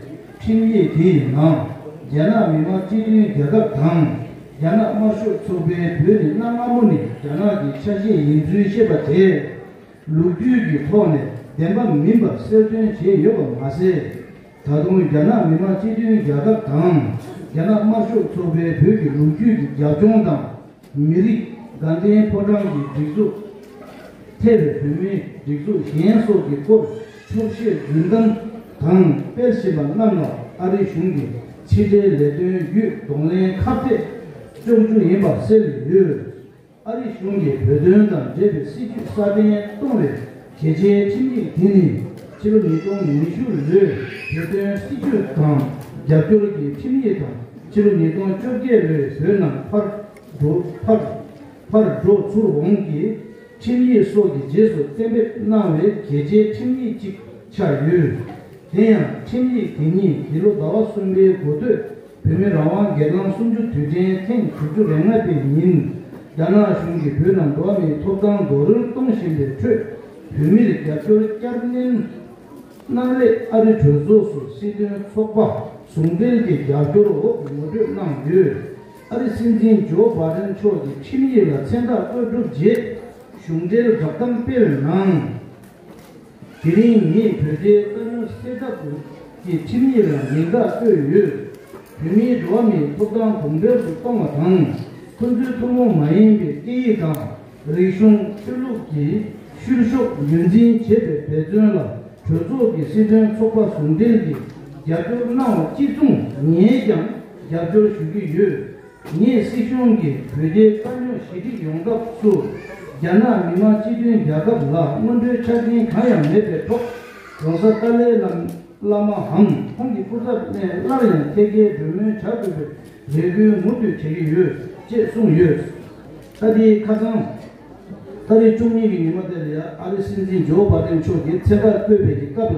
ཁྲིམས་ཡིག་དེའི་ནང་རྒྱ་ནག་མི་དམངས་སྤྱི་མཐུན་རྒྱལ་ཁབ་དང་རྒྱ་ནག་དམར་ཤོག་ཚོགས་པའི་བོད་ནི་གནའ་སྔ་མོ་ནས་རྒྱ་ནག་གི་ཆ་ཤས་ཡིན་ཚུལ་བཤད་པ་དེ་ལོ་རྒྱུས་ཀྱི་ཐོག་ནས་བདེན་པ་མིན་པར་གསལ་སྟོན་བྱས་ཡོད་པ་མ་ཟད། ད་དུང་རྒྱ་ནག་མི་དམངས་སྤྱི་མཐུན་རྒྱལ་ཁབ་དང་རྒྱ་ནག་དམར་ཤོག་ཚོགས་པའི་བོད་ཀྱི་ལོ་རྒྱུས་ཀྱི་རྒྱབ་ལྗོངས་དང་། མི་རིགས་དགའ་ལྡན་ཕོ་བྲང་གི་སྒྲིག་འཛུགས། ཐེ་བའི་བོད་མིའི་སྒྲིག་འཛུགས་གཞན་སོགས་ཀྱི་སྐོར་ཕྱོགས་བཤད་རྫུན་གཏམ་དང་སྤེལ་བཞིན་པ་རྣམས་ལ་ཨ་རིའི་གཞུང་གིས་ ཕྱི་འབྲེལ་ལས་དོན་བརྒྱུད་གདོང་ལེན་ཁ་གཏད་གཅོག་རྒྱུ་ཡིན་པ་གསལ་ཡོད། ཨ་རི་གཞུང་གིས་བོད་དོན་དང་འབྲེལ་བའི་སྲིད་ཇུས་སྲ་བརྟན་གཏོང་བའི་གལ་ཆེའི་ཁྲིམས་ཡིག་དེ་ནི་ཕྱི་ལོ་ཉིས་སྟོང་ཉི་ཤུ་ལོའི་བོད་དོན་སྲིད་ཇུས་དང་རྒྱབ་སྐྱོར་གྱི་ཁྲིམས་ཡིག་དང་ཕྱི་ལོ་ཉིས་སྟོང་བཅོ་བརྒྱད་ལོའི་བོད་ནང་ཕར་འགྲོ་ཕར་ཕར་འགྲོ་ཚུར་འོང་གི་ཁྲིམས་ཡིག་སོགས་ཀྱི་རྗེས་སུ་གཏན་འབེབས་གནང་བའི་གལ་ཆེའི་ཁྲིམས་ཡིག་ཅིག་ཆགས་ཡོད། དེ་ཡང་ཁྲིམས་ཡིག་དེ་ཉིད་འདི་ལོ་ཟླ་བ་གསུམ་པའི་འགོ་སྟོད་བོད་མི་རང་དབང་སྒེར་ལངས་གསུམ་བཅུ་དུས་དྲན་ཐེངས་དྲུག་ཅུ་རེ་ལྔ་པའི་ཉིན། རྒྱ་ནག་གཞུང་གིས་བོད་ནང་འགྲོ་བ་མིའི་ཐོབ་ཐང་རྡོག་རོལ་གཏོང་བཞིན་པའི་ཁྲོད་བོད་མིར་རྒྱབ་སྐྱོར་བསྐྱར་ནན་གནང་སླད་ཨ་རི་གྲོས་ཚོགས་སུ་སྲིད་དོན་ཚོགས་པ་ཟུང་འབྲེལ་གྱི་རྒྱབ་སྐྱོར་འོག་ངོ་སྤྲོད་གནང་ཡོད། ཨ་རི་སྲིད་འཛིན་ཇོ་བྷ་ཌེན་མཆོག་གིས་ཁྲིམས་ཡིག་ལ་མཚན་རྟགས་བཀོད་གྲུབ་རྗེས་གཞུང་འབྲེལ་བསྒྲགས་གཏམ་སྤེལ་གནང་། དེ་རིང་ངས་བོད་རྒྱའི་དཀའ་རྙོག་སེལ་ཐབས་ཀྱི་ཁྲིམས་ཡིག་ལ་མིང་རྟགས་བཀོད་ཡོད། བོད་མིའི་འགྲོ་བ་མིའི་ཐོབ་ཐང་གོང་འཕེལ་དུ་གཏོང་བ་དང་། ཁོ་ཚོའི་ཐུན་མོང་མ་ཡིན་པའི་སྐད་ཡིག་དང་། རིག་གཞུང་། ཆོས་ལུགས་ཀྱི་བཤུ་གཞོག་ངོས་འཛིན་བྱེད་པའི་འབད་བརྩོན་ལ་གྲོས་ཚོགས་ཀྱི་སྲིད་དོན་ཚོགས་པ་ཟུང་འབྲེལ་གྱིས་རྒྱབ་སྐྱོར་གནང་བ་གཅིག་མཚུངས་ངས་ཀྱང་རྒྱབ་སྐྱོར་ཞུ་གི་ཡོད། ངས་སྲིད་གཞུང་གིས་བོད་རྒྱའི་དཀའ་རྙོག་ཞི་འགྲིག་ཡོང་ཐབས་སུ་རྒྱ་ནག་མི་དམངས་སྤྱི་མཐུན་རྒྱལ་ཁབ་ལ་སྔོན་འགྲོའི་ཆ་རྐྱེན་གང་ཡང་མེད་པའི་ཐོག་༸གོང་ས་ཏཱ་ལའི་བླ་བླ་མའམ་ཁོང་གི་སྐུ་ཚབ་ནས་སླར་ཡང་ཐད་ཀའི་གྲོས་མོལ་བྱ་དགོས་པའི་རེ་སྐུལ་མུ་མཐུད་བྱེད་ཀྱི་ཡོད་ཅེས་གསུངས་ཡོད། ད་ལྟའི་ཁ་སང་ཏ་རིག་བཅུ་གཉིས་ཀྱི་ཉིན་མོ་དེ་ལ་ཡང་ཨ་རིའི་སྲིད་འཛིན་ཇོ་བྷ་ཌེན་མཆོག་གིས་མཚན་རྟགས་བཀོད་པའི་གི་སྐབས་ལ།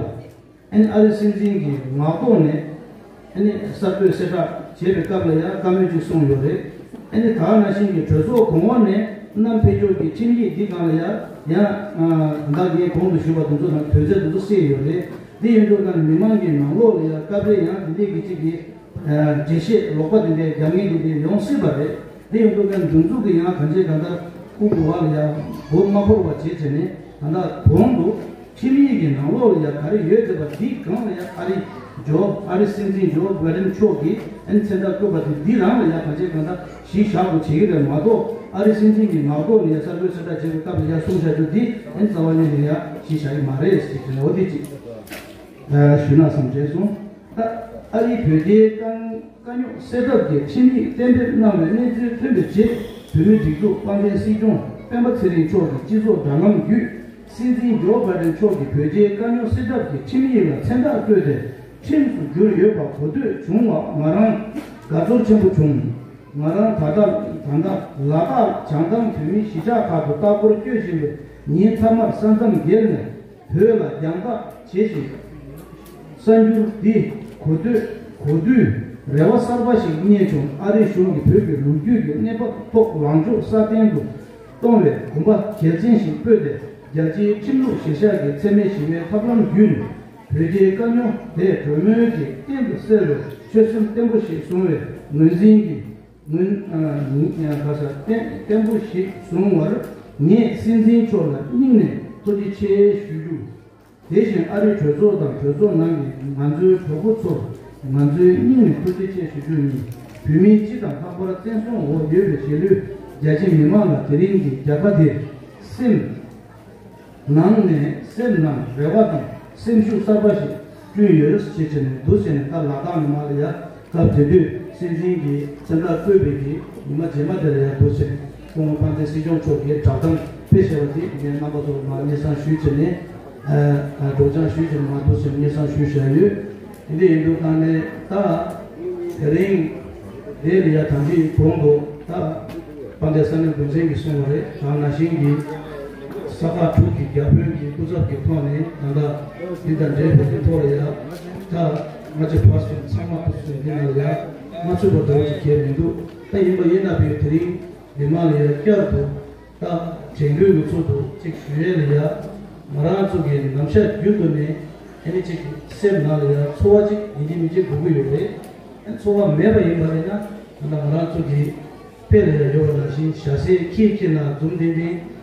ཨ་ནི་ཨ་རིའི་སྲིད་འཛིན་གྱི་ངག་ཐོག་ནས་ཨ་ནི་གསར་འགོད་གསལ་བསྒྲགས་བྱས་པའི་སྐབས་ལ་ཡང་བཀའ་མོལ་ཅིག་གསུངས་ཡོད་རེད། ཨ་ནི་ད་ག་ནང་བཞིན་གྱི་གྲོས་ཚོགས་གོང་འོག་ནས་བསྣམས་ཕེབས་ཕྱོགས་ཀྱི་ཁྲིམས་ཡིག་འདི་སྒང་ལ་ཡང་ཡང་ད་ངས་གོང་དུ་ཞུས་པ་དེ་ཚོ་དང་དོན་ཚན་དེ་ཚོ་གསལ་ཡོད་རེད། འདི་ཡིན་དུས་ཀ་ནས་མི་མང་གི་ནང་ལོགས་ལ་ཡང་སྐབས་རེ་ཡང་འདི་འདྲའི་གི་ཅིག་གི་འགྲེལ་བཤད་ལོག་པ་འདི་འདྲའི་རྒྱབ་ངན་འདི་འདྲའི་ཡོང་སྲིད་པ་རེད། དེ་ཡིན་དུས་ཀྱང་འདི་ཚོ་གི་ཡང་གང་བྱས་གང་ལྟར་སྐུ་གོ་བ་ལ་ཡང་མགོ་མ་འཁོར་བ་བྱེད་བྱས་ནས་ད་ལྟ་གོང་དུ་ཁྲིམས་ཡིག་གི་ནང་ལོགས་ལ་ཡང་ག་རེ་ཡོད་ཟེར་བ་འདི་སྒང་ལ་ཡང་ཨ་རི་ཇོ་ཨ་རི་སྲིད་འཛིན་ཇོ་བྷ་ཌེན་མཆོག་གིས་ཨ་ནི་མཚན་རྟགས་བཀོད་པ་དེ་འདི་རང་ལ་ཡང་གང་བྱས་གང་ལྟར་གཞི་བཞག་དགོས་བྱེད་ཀྱི་རེད་མ་གཏོགས་ཨ་རི་སྲིད་འཛིན་གྱི་ངག་ཐོག་ནས་ཡང་གསར་འགོད་གསལ་བསྒྲགས་བྱེད་པའི་སྐབས་ལ་ཡང་གསུངས་བཞག་རྒྱུ་འདི་ཨ་ནི་རྩ་བ་ཉིད་ནས་ཡང་གཞི་བཞག་གི་མ་རེད་ཟེར་གྱི་རེད། འོ་དེ་གཅིག་ཞུས་ན་བསམ་བྱས་སོང་། ད་ཨ་རིའི་བོད་རྒྱའི་དཀའ་དཀའ་རྙོག་སེལ་ཐབས་ཀྱི་ཁྲིམས་ཡིག་གཏན་འབེབས་གནང་བའི་གནས་ཚུལ་ཐོན་པའི་རྗེས་བོད་མིའི་སྒྲིག་འཛུགས་དཔལ་ལྡན་སྲིད་སྐྱོང་སྤེན་པ་ཚེ་རིང་མཆོག་གི་སྤྱི་ཚོགས་དྲ་ལམ་བརྒྱུད་སྲིད་འཛིན་ཇོ་བྷ་ཌེན་མཆོག་གིས་བོད་རྒྱའི་དཀའ་རྙོག་སེལ་ཐབས་ཀྱི་ཁྲིམས་ཡིག་ལ་མཚན་རྟགས་བཀོད་དེ་ཁྲིམས་སུ་བསྒྱུར་ཡོད་པ་གོ་ཐོས་བྱུང་བ་ང་རང་དགའ་ཚོར་ཆེན་པོ་བྱུང་། ང་རང་ད་ལྟ་ད་ལྟ་ལ་དྭགས་བྱང་ཐང་བོད་མིའི་གཞིས་ཆགས་ཁག་ཏུ་ལྟ་སྐོར་སྐྱོད་བཞིན་པའི་ཉིན་མཐའ་མར་ས་མཚམས་བརྒལ་ནས་བོད་ལ་རྒྱང་ཐག་བྱེད་བཞིན། གསར་འགྱུར་འདི་གོ་ཐོས་གོ་དུས་རེ་བ་གསར་པ་ཞིག་རྙེད་བྱུང་། ཨ་རིའི་གཞུང་གིས་བོད་ཀྱི་ལོ་རྒྱུས་ཀྱི་གནས་བབ་ཐོག་ལངས་ཕྱོགས་སྲ་བརྟན་དུ་གཏོང་བའི་གོམ་པ་གལ་ཆེན་ཞིག་སྤོས་ཏེ་རྒྱལ་སྤྱིའི་ཁྲིམས་ལུགས་གཞིར་བཞག་གི་འཚེ་མེད་ཞི་བའི་ཐབས་ལམ་བརྒྱུད་ནས་བོད་རྒྱའི་དཀའ་རྙོག་དེ་གྲོས་མོལ་གྱིས་གཏན་དུ་སེལ་བའི་ཆོད་སེམས་བརྟན་པོ་ཞིག་བཟུང་བའི་ངོས་འཛིན་གྱིས། ངོས་ཨ་ངོས་ཨ་ག་ས་བརྟན་བརྟན་པོ་ཞིག་བཟུང་བར་ངས་སྲིད་འཛིན་མཆོག་ལ་སྙིང་ནས་ཐུགས་རྗེ་ཆེ་ཞུ་རྒྱུ། དེ་བཞིན་ཨ་རིའི་གྲོས་ཚོགས་དང་གྲོས་ཚོགས་ནང་གི་ང་ཚོའི་གྲོགས་པོ་ཚོར་ང་ཚོའི་སྙིང་ནས་ཐུགས་རྗེ་ཆེ་ཞུ་རྒྱུ་ཡིན། བོད་མིའི་སྤྱི་དང་ལྷག་པར་བཙན་བཟུང་འོག་ཡོད་པའི་གཞིས་ལུས་རྒྱ་ཆེ་མི་མང་ལ་དེ་རིང་གི་རྒྱལ་ཁ་དེ་སེམས། ནང་ནས་སེམས་ནང་རེ་བ་དང་སེམས་ཤུགས་གསར་པ་ཞིག་བསྐྲུན་ཡོད་ཅེས་བྱས་ནས་འདུག་ཟེར་ནས། ད་ལ་དྭགས་ནས་མར་ལ་ཡ་སྐབས་དེ་དུས་སྲིད་འཛིན་གྱིས་མཚན་རྟགས་བཀོད་པའི་གི་ཉི་མ་རྗེས་མ་དེ་ལ་ཡ་འདུག་ཟེར་ནས་སྐུ་ངོ་དཔལ་ལྡན་སྲིད་སྐྱོང་མཆོག་གིས་བསྒྲགས་གཏམ་སྤེལ་བཞག་པ་དེ་ངས་རྣམ་པ་ཚོར་མར་སྙན་སེང་ཞུས་བྱས་ནས། ཨ་སྒྲོག་སྦྱང་ཞུས་བྱས་ནས་མར་འདུག་ཟེར་ནས་སྙན་སེང་ཞུས་བཞག་ཡོད། དེ་འདྲ་ཡིན་དུས་ད་ནས་ད་དེ་རིང་དེ་ལ་ཡ་ད་ཅིག་གོང་དུ་ད་དཔལ་ལྡན་ས་གནས་འགོ་འཛིན་གྱིས་གསུངས་པ་རེད། ད་ནང་བཞིན་གྱི་ས་ཁག་དྲུག་གི་བརྒྱ་དཔོན་གྱི་སྐུ་ཚབ་ཀྱི་ཐོག་ནས་ད་ལྟ་འདི་དང་འབྲེལ་བའི་ཐོག་ལ་ཡ་ད་སྔ་ཕྱི་བར་གསུམ་ཚང་མ་ཐུག་སོང་། འདི་ནང་ལ་ཡ་མ་ཚུད་པ་འདྲ་བོ་ཅིག་གལ་མི་འདུག་ད་ཡིན་པ་ཡིན་ན་བས་དེ་རིང་འདི་མ་ལ་ཡ་བསྐྱར་དུ་ད་དྲན་སྐུལ་གྱི་ཚུལ་དུ་ཅིག་ཞུ་ཡས་ལ་ཡ། ང་རང་ཚོ་གི་ནམ་ཞག་རྒྱུན་དུ་ནས་ཨ་ནི་ཅིག་སེམས་ནང་ལ་ཡ་ཚོར་བ་ཅིག་ཡིན་གཅིག་མིན་གཅིག་འགྲོ་གི་ཡོད་རེད། ཨ་ཚོར་བ་མེད་པ་ཡིན་པ་ཡིན་ན་ད་ལྟ་ང་རང་ཚོ་གི་དཔེ་ལ་ཡ་ཡོད་པ་ནང་བཞིན་ཞྭ་སེར་ཁྱིའི་དཀྱིལ་ན་འཛུམ་ལྡན་ལྡན།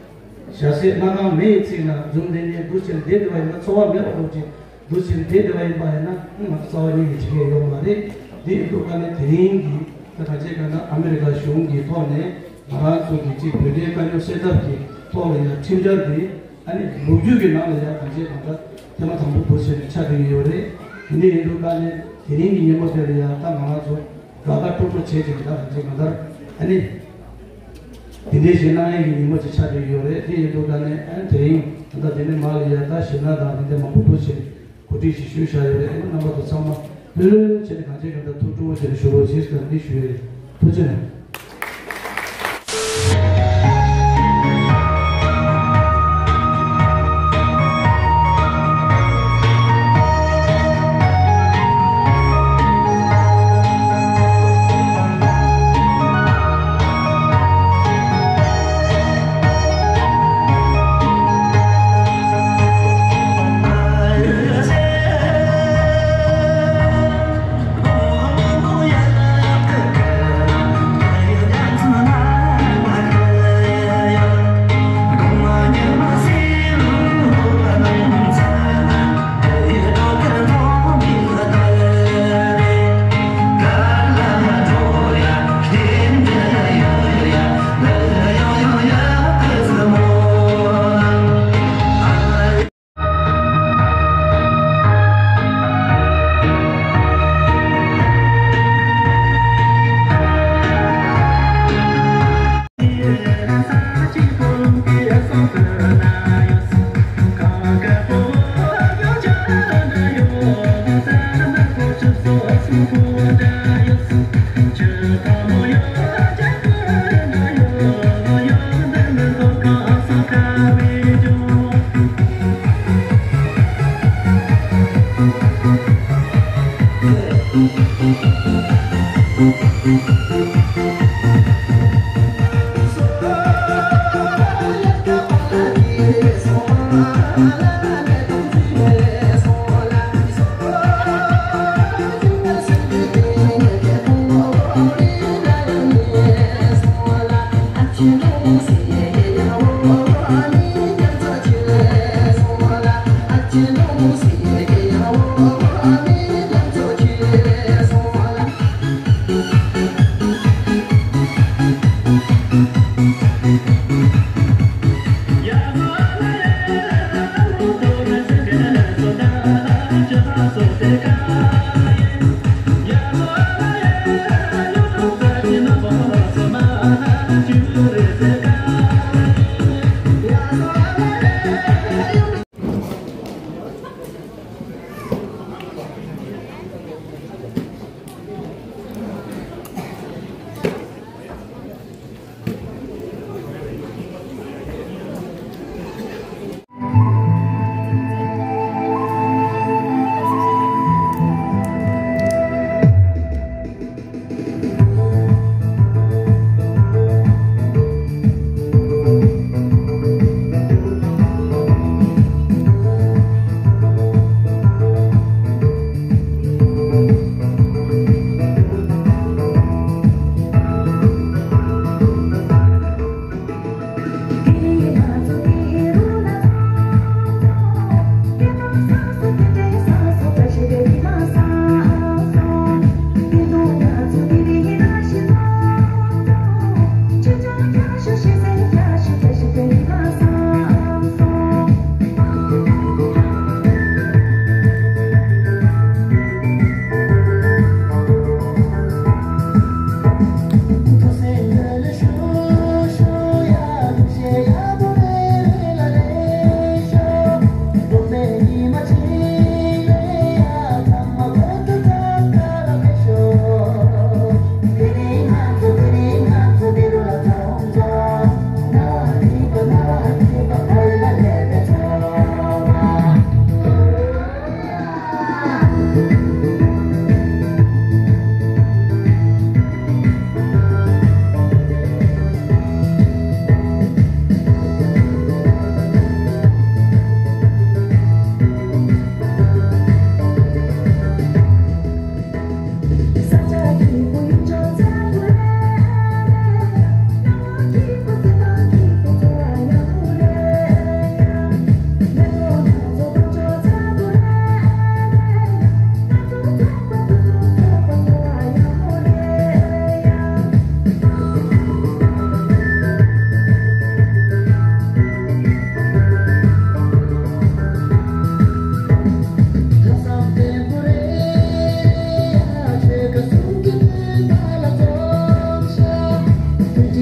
ཞྭ་སེར་སྣ་ཁང་མེ་ཡིས་ཚིག་ན་འཛུམ་ལྡན་ལྡན་འདུག་ཟེར་བསྡད་བསྡད་པ་ཡིན་ན་ཚོར་བ་མེད་པ་འདུག་ཅིང་། འདུག་ཟེར་བསྡད་བསྡད་པ་ཡིན་པ་ཡིན་ན་ང་ཚོ་རྩ་བ་ཉིད་ནས་བྱེད་མཁན་ཡོད་མ་རེད། འདི་ཡིན་དུས་ཀ་ནས་དེ་རིང་གི་ད་ག་ཅིག་ག་ན་ཨ་མི་རི་ཀ་གཞུང་གི་ཐོག་ནས་ང་རང་ཚོ་གི་ཅིག་བོད་དོན་དཀའ་རྙོག་སེལ་ཐབས་ཀྱི་ཐོག་ལ་ཡང་ཁྲིམས་འཆར་འདི་ཨ་ནི་ལོ་རྒྱུས་ཀྱི་ནང་ལ་ཡང་ག་ཅིག་ག་ད་ཐེངས་མ་དང་པོ་འདུག་ཟེར་ནས་ཆགས་བསྡད་ཀྱི་ཡོད་རེད། དེ་འདྲ་ཡིན་དུས་ཀ་ནས་ དེ་རིང་གི་ཉིན་མོ་དེ་ལ་ཡང་ད་ང་རང་ཚོ་དགའ་དགའ་སྤྲོ་སྤྲོ་བྱེད་ཅིག་ད་ང་ཚོ་གང་ལྟར་ཨ་ནི་དེ་འདྲའི་ཞིག་གནང་ཡས་ཀྱི་ཉིན་མོ་ཅིག་ཆགས་བསྡད་ཡོད་རེད། དེ་ཡིན་དུས་ད་ནི་ཨ་ནི་དེ་རིང་ད་དེ་ནས་མར་ལ་ཡང་ད་ཞེད་སྣང་དང་དེ་འདྲ་མང་པོ་པོ་བྱས། གོ་སྒྲིག་ཞིག་ཞུས་བཞག་ཡོད་རེད། ཨེ་ནི་རྣམ་པ་ཚོ་ཚང་མ་ལྷོད་ལྷོད་བྱས་ནས་གང་བྱེད་གང་ལྟར་ཐུགས་སྤྲོ་བོ་བྱས་ནས་བཞུགས་རོགས་ཞེས་ཟེར་འདི་ཞུ་ཡ་ཡིན། ཐུགས་རྗེ་གནང་།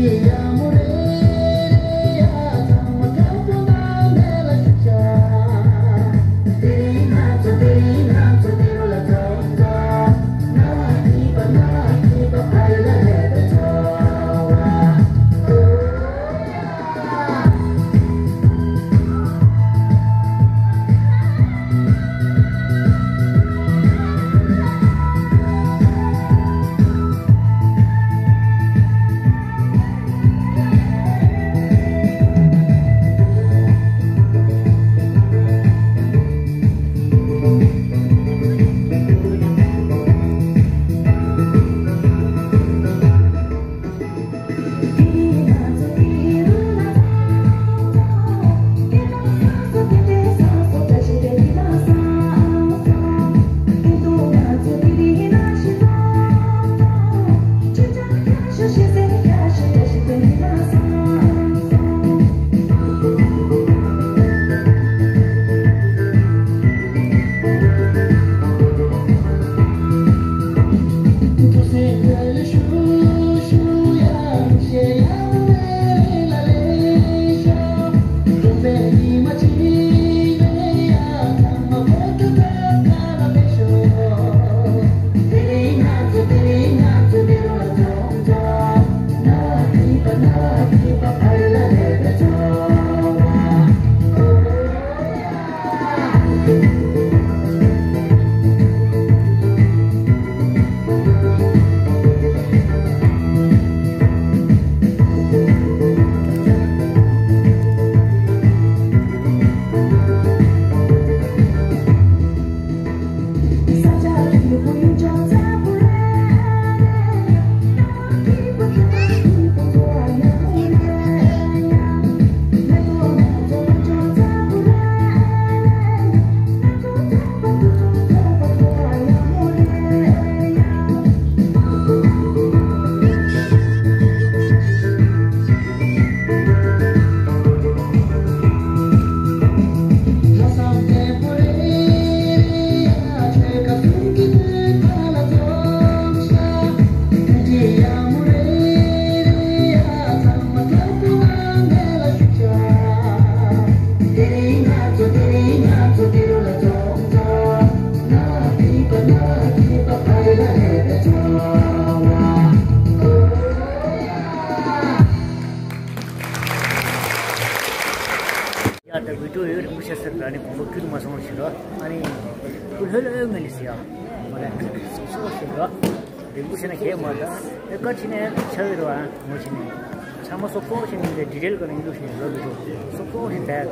ཡ་ད་བི་ཌིའོ་ཡོད་རིང་པོ་ཆགས་ཟེར་ད་ནི་དགོངས་པ་ཁྱོད་མ་སོང་ཞེས་རོ། ཨ་ནི་ཁོ་ལྷོད་ལྷོད་ངས་ནི་ཟེར་ཡ། མ་ལས་སོ་ཞེས་རོ། རིང་པོ་ཞེ་ན་གས་མ་ད་ཨེ་ཀ་ཕྱི་ནས་ཆགས་ཡོད་རོ། ཨ་ངོ་ཕྱི་ནས་ཚང་མ་སོ་ཀོ་ཞེས་ནི་ཌི་ཊེལ་ག་ནས་ཡིན་འདུག་ཞེས་རོ། བི་ཌིའོ་སོ་ཀོ་ཞེས་ད་ཡ་ད།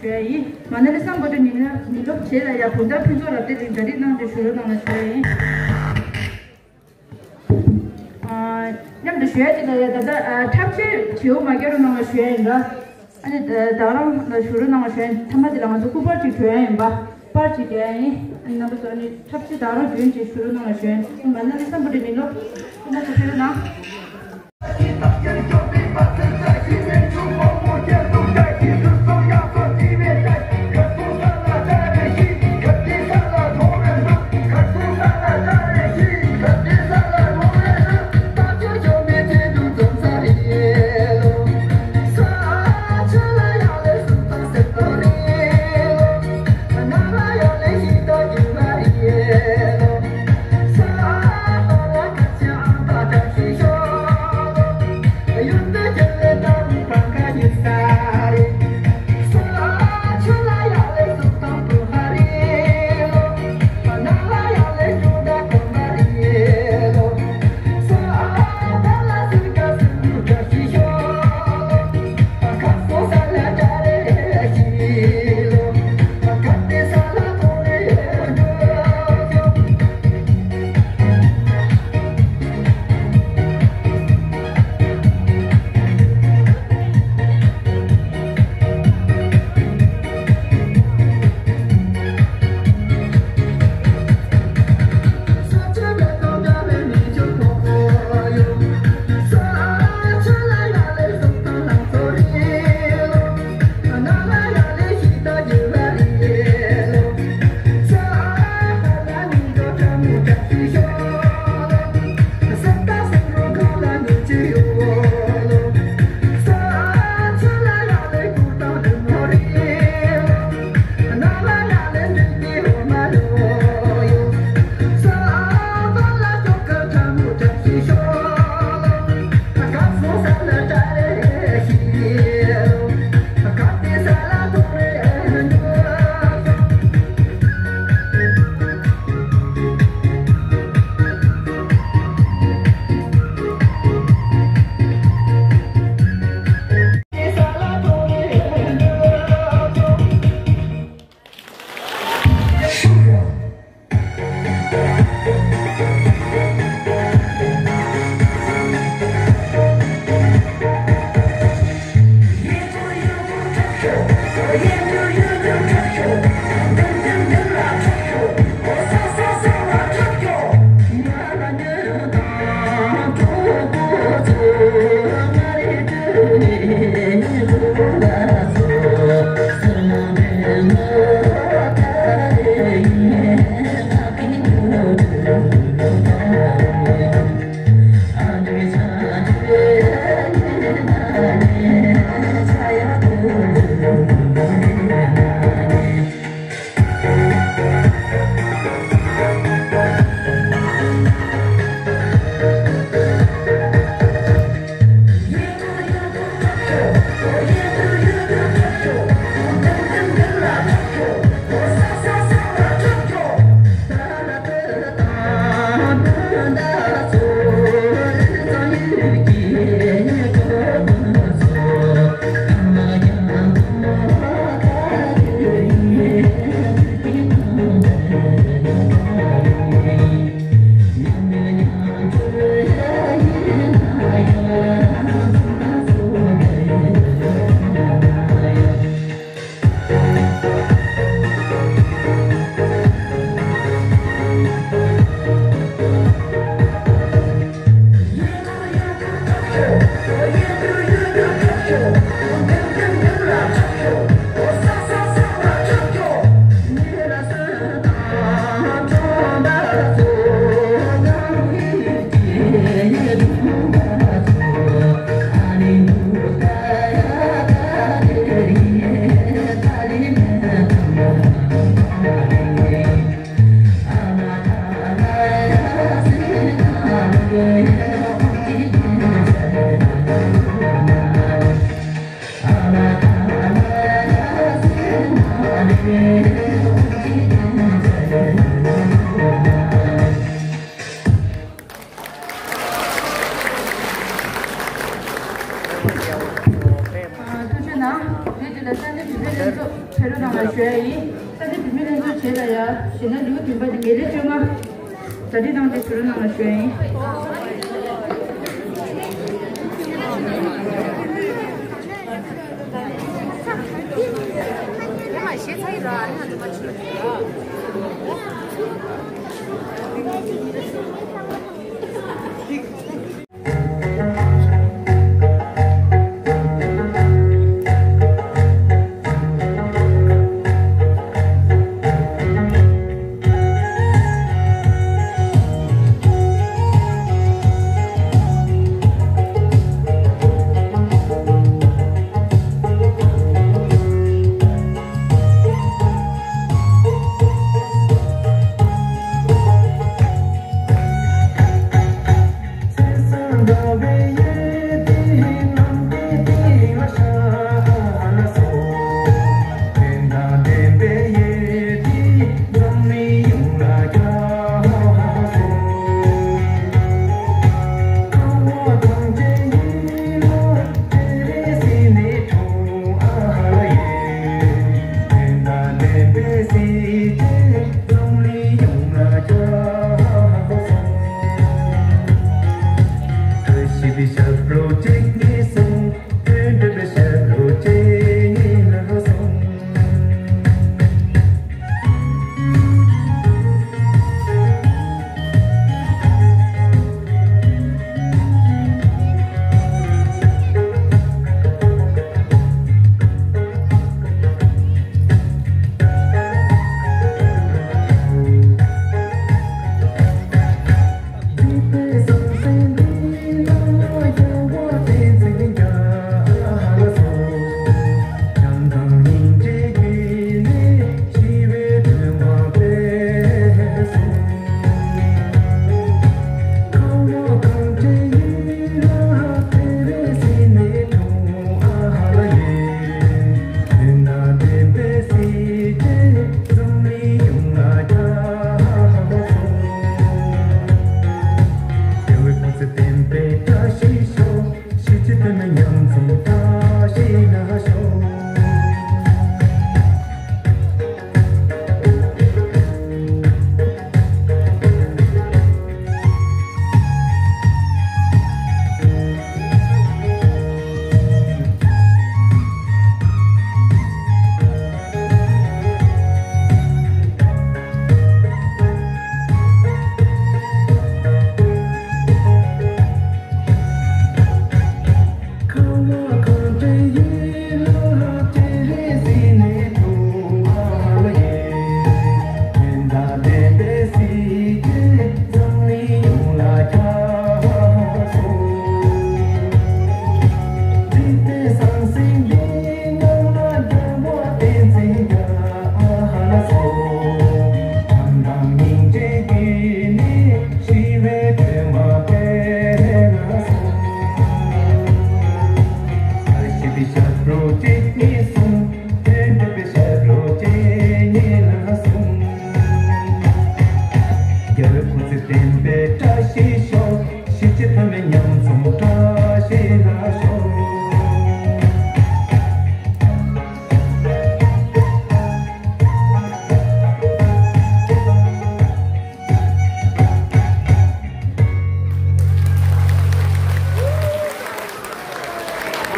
ཡིན། མ་ན་ལི་སམ་བྷོ་ཊ་མི་ལོ་མི་ལོ་བྱེད་ལ་ཡ་བུ་ད་ཕུན་ཚོགས་རབ་བརྟན་ལིང་གྲ་སྒྲིག་གནང་རྒྱུ་ཞུ་རོགས་གནང་ལ་ཞུ་ཡ་ཡིན། ཨ། མཉམ་དུ་ཞུ་ཡ་ཅིག་ལ་ཡ་ད་ལྟ་ཨ་འཁྲབ་ཆས་བྲིའུ་མ་རྒྱག་རོགས་གནང་ལ་ཞུ་ཡ་ཡིན་ར། ཨ་ནི་ད་རང་ལ་ཞུ་རོགས་གནང་ལ་ཞུ་ཡ་ཡིན། ཐ་མ་དེ་ལ་ང་ཚོ་སྐུ་པར་ཅིག་བྲོས་ཡ་ཡིན་པ། པར་ཅིག་རྒྱག་ཡ་ཡིན། ཨ་ནི་རྣམ་པ་ཚོ་ཨ་ནི་འཁྲབ་ཆས་ད་རང་བྲོས་ཡིན་ཅིག་ཞུ་རོགས་གནང་ལ་ཞུ་ཡ་ཡིན། མ་ན་ལི་སམ་བྷོ་ཊ་མི་ལོ་ཁོ་ན་ཚོ་ཕེབས་རོགས་གནང་། ཕེབས་རོགས་གནང་བ་ཞུ་ཡ་ཡིན། ས་གནས་བུད་མེད་ལྷན་ཚོགས་བྱས་ལ་ཡ་གཞས་སྣ་ལེའུ་བདུན་པ་དེ་མེ་ལེ་བཅོ་ལྔ་གྲ་སྒྲིག་གནང་སྟེ་ཕེབས་རོགས་གནང་བ་ཞུ་ཡ་ཡིན།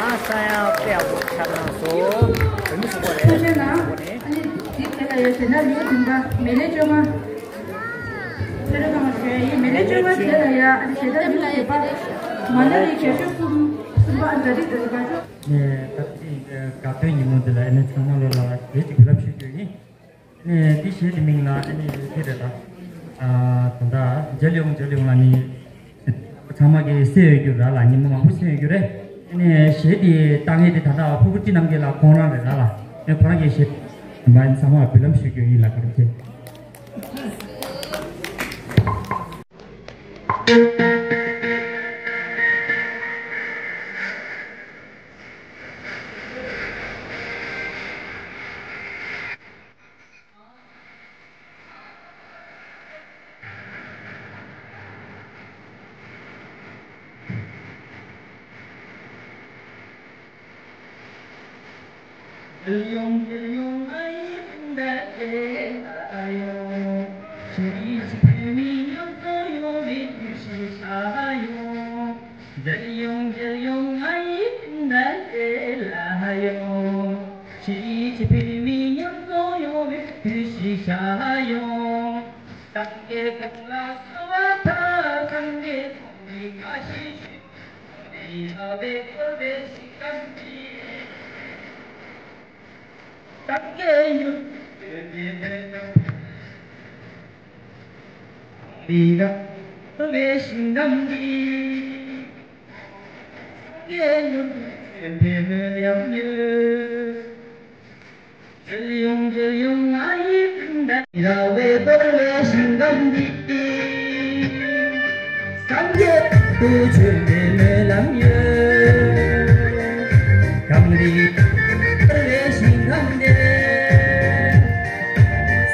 ཨ་ས་ཡང་དཔེ་ཡག་པོ་ཆགས་གནང་སོང་། བོད་མི་ཚོགས་པ་རེད། ཐུགས་རྗེ་གནང་། ཨ་ནི་དེ་དེ་ལ་ཡ་ཞེ་དྲག་ཡོད་དུས་ད་མེ་ལེ་བཅོ་ལྔ། ཚེ་རིང་ཚང་མ་ཞུ་ཡ་ཡིན། མེ་ལེ་བཅོ་ལྔ་དེ་ལ་ཡ་ཨ་ནི་ཞེ་དྲག་ཡོད་དུས་པ། མ་ན་ལི་རྒྱ་ཤོག་གསུམ་གསུམ་པ་ཨ་ནི་གྲ་སྒྲིག་དེ་ལ་དགའ་ཤོག་ནས་ད་ལྟའི་དགའ་སྟོན་ཉིན་མོ་འདི་ལ་ཨ་ནི་ཚང་མ་ལོ་ལ་རྗེས་ཀྱི་གུས་ལབ་ཞུ་རྒྱུ་ཡིན། ནས་འདི་གཞས་འདི་མིང་ལ་ཨ་ནི་འདི་རེད་ལ། ཨ་ད་ལྟ་མཇལ་ཡོང་མཇལ་ཡོང་ལ་ནི། ཚང་མ་གིས་གསན་ཡོད་རྒྱུ་ར་ལ་ཉིན་མོ་མང་པོ་གསན་ཡོད་རྒྱུ་རེད། ཨ་ནི་གཞས་འདི་བཏང་མཁན་དེ་ད་ལྟ་ཕུར་བུ་སྤྲིན་ནམ་མཁའི་ལགས་ཁོང་རང་རེད་ར་ལ། ཨ་ནི་ཁོ་རང་གི་གཞས་མ་ཚང་མ་འབུལ་ལམ་ཞུ་རྒྱུ་ཡིན་ལ། བཀའ་དྲིན་ཆེ། ཡོང་། ཕྱི་རིགས་བོད་མི་མཉམ་དུ་ཡོང་བའི་དུས་ཤིག་ཤར་ཡོང་། མཇལ་ཡོང་མཇལ་ཡོང་ང་ཡི་སྤུན་ཟླ་དེ་ལ་ཡོང་། ཕྱི་རིགས་བོད་མི་མཉམ་དུ་ཡོང་བའི་དུས་ཤིག་ཤར་ཡོང་། སངས་རྒྱས་གོང་ལ་གསོལ་བ་འདེབས། སངས་རྒྱས་གོང་ནས་བཀའ་བཞིན་ཞུ། ཁམས་རི་ར་བས་བསྐོར་བའི་ཞིང་ཁམས་འདི། སངས་རྒྱས་མྱུར་དུ་བྱོན་པའི་སྨོན་ལམ། ཁམས་རི་ར་བས་བསྐོར་བའི་ཞིང་ཁམས་འདི། སངས་རྒྱས་མྱུར་དུ་བྱོན་པའི་སྨོན་ལམ་ཡོད། མཇལ་ཡོང་མཇལ་ཡོང་ང་ཡི་སྤུན་ཟླ། ར་བས་བསྐོར་བའི་ཞིང་ཁམས་འདི། སངས་རྒྱས་མྱུར་དུ་བྱོན་པའི་སྨོན་ལམ་ཡོད། ཁམས་རི་ར་བས་བསྐོར་བའི་ཞིང་ཁམས་འདི།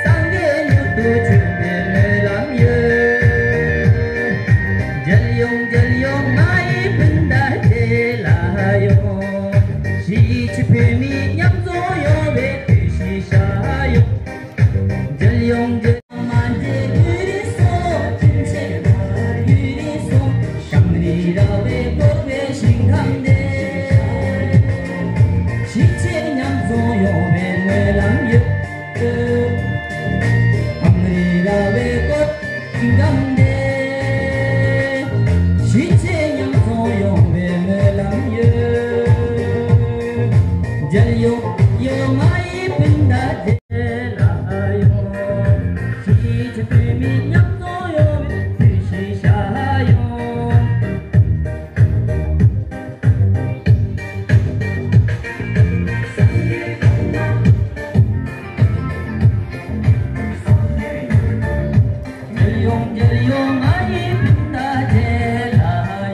སངས་རྒྱས་མྱུར་དུ་བྱོན་པའི་སྨོན་ལམ་ཡོད། མཇལ་ཡོང་མཇལ་ཡོང་ང་ཡི་སྤུན་ཟླ་དེ་ལ་ཡོང་། གཞིས་བྱེས་བོད་མི་མཉམ་འཛོམས་ཡོང་བའི་དུས་ཤིག་ཤར་ཡོང་། མཇལ་ཡོང་མཇལ་ཡོང་། མ་འདྲེས་དུས་རིང་སོགས་ཁྱིམ་ཆེན་ལ་དུས་རིང་སོགས། ཁམས་རི་ར་བས་བསྐོར་བའི་ཞིང་ཁམས་འདི། གཞིས་བྱེས་མཉམ་འཛོམས་ཡོང་བའི་སྨོན་ལམ་ཡོད། ཁམས་རི་ར་བས་བསྐོར་ཞིང་ཁམས་འདི། གཞིས་བྱེས་མཉམ་འཛོམས་ཡོང་བའི་སྨོན་ལམ་ཡོད། མཇལ་ཡོང་ཡོང་ང་ཡི་སྤུན་ཟླ་དེ་ལ་ཡོང་། གཞིས་བྱེས་བོད་མི་མཉམ་འཛོམས་ཡོང་བའི་དུས་ཤིག་ཤར་ཡོང་། མཇལ་ཡོང་མཇལ་ཡོང་ང་ཡི་སྤུན་ཟླ་དེ་ལ་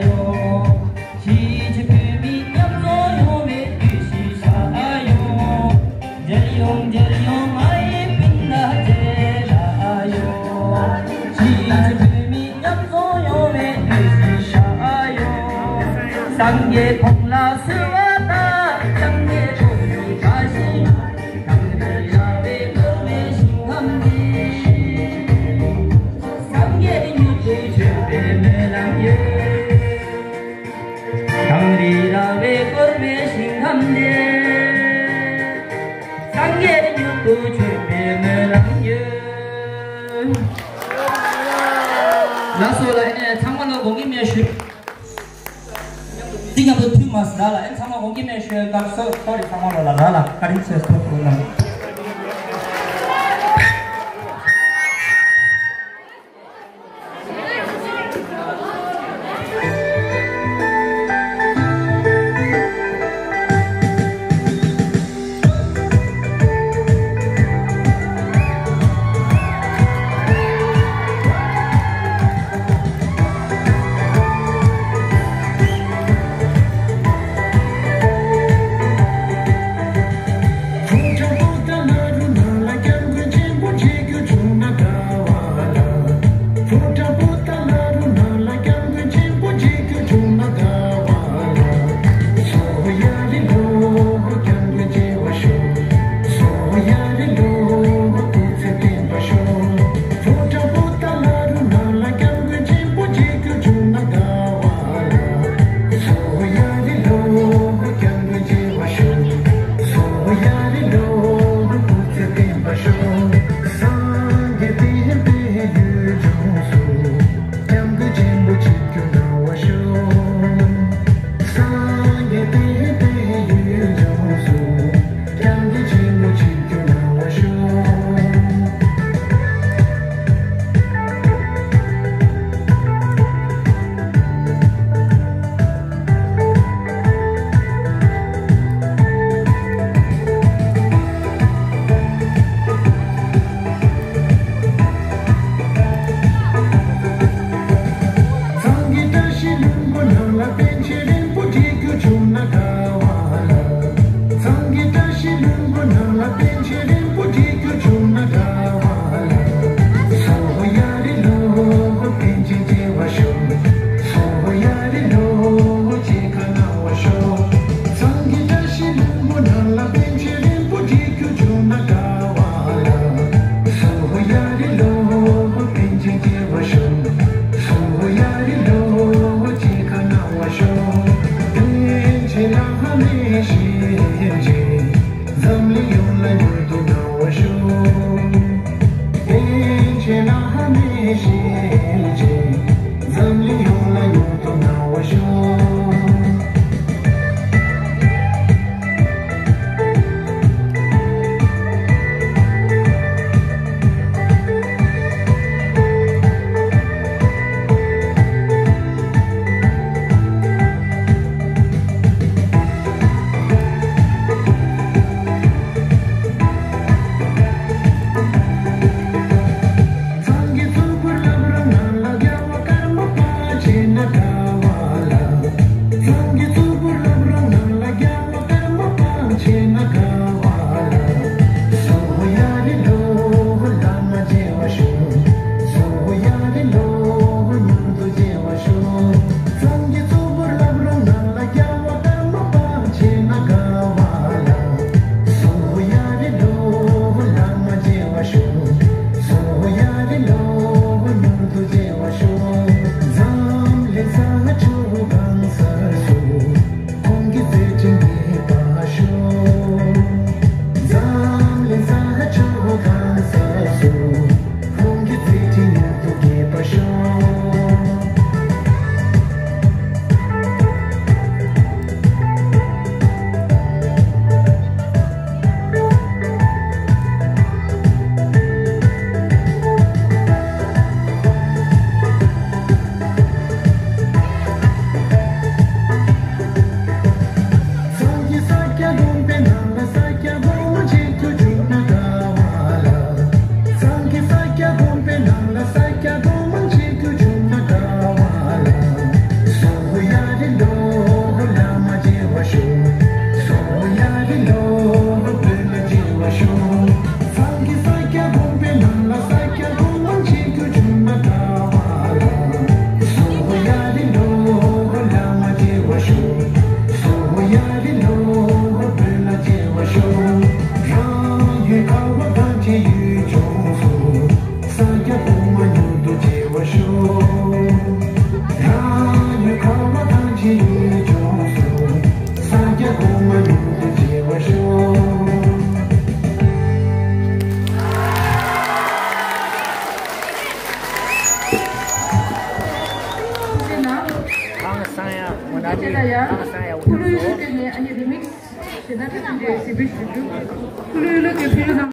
ཡོང་། གཞིས་བྱེས་བོད་མི་མཉམ་འཛོམས་ཡོང་བའི་དུས་ཤིག་ཤར་ཡོང་། མཇལ་ཡོང་མཇལ་ཡོང་ང་ཡི་སྤུན་ཟླ་དེ་ལ་ཡོང་། གཞིས་བྱེས་བོད་མི་མཉམ་འཛོམས་ཡོང་བའི་དུས་ཤིག་ཤར་ཡོང་། སངས་རྒྱས་ཁོང་ལ་གསོལ་བ་བཏབ། སངས་རྒྱས་ཁོང་གི་བཀའ་བཞིན། ཁམས་རི་ར་བས་བསྐོར་བའི་ཞིང་ཁམས་འདི། སངས་རྒྱས་མྱུར་དུ་བྱོན་པའི་སྨོན་ལམ་ཡོད། ཁམས་རི་ར་བས་བསྐོར་བའི་ཞིང་ཁམས་འདི། སངས་རྒྱས་མྱུར་དུ་བྱོན་པའི་སྨོན་ལམ་ཡོད། ལགས་སོ་ལགས། ཨ་ནི་ཚང་མ་ལ་དགོངས་ཀྱི་སྨོན་ཞུ། འདི་མཉམ་དུ་མཐུན་མ་ཟ་ལ། ཨེ་ཚང་མ་དགོངས་ཀྱི་སྨོན་ཞུ། སྐར་སོ་སོ་རི་ཚང་མ་ལ་ལ་ལ་ལ་བཀའ་དྲིན་ཆེ། སོ་སོ་ལ། ཁུ་ལུ་ལུ་གི་ཕི་ལུ་དང་།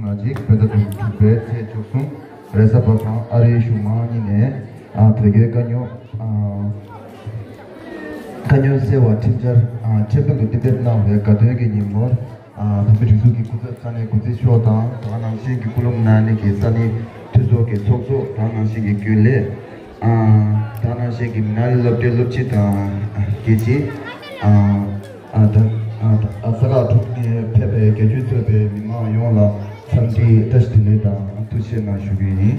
ང་གཅིག་བོད་ཟླ་དྲུག་པའི་ཚེས་བཅུ་གསུམ་རེས་གཟའ་པ་སངས་ཨ་རིའི་གཞུང་མང་གཉིས་ནས་ཨ་བོད་སྐད་དཀའ་རྙོག་ཨ་དཀའ་རྙོག་སེལ་བར་ཁྲིམས་འཆར་ཨ་ཁྱབ་སྟོན་དུ་གཏན་འབེབས་གནང་བའི་དགའ་སྟོན་གྱི་ཉིན་མོར་ཨ་བོད་མིའི་སྒྲིག་འཛུགས་ཀྱི་སྐུ་ཚབ་ས་གནས་འགོ་འཛིན་མཆོག་དང་དེ་ག་ནང་བཞིན་གྱི་སྐུ་ལུང་གནང་མཁན་གྱི་ས་གནས་འཐུས་ཚོགས་ཀྱི་ཚོགས་གཙོ་དེ་ག་ནང་བཞིན་གྱི་རྒྱུན་ལས་ཨ་དེ་ག་ནང་བཞིན་གྱི་མི་སྣ་སློབ་གྲྭའི་སློབ་སྤྱི་དང་དགེ་ཆེ་ཨ། ཨ་ད་ཨ་ད་ཨ་ས་ཁག་དྲུག་ནས་ཕེབས་པའི་རྒྱ་ཆེན་གཙོས་པའི་མི་མང་ཡོངས་ལ་འཚམས་འདྲི་བཀྲ་ཤིས་བདེ་ལེགས་དང་ཐུགས་རྗེ་ཆེ་གནང་ཞུ་གི་ཡིན།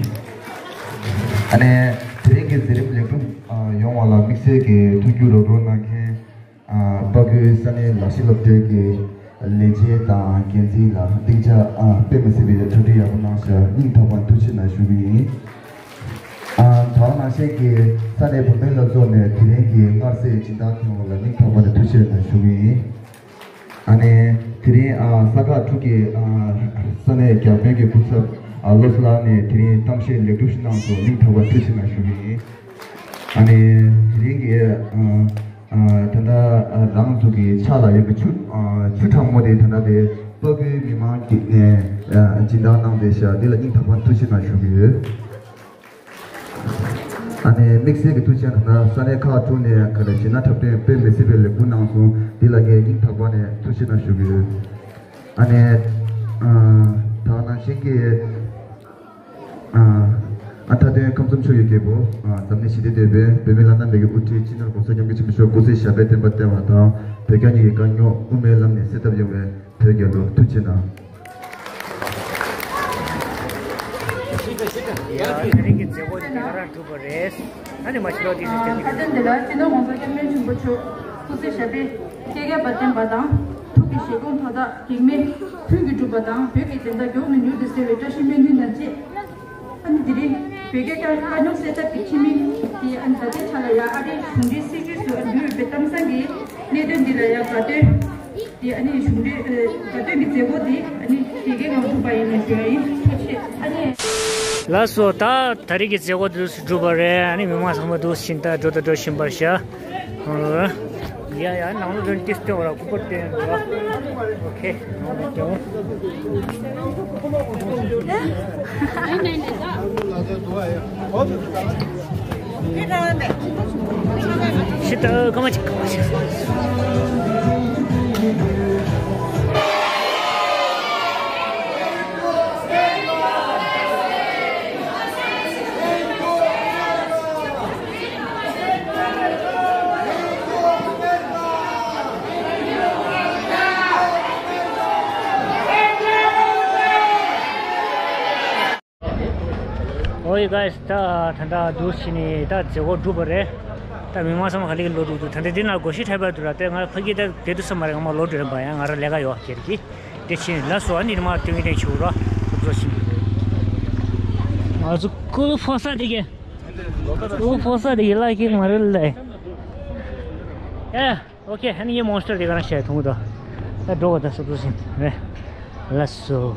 ཨ་ནས་དེ་རིང་གི་མཛད་རིམ་ལེགས་གྲུབ་ཨ་ཡོང་བ་ལ་དམིགས་བསལ་གྱི་ཐུགས་རྒྱུས་རོགས་རོགས་གནང་མཁན་ཨ་དཔའ་རྒོད་ས་གནས་ལག་ཤེས་སློབ་གྲྭའི་གི་ལས་བྱེད་དང་འགན་འཛིན་ལ་སྡིངས་ཆ་ཨ་དཔེ་མི་སྲིད་པའི་གྲ་སྒྲིག་ཡག་པོ་གནང་ཤག་སྙིང་ཐག་པ་ནས་ཐུགས་རྗེ་ཆེ་གནང་ཞུ་གི་ཡིན། ཨ་དེ་ག་ནང་བཞིན་གྱི་ས་གནས་བུད་མེད་ལྷན་ཚོགས་ནས་དེ་རིང་གི་མངར་ཟས་སྦྱིན་བདག་ཐེངས་འོག་ལ་སྙིང་ཐག་པ་ནས་ཐུགས་རྗེ་ཆེ་གནང་ཞུ་གི་ཡིན། ཨ་ནི་དེ་རིང་ཨ་ས་ཁག་དྲུག་གི་ཨ་ས་གནས་བརྒྱ་དཔོན་གྱི་སྐུ་ཚབ་ཨ་བློ་བཟང་ལགས་ནས་དེ་རིང་གཏམ་བཤད་ལེགས་གྲུབ་ཞིག་གནང་སོང་། སྙིང་ཐག་པ་ཐུགས་རྗེ་ཆེ་གནང་ཞུ་གི་ཡིན། ཨ་ནི་དེ་རིང་གི་ཨ་ཨ་ད་ལྟ་ཨ་རང་ཚོ་གི་ཕྱག་ལ་ཡོད་པའི་ཆུ་ཨ་ཆུ་གྲང་མོ་དེ་ད་ལྟ་དེ་དཔའ་བོའི་མི་མང་གི་ནས་ཨ་སྦྱིན་བདག་གནང་བསྡད་ཤག་འདི་ལ་སྙིང་ཐག་པ་ཐུགས་རྗེ་ཆེ་གནང་ཞུ་གི་ཡོད། ཨ་ནི་དམིགས་བསལ་གྱི་ཐུགས་རྗེ་ཆེ་ད་ལྟ་ས་གནས་ཁག་དྲུག་ནས་ག་རེ་ཞེ་ན་འཁྲབ་སྟོན་དཔེ་མི་སྲིད་པའི་ལེགས་པོ་གནང་སོང་། འདི་ལ་ངས་སྙིང་ཐག་པ་ནས་ཐུགས་རྗེ་ཆེ་གནང་ཞུ་གི་ཡོད། ཨ་ནི་ཨ་ད་ག་ནང་བཞིན་གྱི་ཨ་ཨ་མཐའ་དོན་ཁམས་གསུམ་ཆོས་ཀྱི་རྒྱལ་པོ་ཨ་འཛམ་གླིང་ཞི་བདེའི་དེད་དཔོན་བོད་མི་ལ་ན་མེད་ཀྱི་དབུ་ཁྲིད་སྤྱི་ནོར་༸གོང་ས་༸སྐྱབས་མགོན་ཆེན་པོ་མཆོག་སྐུ་ཚེ་ཞབས་པད་བརྟན་པ་སྟེར་བ་དང་བོད་རྒྱ་གཉིས་ཀྱི་དཀའ་རྙོག་དབུ་མའི་ལམ་ནས་སེལ་ཐབས་ཡོང་བའི་བོད་རྒྱལ་ལོ། ཐུགས་རྗེ་ཆེ་གནང་། ཡ་དེ་རིང་གི་མཛད་སྒོ་འདི་ག་རང་གྲུབ་པ་རེད། ཨ་ནི་མ་ཤི་རོགས་དེ་སུ་ཁ་སྟོན་འདི་ལ་སྤྱི་ནོར་༸གོང་ས་༸སྐྱབས་མགོན་ཆེན་པོ་མཆོག་སྐུ་ཚེ་ཞབས་པད་བསྐལ་བརྒྱར་བརྟན་པ་དང་། ཐུགས་ཀྱི་བཞེད་དགོངས་མཐའ་དག་གེགས་མེད་ལྷུན་གྱིས་གྲུབ་པ་དང་། བོད་ཀྱི་བདེན་མཐའ་མགྱོགས་མྱུར་དུ་གསལ་བའི་བཀྲ་ཤིས་སྨོན་འདུན་དང་བཅས། ཨ་ནི་དེ་རིང་བོད་རྒྱའི་དཀའ་རྙོག་སེལ་ཐབས་ཀྱི་ཆེད་དམིགས་ཀྱི་ཨ་ནི་ད་ལྟའི་ཆ་ལ་ཡང་ཨ་རིའི་གཞུང་འབྲེལ་སྲིད་བྱུས་སུ་འབུལ་བའི་གཏམ་བཟང་གི་གནད་དོན་འདི་ལ་ཡང་དགའ་སྟོན། དེ་ཨ་ནི་གཞུང་འབྲེལ་ཨ་དགའ་སྟོན་གྱི་མཛད་སྒོ་དེ་ཨ་ནི་དེ་གའི་ངང་གྲུབ་པ་ཡིན་ནས་ཞུ་ཡ་ཡིན། ཐུགས་རྗེ་ཆེ། ཨ་ནི། ལགས་སོ། ད་ད་རེས་ཀྱི་མཛད་སྒོ་འདི་ཚོ་གྲུབ་པ་རེད། ཨ་ནི་མི་མང་ཚང་མ་འདུག་ཕྱིན་ད་འགྲོ་ད་འགྲོ་བཞིན་པར་བཞག་ཡ་ཡ་ནང་ལོགས་དོན་ཏིས་སྟོན་བ་ལ་སྐུ་པར་སྟོན་འདུག་ཨོ་ཁེ། ནང་ལོགས་སྟོན། ཤི་ད་ཀ་མ་ཅིག་ཀ་མ་ཅིག་ཨོ་ཡེ་གྷའི་སི། ད་ད་ལྟ་འདུག་ཕྱིན་ནས་ད་མཛད་སྒོ་གྲུབ་པ་རེད། ད་མི་མང་ཚང་མ་ག་ལེ་གི་ལོ་འདུག་འདུག་ད་ལྟ་འདི་ན་སྒོར་གཞས་འཁྲབ་པ་འདུག་ར། ད་ང་ཕ་གི་ད་བསྡད་འདུག་ས་མ་རེད། ང་མ་ལོག་འགྲོ་ཡིན་པ་ཡང་ང་རང་ལས་ཀ་ཡོད་ཁྱེར་གི་དེ་ཕྱིན་ལ་སོ་ཨ་ནི་མ་སྟོན་གི་དེ་ཆུ་ར་ཚོ་ཕྱིན། ང་ཚོ་ཀུ་ལུ་ཕོ་ས་དེ་གི་ཀུ་ལུ་ཕོ་ས་དེ་གི་ལ་ཁྱེར་མ་རེད་ལ། ཨེ། ཨོ་ཁེ། ཨ་ནི་ངའི་མོན་སི་ཊར་དེ་ག་རང་བཤད་ཐུང་ངུ་དང་། ད་འགྲོ་བ་ད་སོ་སོ་ཟིན་རེད། ལགས་སོ།